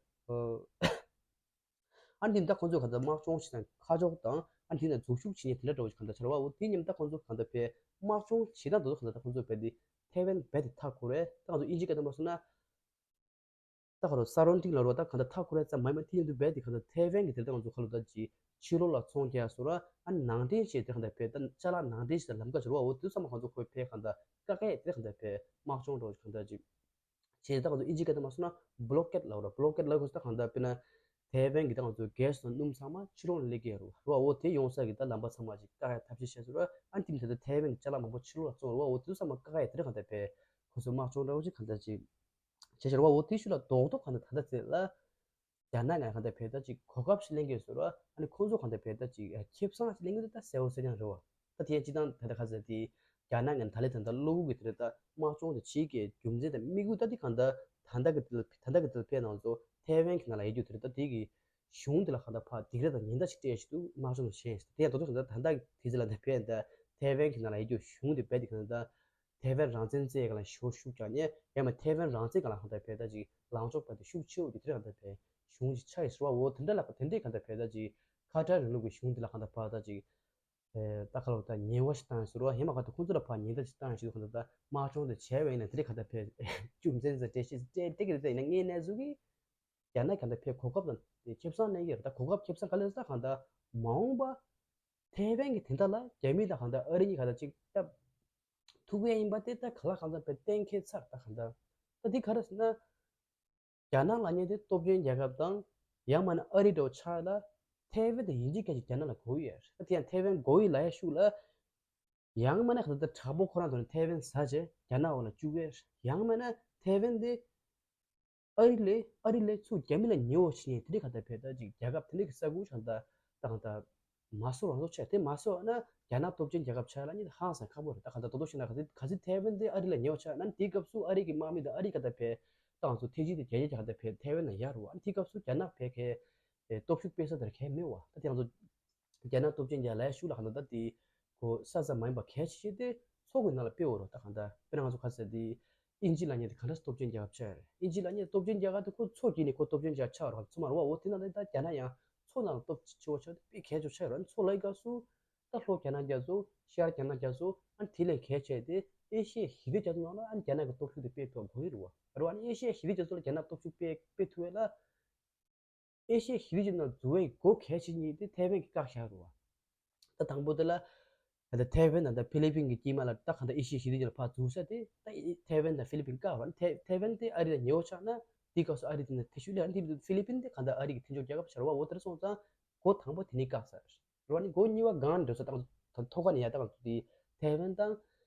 ཨ་ནི་དེ་ད་ཁོ་ཚོ་ག་ད་དམག་སྦྱོང་བྱེད་སྟངས་ཁ་ཕྱོགས་དང་ཨ་ནི་དེ་ན་འཛུལ་ཞུགས་བྱེད་མཁན་དེ་འདྲ་འདྲ་བོ་ཅིག་ག་ད་ཕྱིར་བ་འོ་དེ་ཉིན་ད་ཁོ་ཚོ་ག་ད་བས་དམག་སྦྱོང་བྱེད་སྟངས་དེ་ཚོ་ག་ད་ཁོ་ཚོ་བས་དེ་ཐའེ་ཝན་བས་དེ་ཐག་གོ་རེད། ད་ང་ཚོ་ཨིན་ཇི་སྐད་དུ་མ་སོང་ན། ད་ག་རོ་ས་རོན་ཏིང་ལ་རོ་ད་ག་འདྲ་ཐག་ཁུར་ཙམ་མ་ཡིན་པ་དེ་ཡིན་དུ་བས་དེ་ག་འདྲ་ཐའེ་ཝན་གྱི་དེ་ལྟ་ང་ཚོ་ཁ་ལོ་ད་ཅི་ཕྱི་ལོགས་ལ་ཚོང་རྒྱག་སོ་ར་ཨ་ནང་འདྲེན་བྱས་དེ་ག་འདྲ་བས་ད་ཅ་ལག་ནང་འདྲེན་བྱས་ལམ་ཀ་བྱོར་བ་འོ་དུས་ཙམ་མ་ང་ཚོ་ཁོའི་ཕའི་ག་འདྲ་ཀ་ཀའི་དེ་ག་འདྲ་བས་དམག་སྦྱོང་འགྲོ་ག་འདྲ་ཅིག་བྱས་ད་ང་ཚོ་ཨིན་ཇི་སྐད་དུ་མ་སོང་ན་བློ་ཀེད་ལ་རོ་བློ་ཀེད་ལ་ཁོ་ད་ག་འདྲ་དཔེར་ན་ཐའེ་ཝན་གྱི་ད་ང་ཚོ་གེ་སི་དང་སྣུམ་ཚང་མ་ཕྱི་ལོགས་ལ་སླེབས་ཀྱི་རོ་རོ་འོ་དེ་ཡོང་ས་གི་ད་ལམ་པ་ཚང་མ་ཅིག་ཀ་ཀའི་ཐབས་ཤེས་བྱས་སོ་ར་ཨ་ནི་དེ་མི་དེ་ད་ཐའེ་ཝན་གྱི་ཅ་ལག་མང་པོ་ཕྱི་ལོགས་ལ་བཙོང་རོ་འོ་དུས་ཙམ་མ་ཀ་ཀའི་དེ་ག་འདྲ་བས་ཁོ་ཚོ་དམག་སྦྱོང་འདྲ་བོ་ཅིག་ག་འདྲ་ཅིག་བྱས་ཤར་བ་འོ་དེ་ཤུལ་ལ་རྡོག་རྡོག་ག་འདྲ་ད་ལྟ་ཚེ་ལ་རྒྱ་ནག་ང་ག་འདྲ་བས་ད་ཅིག་གོ་སྐབས་ཤིག་ལེན་གྱི་ཡོད་ཟེར་བ་ཨ་ནི་ཁོང་ཚོ་ག་འདྲ་བས་ད་ཅིག་ཁེ་བཟང་ཞིག་ལེན་གྱི་ཡོད་ད་གསལ་བོ་གསལ་རྐྱང་རེད་བ། ད་དེ་ཡང་སྤྱི་བཏང་ད་ལྟ་ག་ཟེར་དེ་རྒྱ་ནག་ང་ད་ལས་ད་ལྟ་གློ་བུར་གྱི་དེ་རེད་ད་དམག་སྦྱོང་དེ་བྱེད་ཀྱི་རྒྱུ་མཚན་དང་དམིགས་ཡུལ་ད་དེ་ག་འདྲ་ད་ལྟ་གི་དེ་ད་ལྟ་གི་དེ་ཕན་ནང་ཚོ་ཐའེ་ཝན་གྱི་ནང་ལ་ཡོད་རྒྱུ་དེ་རེད་ད་དེ་གི་གཞུང་དེ་ལ་ག་འདྲ་ཕར་སྡིགས་ར་དང་ཉེན་བརྡ་ཞིག་སྤྲད་ཞིག་ཏུ་དམག་སྦྱོང་དེ་བྱས་ཡིན་ད་དེ་ཡང་ད་དུང་ག་འདྲ་ད་ལྟ་གི་དེ་ཚེ་ལ་ད་ཕན་ད་ཐའེ་ཝན་གྱི་ནང་ལ་ཡོད་རྒྱུ་གཞུང་དེ་རྦད་དེ་ག་འདྲ་ད། ཐའེ་ཝན་རང་བཙན་རྩོད་ཡས་སྒང་ལ་ཞེ་པོ་ཤུགས་རྒྱག་མཁན་ཡང་མིན་ཐའེ་ཝན་རང་བཙན་སྒང་ལ་གང་ལྟར་བས་ད་ཅིག་ལངས་ཕྱོགས་བར་དུ་ཤུགས་ཆེ་བོ་དེ་དེ་གང་ལྟར་བས་གཞུང་ཅིག་ཆགས་ཡོད་ཟེར་བ་འོ་དེ་འདྲ་ལ་དེ་འདྲས་གང་ལྟར་བས་ད་ཅིག་ཁ་བྲལ་རིང་ལུགས་ཀྱི་གཞུང་དེ་ལ་གང་ལྟར་བ་ད་ཅིག་ད་ཁ་ལོ་ད་ཉེས་པ་ཞིག་བཏང་ཡོད་ཟེར་བ་ཡང་མ་ག་ད་ཁོང་ཚོ་ལ་ཕར་ཉེན་བརྡ་ཞིག་བཏང་ཡོད་ཟེར་གང་ལྟར་ད་དམག་སྦྱོང་དེ་བྱས་པ་ཡིན་ན་དེ་འདྲས་གང་ལྟར་བས་རྒྱུ་མཚན་ཟེར་འགྲེལ་བཤད་ཟེར་འགྲེལ་བཤད་ཀྱི་རེད་ད་ཡིན་ན་ངའི་གནས་ཚུལ་གྱི་རྒྱ་ནག་གང་ལྟར་བས་གོ་སྐབས་དང་དེ་ཁེ་བཟང་ལེན་གྱི་རེད་ད་གོ་སྐབས་ཁེ་བཟང་ག་ལེར་ད་གང་ལྟར་མ་འོངས་པ། ཐའེ་ཝན་གྱི་དེ་འདྲ་ལ་རྒྱ་མི་དང་གང་ལྟར་ཨ་རི་གཉིས་གང་ལྟར་གཅིག་སྟབས་ཐུག་ཡས་ཡིན་པ་དེ་ད་ག་ལ་གང་ལྟར་བས་གཏན་འཁེལ་ཚར་ད་གང་ལྟར། ད་འདི་ག་རེ་ཟེར་ན། རྒྱ་ནག་ལབ་མཁན་དེ་སྟོབས་ཆེན་རྒྱལ་ཁབ་དང་ཡང་མིན་ན་ཨ་རི་འདྲ་བོ་ཆགས་ཡས་ལ་ཐའེ་ཝན་དེ་ཡིན་གཅིག་རྐྱང་གཅིག་རྒྱ་ནག་ལ་དགོས་ཡོད་རེད། ད་དེ་ཡང་ཐའེ་ཝན་དགོས་ཡོད་ལབ་ཡས་ཤུགས་ལ། ཡང་མིན་ན་གང་ལྟར་དྲག་པོ་ཁོ་རང་ཐོག་ནས་ཐའེ་ཝན་ཟ་བྱས་རྒྱ་ནག་འོག་ལ་བཅུག་ཡས་རེད། ཡང་མིན་ན་ཐའེ་ཝན་དེ། ཨ་རི་ལས་ཨ་རི་ལས་ཚུར་རྒྱ་མི་ལ་ཉེ་བོ་བྱེད་མཁན་དེ་འདྲའི་གང་ལྟར་བས་ད་ཅིག་རྒྱལ་ཁབ་དེ་འདྲའི་གི་ས་ཁུལ་གང་ལྟར་ད་གང་ལྟར་མ་བཟོ་རང་བཟོ་བྱས་དེ་མ་བཟོ་ན་རྒྱ་ནག་སྟོབས་ཆེན་རྒྱལ་ཁབ་ཆགས་ལ་ནི་ཧང་སང་ཁག་པོ་རེད། ད་གང་ལྟར་དོ་དོ་ཤེས་ན་ག་ཚོད་ག་ཚོད་ཐའེ་ཝན་དེ་ཨ་རི་ལ་ཉེ་བོ་ཆགས་ན་ནི་དེའི་སྐབས་སུ་ཨ་རི་གི་དམག་མི་དང་ཨ་རི་གང་ལྟར་བས་ད་ང་ཚོ་ཐེ་ཇི་དེ་རྒྱ་རྒྱ་གང་ལྟར་བས་ཐའེ་ཝན་ལ་ཡར་རུ་བ་ནི་དེའི་སྐབས་སུ་རྒྱ་ནག་བས་གས་སྟོབས་ཤུགས་སྤེལ་ས་དེར་གས་མེད་བ། ད་དེ་ང་ཚོ་རྒྱ་ནག་སྟོབས་ཆེན་རྒྱལ་ལ་ཡ་ཤུགས་ལ་གང་ལྟར་ད་དེ། ཁོ་ས་ས་མ་ཡིན་པ་གལ་ཆེ་ཤོས་དེ་མཚོ་གི་ནང་ལ་སྤེལ་འོ་རོགས་ད་གང་ལྟར་དཔེར་ན་ང་ཚོ་ག་ཟེར་དེ་ཨིན་ཇི་ལབ་མཁན་དེ་ག་འདྲ་སྟོབས་ཆེན་རྒྱལ་ཁབ་ཆགས་རེད། ཨིན་ཇི་ལབ་མཁན་སྟོབས་ཆེན་རྒྱལ་ཁབ་དེ་ཁོ་མཚོ་དཀྱིལ་ནས་ཁོ་སྟོབས་ཆེན་རྒྱལ་ཁབ་ཆགས་རོགས་མཚོ་མ་རེད་བ། འོ་དེ་ན་ད་རྒྱ་ནག་ཡང་མཚོ་ནང་ལ་སྟོབས་ཆེ་བོ་ཆགས་དེ་དཔེ་གལ་ཆེ་བོ་ཆགས་ཡོད་རེད། མཚོ་ལ་ཡི་སྐབས་སུ་ད་ལྷོ་རྒྱ་ནག་རྒྱ་མཚོ་ཤར་རྒྱ་ནག་རྒྱ་མཚོ་ཨ་དེ་ལས་གལ་ཆེ་དེ་ཨེ་ཤི་ཡའི་ཞི་བདེ་རྒྱ་མཚོ་ནང་ལ་ཨ་རྒྱ་ནག་གི་སྟོབས་ཤུགས་དེ་སྤེལ་ཐུབ་དགོས་ཀྱི་རེད་བ། རེད་བ། ཨ་ནི་ཨེ་ཤི་ཡའི་ཞི་བདེ་རྒྱ་མཚོ་ལ་རྒྱ་ནག་སྟོབས་ཤུགས་སྤེལ་སྤེལ་ཐུབ་ཡས་ལ། ཨེ་ཤི་ཡའི་ཞི་བདེ་ཅན་ནང་འཛུལ་བའི་སྒོ་གལ་ཆེ་གཉིས་དེ་ཐའེ་ཝན་གྱིས་བཀག་བཞག་རེད་བ། ད་དང་པོ་དེ་ལ་ད་ལྟ་ཐའེ་ཝན་དང་ད་ཧྥི་ལི་པིན་གྱི་དཀྱིལ་མ་ལ་ད་གང་ལྟར་ཨེ་ཤི་ཡའི་ཞི་བདེ་ཅན་ལ་ཕར་འཛུལ་ས་དེ་ད་ཐའེ་ཝན་དང་ཧྥི་ལི་པིན་བཀག་རེད་བ། ཐའེ་ཐའེ་ཝན་དེ་ཨ་རི་ལ་ཉེ་བོ་ཆགས་ན་ དེའི་སྐབས་སུ་ཨ་རི་དེ་ནས་ཐེ་ཤུལ་ལས་ཨ་ནི་དེ་ཧྥི་ལི་པིན་དེ་གང་ལྟར་ཨ་རི་གི་མཐུན་ཕྱོགས་རྒྱལ་ཁབ་ཆགས་རེད་བ། འོ་དེར་སོང་ཙང་འགོ་དང་པོ་དེ་ནས་བཀག་ཚར་རེད་བ། ནི་འགོ་གཉིས་པ་གང་འགྲོ་ས་དང་ཐོག་ཁ་ནས་ཡ་ད་ང་ཚོ་དེ་ཐའེ་ཝན་དང་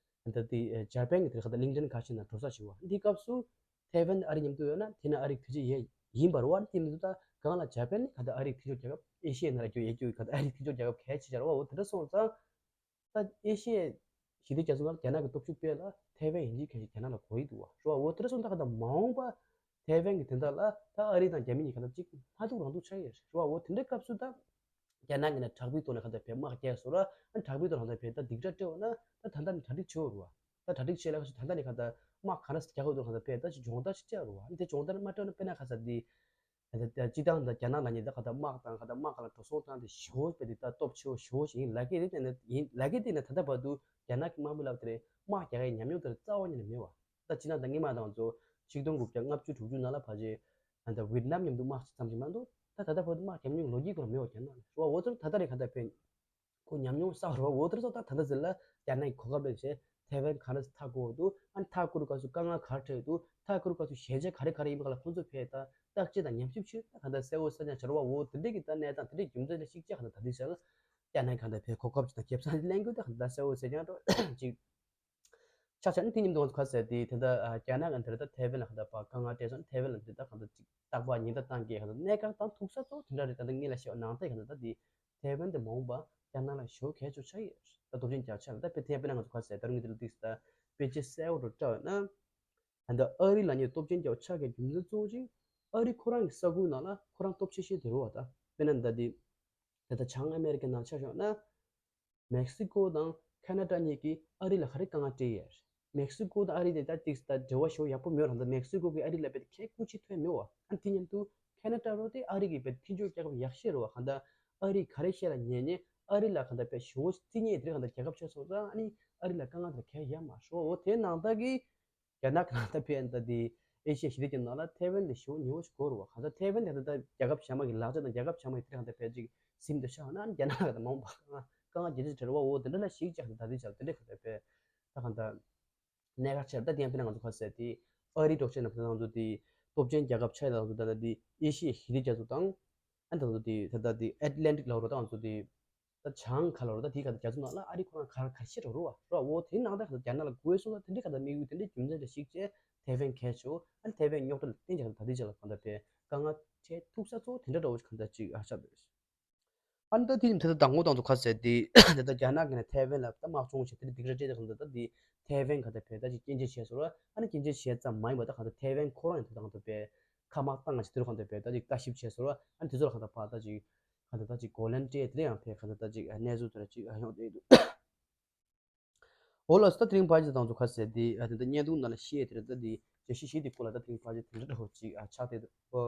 ད་དེ་ཇ་པན་གི་དེར་གང་ལྟར་གླིང་ཕྲན་ཁ་ཤས་ནང་འགྲོ་ས་བྱུང་བ། འདིའི་སྐབས་སུ་ཐའེ་ཝན་ཨ་རི་མཉམ་དུ་ཡོད་ན་དེ་ན་ཨ་རི་ཐུགས་རྗེ་ཡིན་པ་རེད་བ། དེ་མི་འདུག་ད་གང་ལ་ཇ་པན་ནི་གང་ལྟར་ཨ་རི་ཐུགས་རྗེ་རྒྱལ་ཁབ་ཨེ་ཤི་ཡའི་ནང་ལ་རྒྱུ་ཡས་རྒྱུ་གང་ལྟར་ཨ་རི་ཐུགས་རྗེ་རྒྱལ་ཁབ་གལ་ཆེ་ཆེ་རེད་བ། འོ་དེ་འདྲ་སོང་ཙང་ད་ཨེ་ཤི་ཡའི་ཞི་བདེ་རྒྱ་མཚོ་ནང་རྒྱ་ནག་གི་སྟོབས་ཤུགས་སྤེལ་ལ་ཐའེ་ཝན་ཡིན་གཅིག་མཁན་ཞིག་རྒྱ་ནག་ལ་གོ་ཡི་འདུག་བ་རེད་བ། འོ་དེ་འདྲ་སོང་ད་གང་ལྟར་མ་འོངས་པ་ཐའེ་ཝན་གྱི་དོན་དག་ལ་ད་ཨ་རི་དང་རྒྱ་མི་གཉིས་གང་ལྟར་གཅིག་སྣ་ཐུག་རང་ཐུག་ཆགས་ཡོད་རེད་བ། འོ་དེ་འདྲའི་སྐབས་སུ་ད་རྒྱ་ནག་གིས་ནི་དྲག་པོའི་ཐོག་ནས་གང་ལྟར་བས་དམག་རྒྱག་སོང་ར། ཨ་དྲག་པོའི་ཐོག་ནས་གང་ལྟར་བས་ད་སྡིགས་ར་སྤྲད་འོ་ན་ད་ད་ལྟ་ནི་གྲ་སྒྲིག་བྱེད་འོ་རེད་བ། ད་གྲ་སྒྲིག་བྱེད་ལ་ཁ་ཤས་ད་ལྟ་ནས་གང་ལྟར་དམག་ག་འདྲ་རྒྱག་དགོས་འདུག་གང་ལྟར་བས་ད་ཅིག་སྦྱོང་བརྡར་ཞིག་སྤྲད་འོ་རེད་བ། ཨ་ནི་དེ་སྦྱོང་བརྡར་མ་སྤྲད་ན་དཔེར་ན་གང་ལྟར་འདི་ད་ལྟ་སྤྱི་བཏང་ད་རྒྱ་ནག་ལ་ཉེ་ད་གང་ལྟར་དམག་དང་གང་ལྟར་དམག་གང་ལ་འགྲོ་སོང་བཏང་དེ་ཞེ་པོ་དཔེ་དེ་ད་སྟོབས་ཆེ་བོ་ཞེ་པོ་ཞིག་ཡིན་ལབ་ཀྱི་རེད། དེ་ནས་ཡིན་ལབ་ཀྱི་དེ་ནས་ད་ལྟ་བར་དུ་རྒྱ་ནག་གི་དམག་མི་ལབ་དེ་རེད་དམག་རྒྱག་ཡའི་ཉམས་མྱོང་དེ་རྩ་བ་ཉིད་ནས་མེད་བ། ད་ཕྱི་ནང་ད་སྔོན་མ་དང་ཚོ་ཆིག་སྟོང་དགུ་བརྒྱ་ལྔ་བཅུ་དྲུག་ཅུ་ནང་ལ་ཕལ་ཆེར་ད་ཝི་ཡེད་ནམ་མཉམ་དུ་དམག་ཆེ་ཙམ་ཞིག་མ་གཏོགས་ད་ད་ལྟ་བར་དུ་དམག་རྒྱབ་མྱོང་ལོ་རྒྱུས་སྐོར་མེད་བ། རྒྱ་ནག་ལ་རེད་བ། འོ་ཚོར་ད་ལྟ་རེད་གང་ལྟར་བས་ཁོ་ཉམས་མྱོང་བསགས་རེད་བ། འོ་དེར་སོགས་ད་ད་ལྟ་ཟེར་ལ་རྒྱ་ནག་གི་གོ་སྐབས་ལེན་བྱས་ཐའེ་ཝན་ག་རེ་ཐག་བཀོད་འདུག་ཨ་ནི་ཐག་བཀོད་སྐབས་སུ་དཀའ་ངལ་ག་རེ་འཕྲད་འདུག་ཐག་བཀོད་སྐབས་སུ་ཞན་ཆ་ག་རེ་ག་རེ་ཡིན་པ་ལ་ཁོང་ཚོ་ཕེ་ད་བརྟག་དཔྱད་དང་ཉམས་ཞིབ་བྱས་ད་གང་ལྟར་གསལ་བོ་གསལ་རྐྱང་ཆགས་རེད་བ། འོ་དེ་འདྲས་ཀྱི་ད་གནས་སྟངས་དེ་འདྲས་རྒྱུ་མཚན་ལ་གཞིགས་བྱས་གང་ལྟར་ད་ལྟའི་ཆར་ལ་རྒྱ་ནག་གང་ལྟར་ཕེ་གོ་སྐབས་ཅིག་དང་ཁེ་བཟང་ཅིག་ལེན་དགོས་ད་གང་ལྟར་གསལ་བོ་གསལ་རྐྱང་འགྲོ་ཅིག་ཆ་ཆ་ནི་དེ་མཉམ་དུ་ང་ཚོ་ག་ཟེར་དེ་དེ་འདྲ་རྒྱ་ནག་གི་འདིར་ད་ཐའེ་ཝན་ལ་ག་འདྲ་པ་དཀའ་ངལ་སྤྲད་སོང་། ཐའེ་ཝན་ལ་འདི་ད་ག་འདྲ་ཅིག་རྟག་པར་ཉེན་བརྡ་བཏང་གི་ག་འདྲ་གནད་འགག་དང་ཐུག་ས་གཙོ་བོ་དེ་འདྲ་རེད། ད་ལྟ་ངེད་ལ་ཤེས་པ་ནང་ལྟར་ག་འདྲ་ད་དེ་ཐའེ་ཝན་དེ་མ་འོངས་པ་རྒྱ་ནག་ལ་ཞེ་པོ་གལ་ཆེ་ཆགས་ཡོད་ད་སྟོབས་ཆེན་རྒྱ་ཆེ་ལ་ད་དཔེ་ཐའེ་ཝན་ང་ཚོ་ག་ཟེར་ད་རུང་ངེད་དེ་ལ་ཏིག་ད་དཔེ་ཆ་གསལ་བོ་རུ་བཀྲ་བ་ན་ད་ལྟ་ཨ་རི་ལ་ཉེ་སྟོབས་ཆེན་རྒྱ་ཆགས་ཀྱི་རྒྱུ་མཚན་གཙོ་བོ་ཅིག་ཨ་རི་ཁོ་རང་གི་ས་ཁུལ་ནང་ལ་ཁོ་རང་སྟོབས་ཆེ་ཤོས་དེ་རུ་བ་ད་དཔེར་ན་ད་དེ་ད་ལྟ་བྱང་ཨ་མེ་རི་ཀའི་ནང་ཆ་བཞག་ན། མེག་སི་ཀོ་དང་ཁ་ན་ཌ་གཉིས་ཀྱིས་ཨ་རི་ལ་ག་རེ་དཀའ་ངལ་སྤྲད་ཡོད། མེག་སི་ཀོ་དང་ཨ་རི་དེ་ད་ཏིག་ད་འབྲེལ་བ་ཞེ་པོ་ཡག་པོ་མེད་རང་ད་མེག་སི་ཀོ་གིས་ཨ་རི་ལ་དཔེ་ཁལ་སྐུ་ཅིག་ཐོན་མེད་བ། ཨ་དེ་མཉམ་དུ་ཁ་ན་ཌ་རོ་དེ་ཨ་རི་གི་དཔེ་མཐུན་ཕྱོགས་རྒྱལ་ཁབ་ཡག་ཤོས་རེད་བ། གང་ད་ཨ་རི་ག་རེ་བཤད་ལ་ཉན་ཉན་ཨ་རི་ལ་གང་ད་དཔེ་ཞེ་པོ་རྩི་ཉན་དེ་གང་ད་རྒྱལ་ཁབ་ཆགས་སོང་ཙང་ཨ་ནི་ཨ་རི་ལ་དཀའ་ངལ་དེ་གལ་ཡ་མ་ཤོ་འོ་དེ་ནང་ད་གི་རྒྱ་ནག་གི་ནང་ད་ཕན་ད་དེ་ཨེ་ཤི་ཡ་ཞི་བདེ་ཅན་ནང་ལ་ཐའེ་ཝན་དེ་ཞེ་པོ་ཉེ་བོ་ཞིག་གོ་རུ་བ། གང་ད་ཐའེ་ཝན་དེ་ད་ད་རྒྱལ་ཁབ་གཞན་མ་གི་ལག་ཆ་དང་རྒྱལ་ཁབ་གཞན་མ་གི་དེ་གང་ད་ཕན་ཅིག་སིམ་དུ་ཤ་ན་རྒྱ་ནག་གི་ད་མང་པ་གང་གང་རྒྱ་ཆེ་དྲི་བ་འོ་དེ་འདྲ་ལ་ཞིག་ཅག་ད་དེ་ཆགས་དེ་འདྲ་གང་ད་ཕན་ད་གང་ད་གནད་འགག་ཆེ་ད་དེ་ཡང་ཕན་ང་ཚོ་ཁ་ཟེར་དེ་ཨ་རི་འགྲོགས་ཆེ་ན་ཕན་ང་ཚོ་དེ་སྟོབས་ཆེན་རྒྱལ་ཁབ་ཆ་ཡི་ད་ང་ཚོ་ད་ད་དེ་ཨེ་ཤི་ཡ་ཞི་བདེ་རྒྱ་མཚོ་དང་ཨ་ད་ང་ཚོ་དེ་ད་ད་དེ་ཨེ་ཏི་ལན་ཊིག་ལ་རོ་ད་ང་ཚོ་དེ། ད་བྱང་ཁ་ལོར་ད་དེའི་ཁ་ད་རྒྱ་མཚོ་ནང་ལ་ཨ་རི་ཁོ་རང་གར་གར་ཤེས་རོ་རོ་བ་རོ་འོ་དེའི་ནང་ད་ཁ་ད་རྒྱ་ནག་ལ་དགོས་སོང་ལ་དེ་འདྲའི་ཁ་ད་དམིགས་ཡུལ་དེ་འདྲའི་རྒྱུ་མཚན་ལ་གཞིགས་བྱས་ཐའེ་ཝན་གལ་ཆེ་ཨ་ནི་ཐའེ་ཝན་རྙོག་དྲ་ལ་བརྟེན་ཀྱང་ད་དེ་ཅག་ལ་གང་ལྟར་པས་དཀའ་ངལ་འཕྲད་ཐུག་ས་གཙོ་བོ་དེ་འདྲ་འདྲ་བོ་ཞིག་གང་ལྟར་ཅིག་ཨ་ཆགས་འདུག་ཨ་ནི་ད་དེ་ནི་ད་ད་དང་པོ་དང་དུ་ཁ་ཟེར་དེ་ད་ད་རྒྱ་ནག་གི་ནས་ཐའེ་ཝན་ལ་ད་དམག་སྦྱོང་བྱས་དེ་འདྲ་སྡིགས་ར་སྤྲད་དེ་གང་ལྟར་ད་དེ་ཐའེ་ཝན་གང་ལྟར་པས་ད་ཅིག་སྐྱོན་བརྗོད་བྱས་སོང་ར་ཨ་ནི་སྐྱོན་བརྗོད་བྱས་ཙམ་མ་ཡིན་པ་ད་གང་ལྟར་ཐའེ་ཝན་ཁོ་རང་ཡང་ད་གང་ལྟར་པས་ཁ་དམག་བཏང་ང་ཞིག་དེ་རུ་གང་ལྟར་པས་ད་ཅིག་ལྟ་ཞིབ་བྱས་སོང་ར་ཨ་ནི་དེ་ཚོ་ལ་གང་ལྟར་པ་ད་ཅིག་གང་ལྟར་ད་ཅིག་གོ་ལན་སྤྲད་དེ་ཡང་ཕེ་གང་ལྟར་ད་ཅིག་གནས་ཚུལ་དེ་ལ་ཅིག་ཡོང་བསྡད་འདུག་འོ་ལགས་སོ། ད་དེ་རིང་ཕལ་ཆེར་དང་ཚོ་ཁ་གསལ་དེ་ཨ་དེ་འདྲ་བརྙན་ཐུང་ནང་ལ་བཤད་དེ་རེད། ད་དེ་བརྗོད་གཞི་བཞི་དེ་སྐོར་ལ་ད་དེ་རིང་ཕལ་ཆེར་དེ་འདྲ་འདྲ་བོ་ཅིག་ཨ་ཆགས་བསྡད་འདུག་འོ་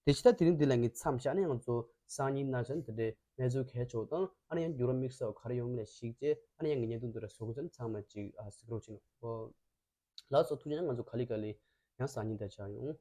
དེ་ཕྱི་ད་དེ་རིང་འདི་ལ་ངས་མཚམས་བཞག་ནས་ང་ཚོ་སང་ཉིན་ནང་བཞིན་དེ་འདྲའི་གནས་ཚུལ་གལ་ཆེ་བ་དང་ཨ་ནི་ཡང་འགྱུར་བ་དམིགས་བསལ་བ་ག་རེ་ཡོང་མིན་ལ་གཞིགས་བྱས་ཨ་ནི་ཡང་ངས་བརྙན་ཐུང་འདི་འདྲ་བཟོ་དགོས་ཟེར་ན་ཚང་མ་ཅིག་ཨ་གཟིགས་རོགས་བྱེད་གནང་འོ་ལགས་སོ། ཐུགས་རྗེ་གནང་། ང་ཚོ་ག་ལེ་ག་ལེ་ཡང་སང་ཉིན་དང་མཇལ་ཡོང་།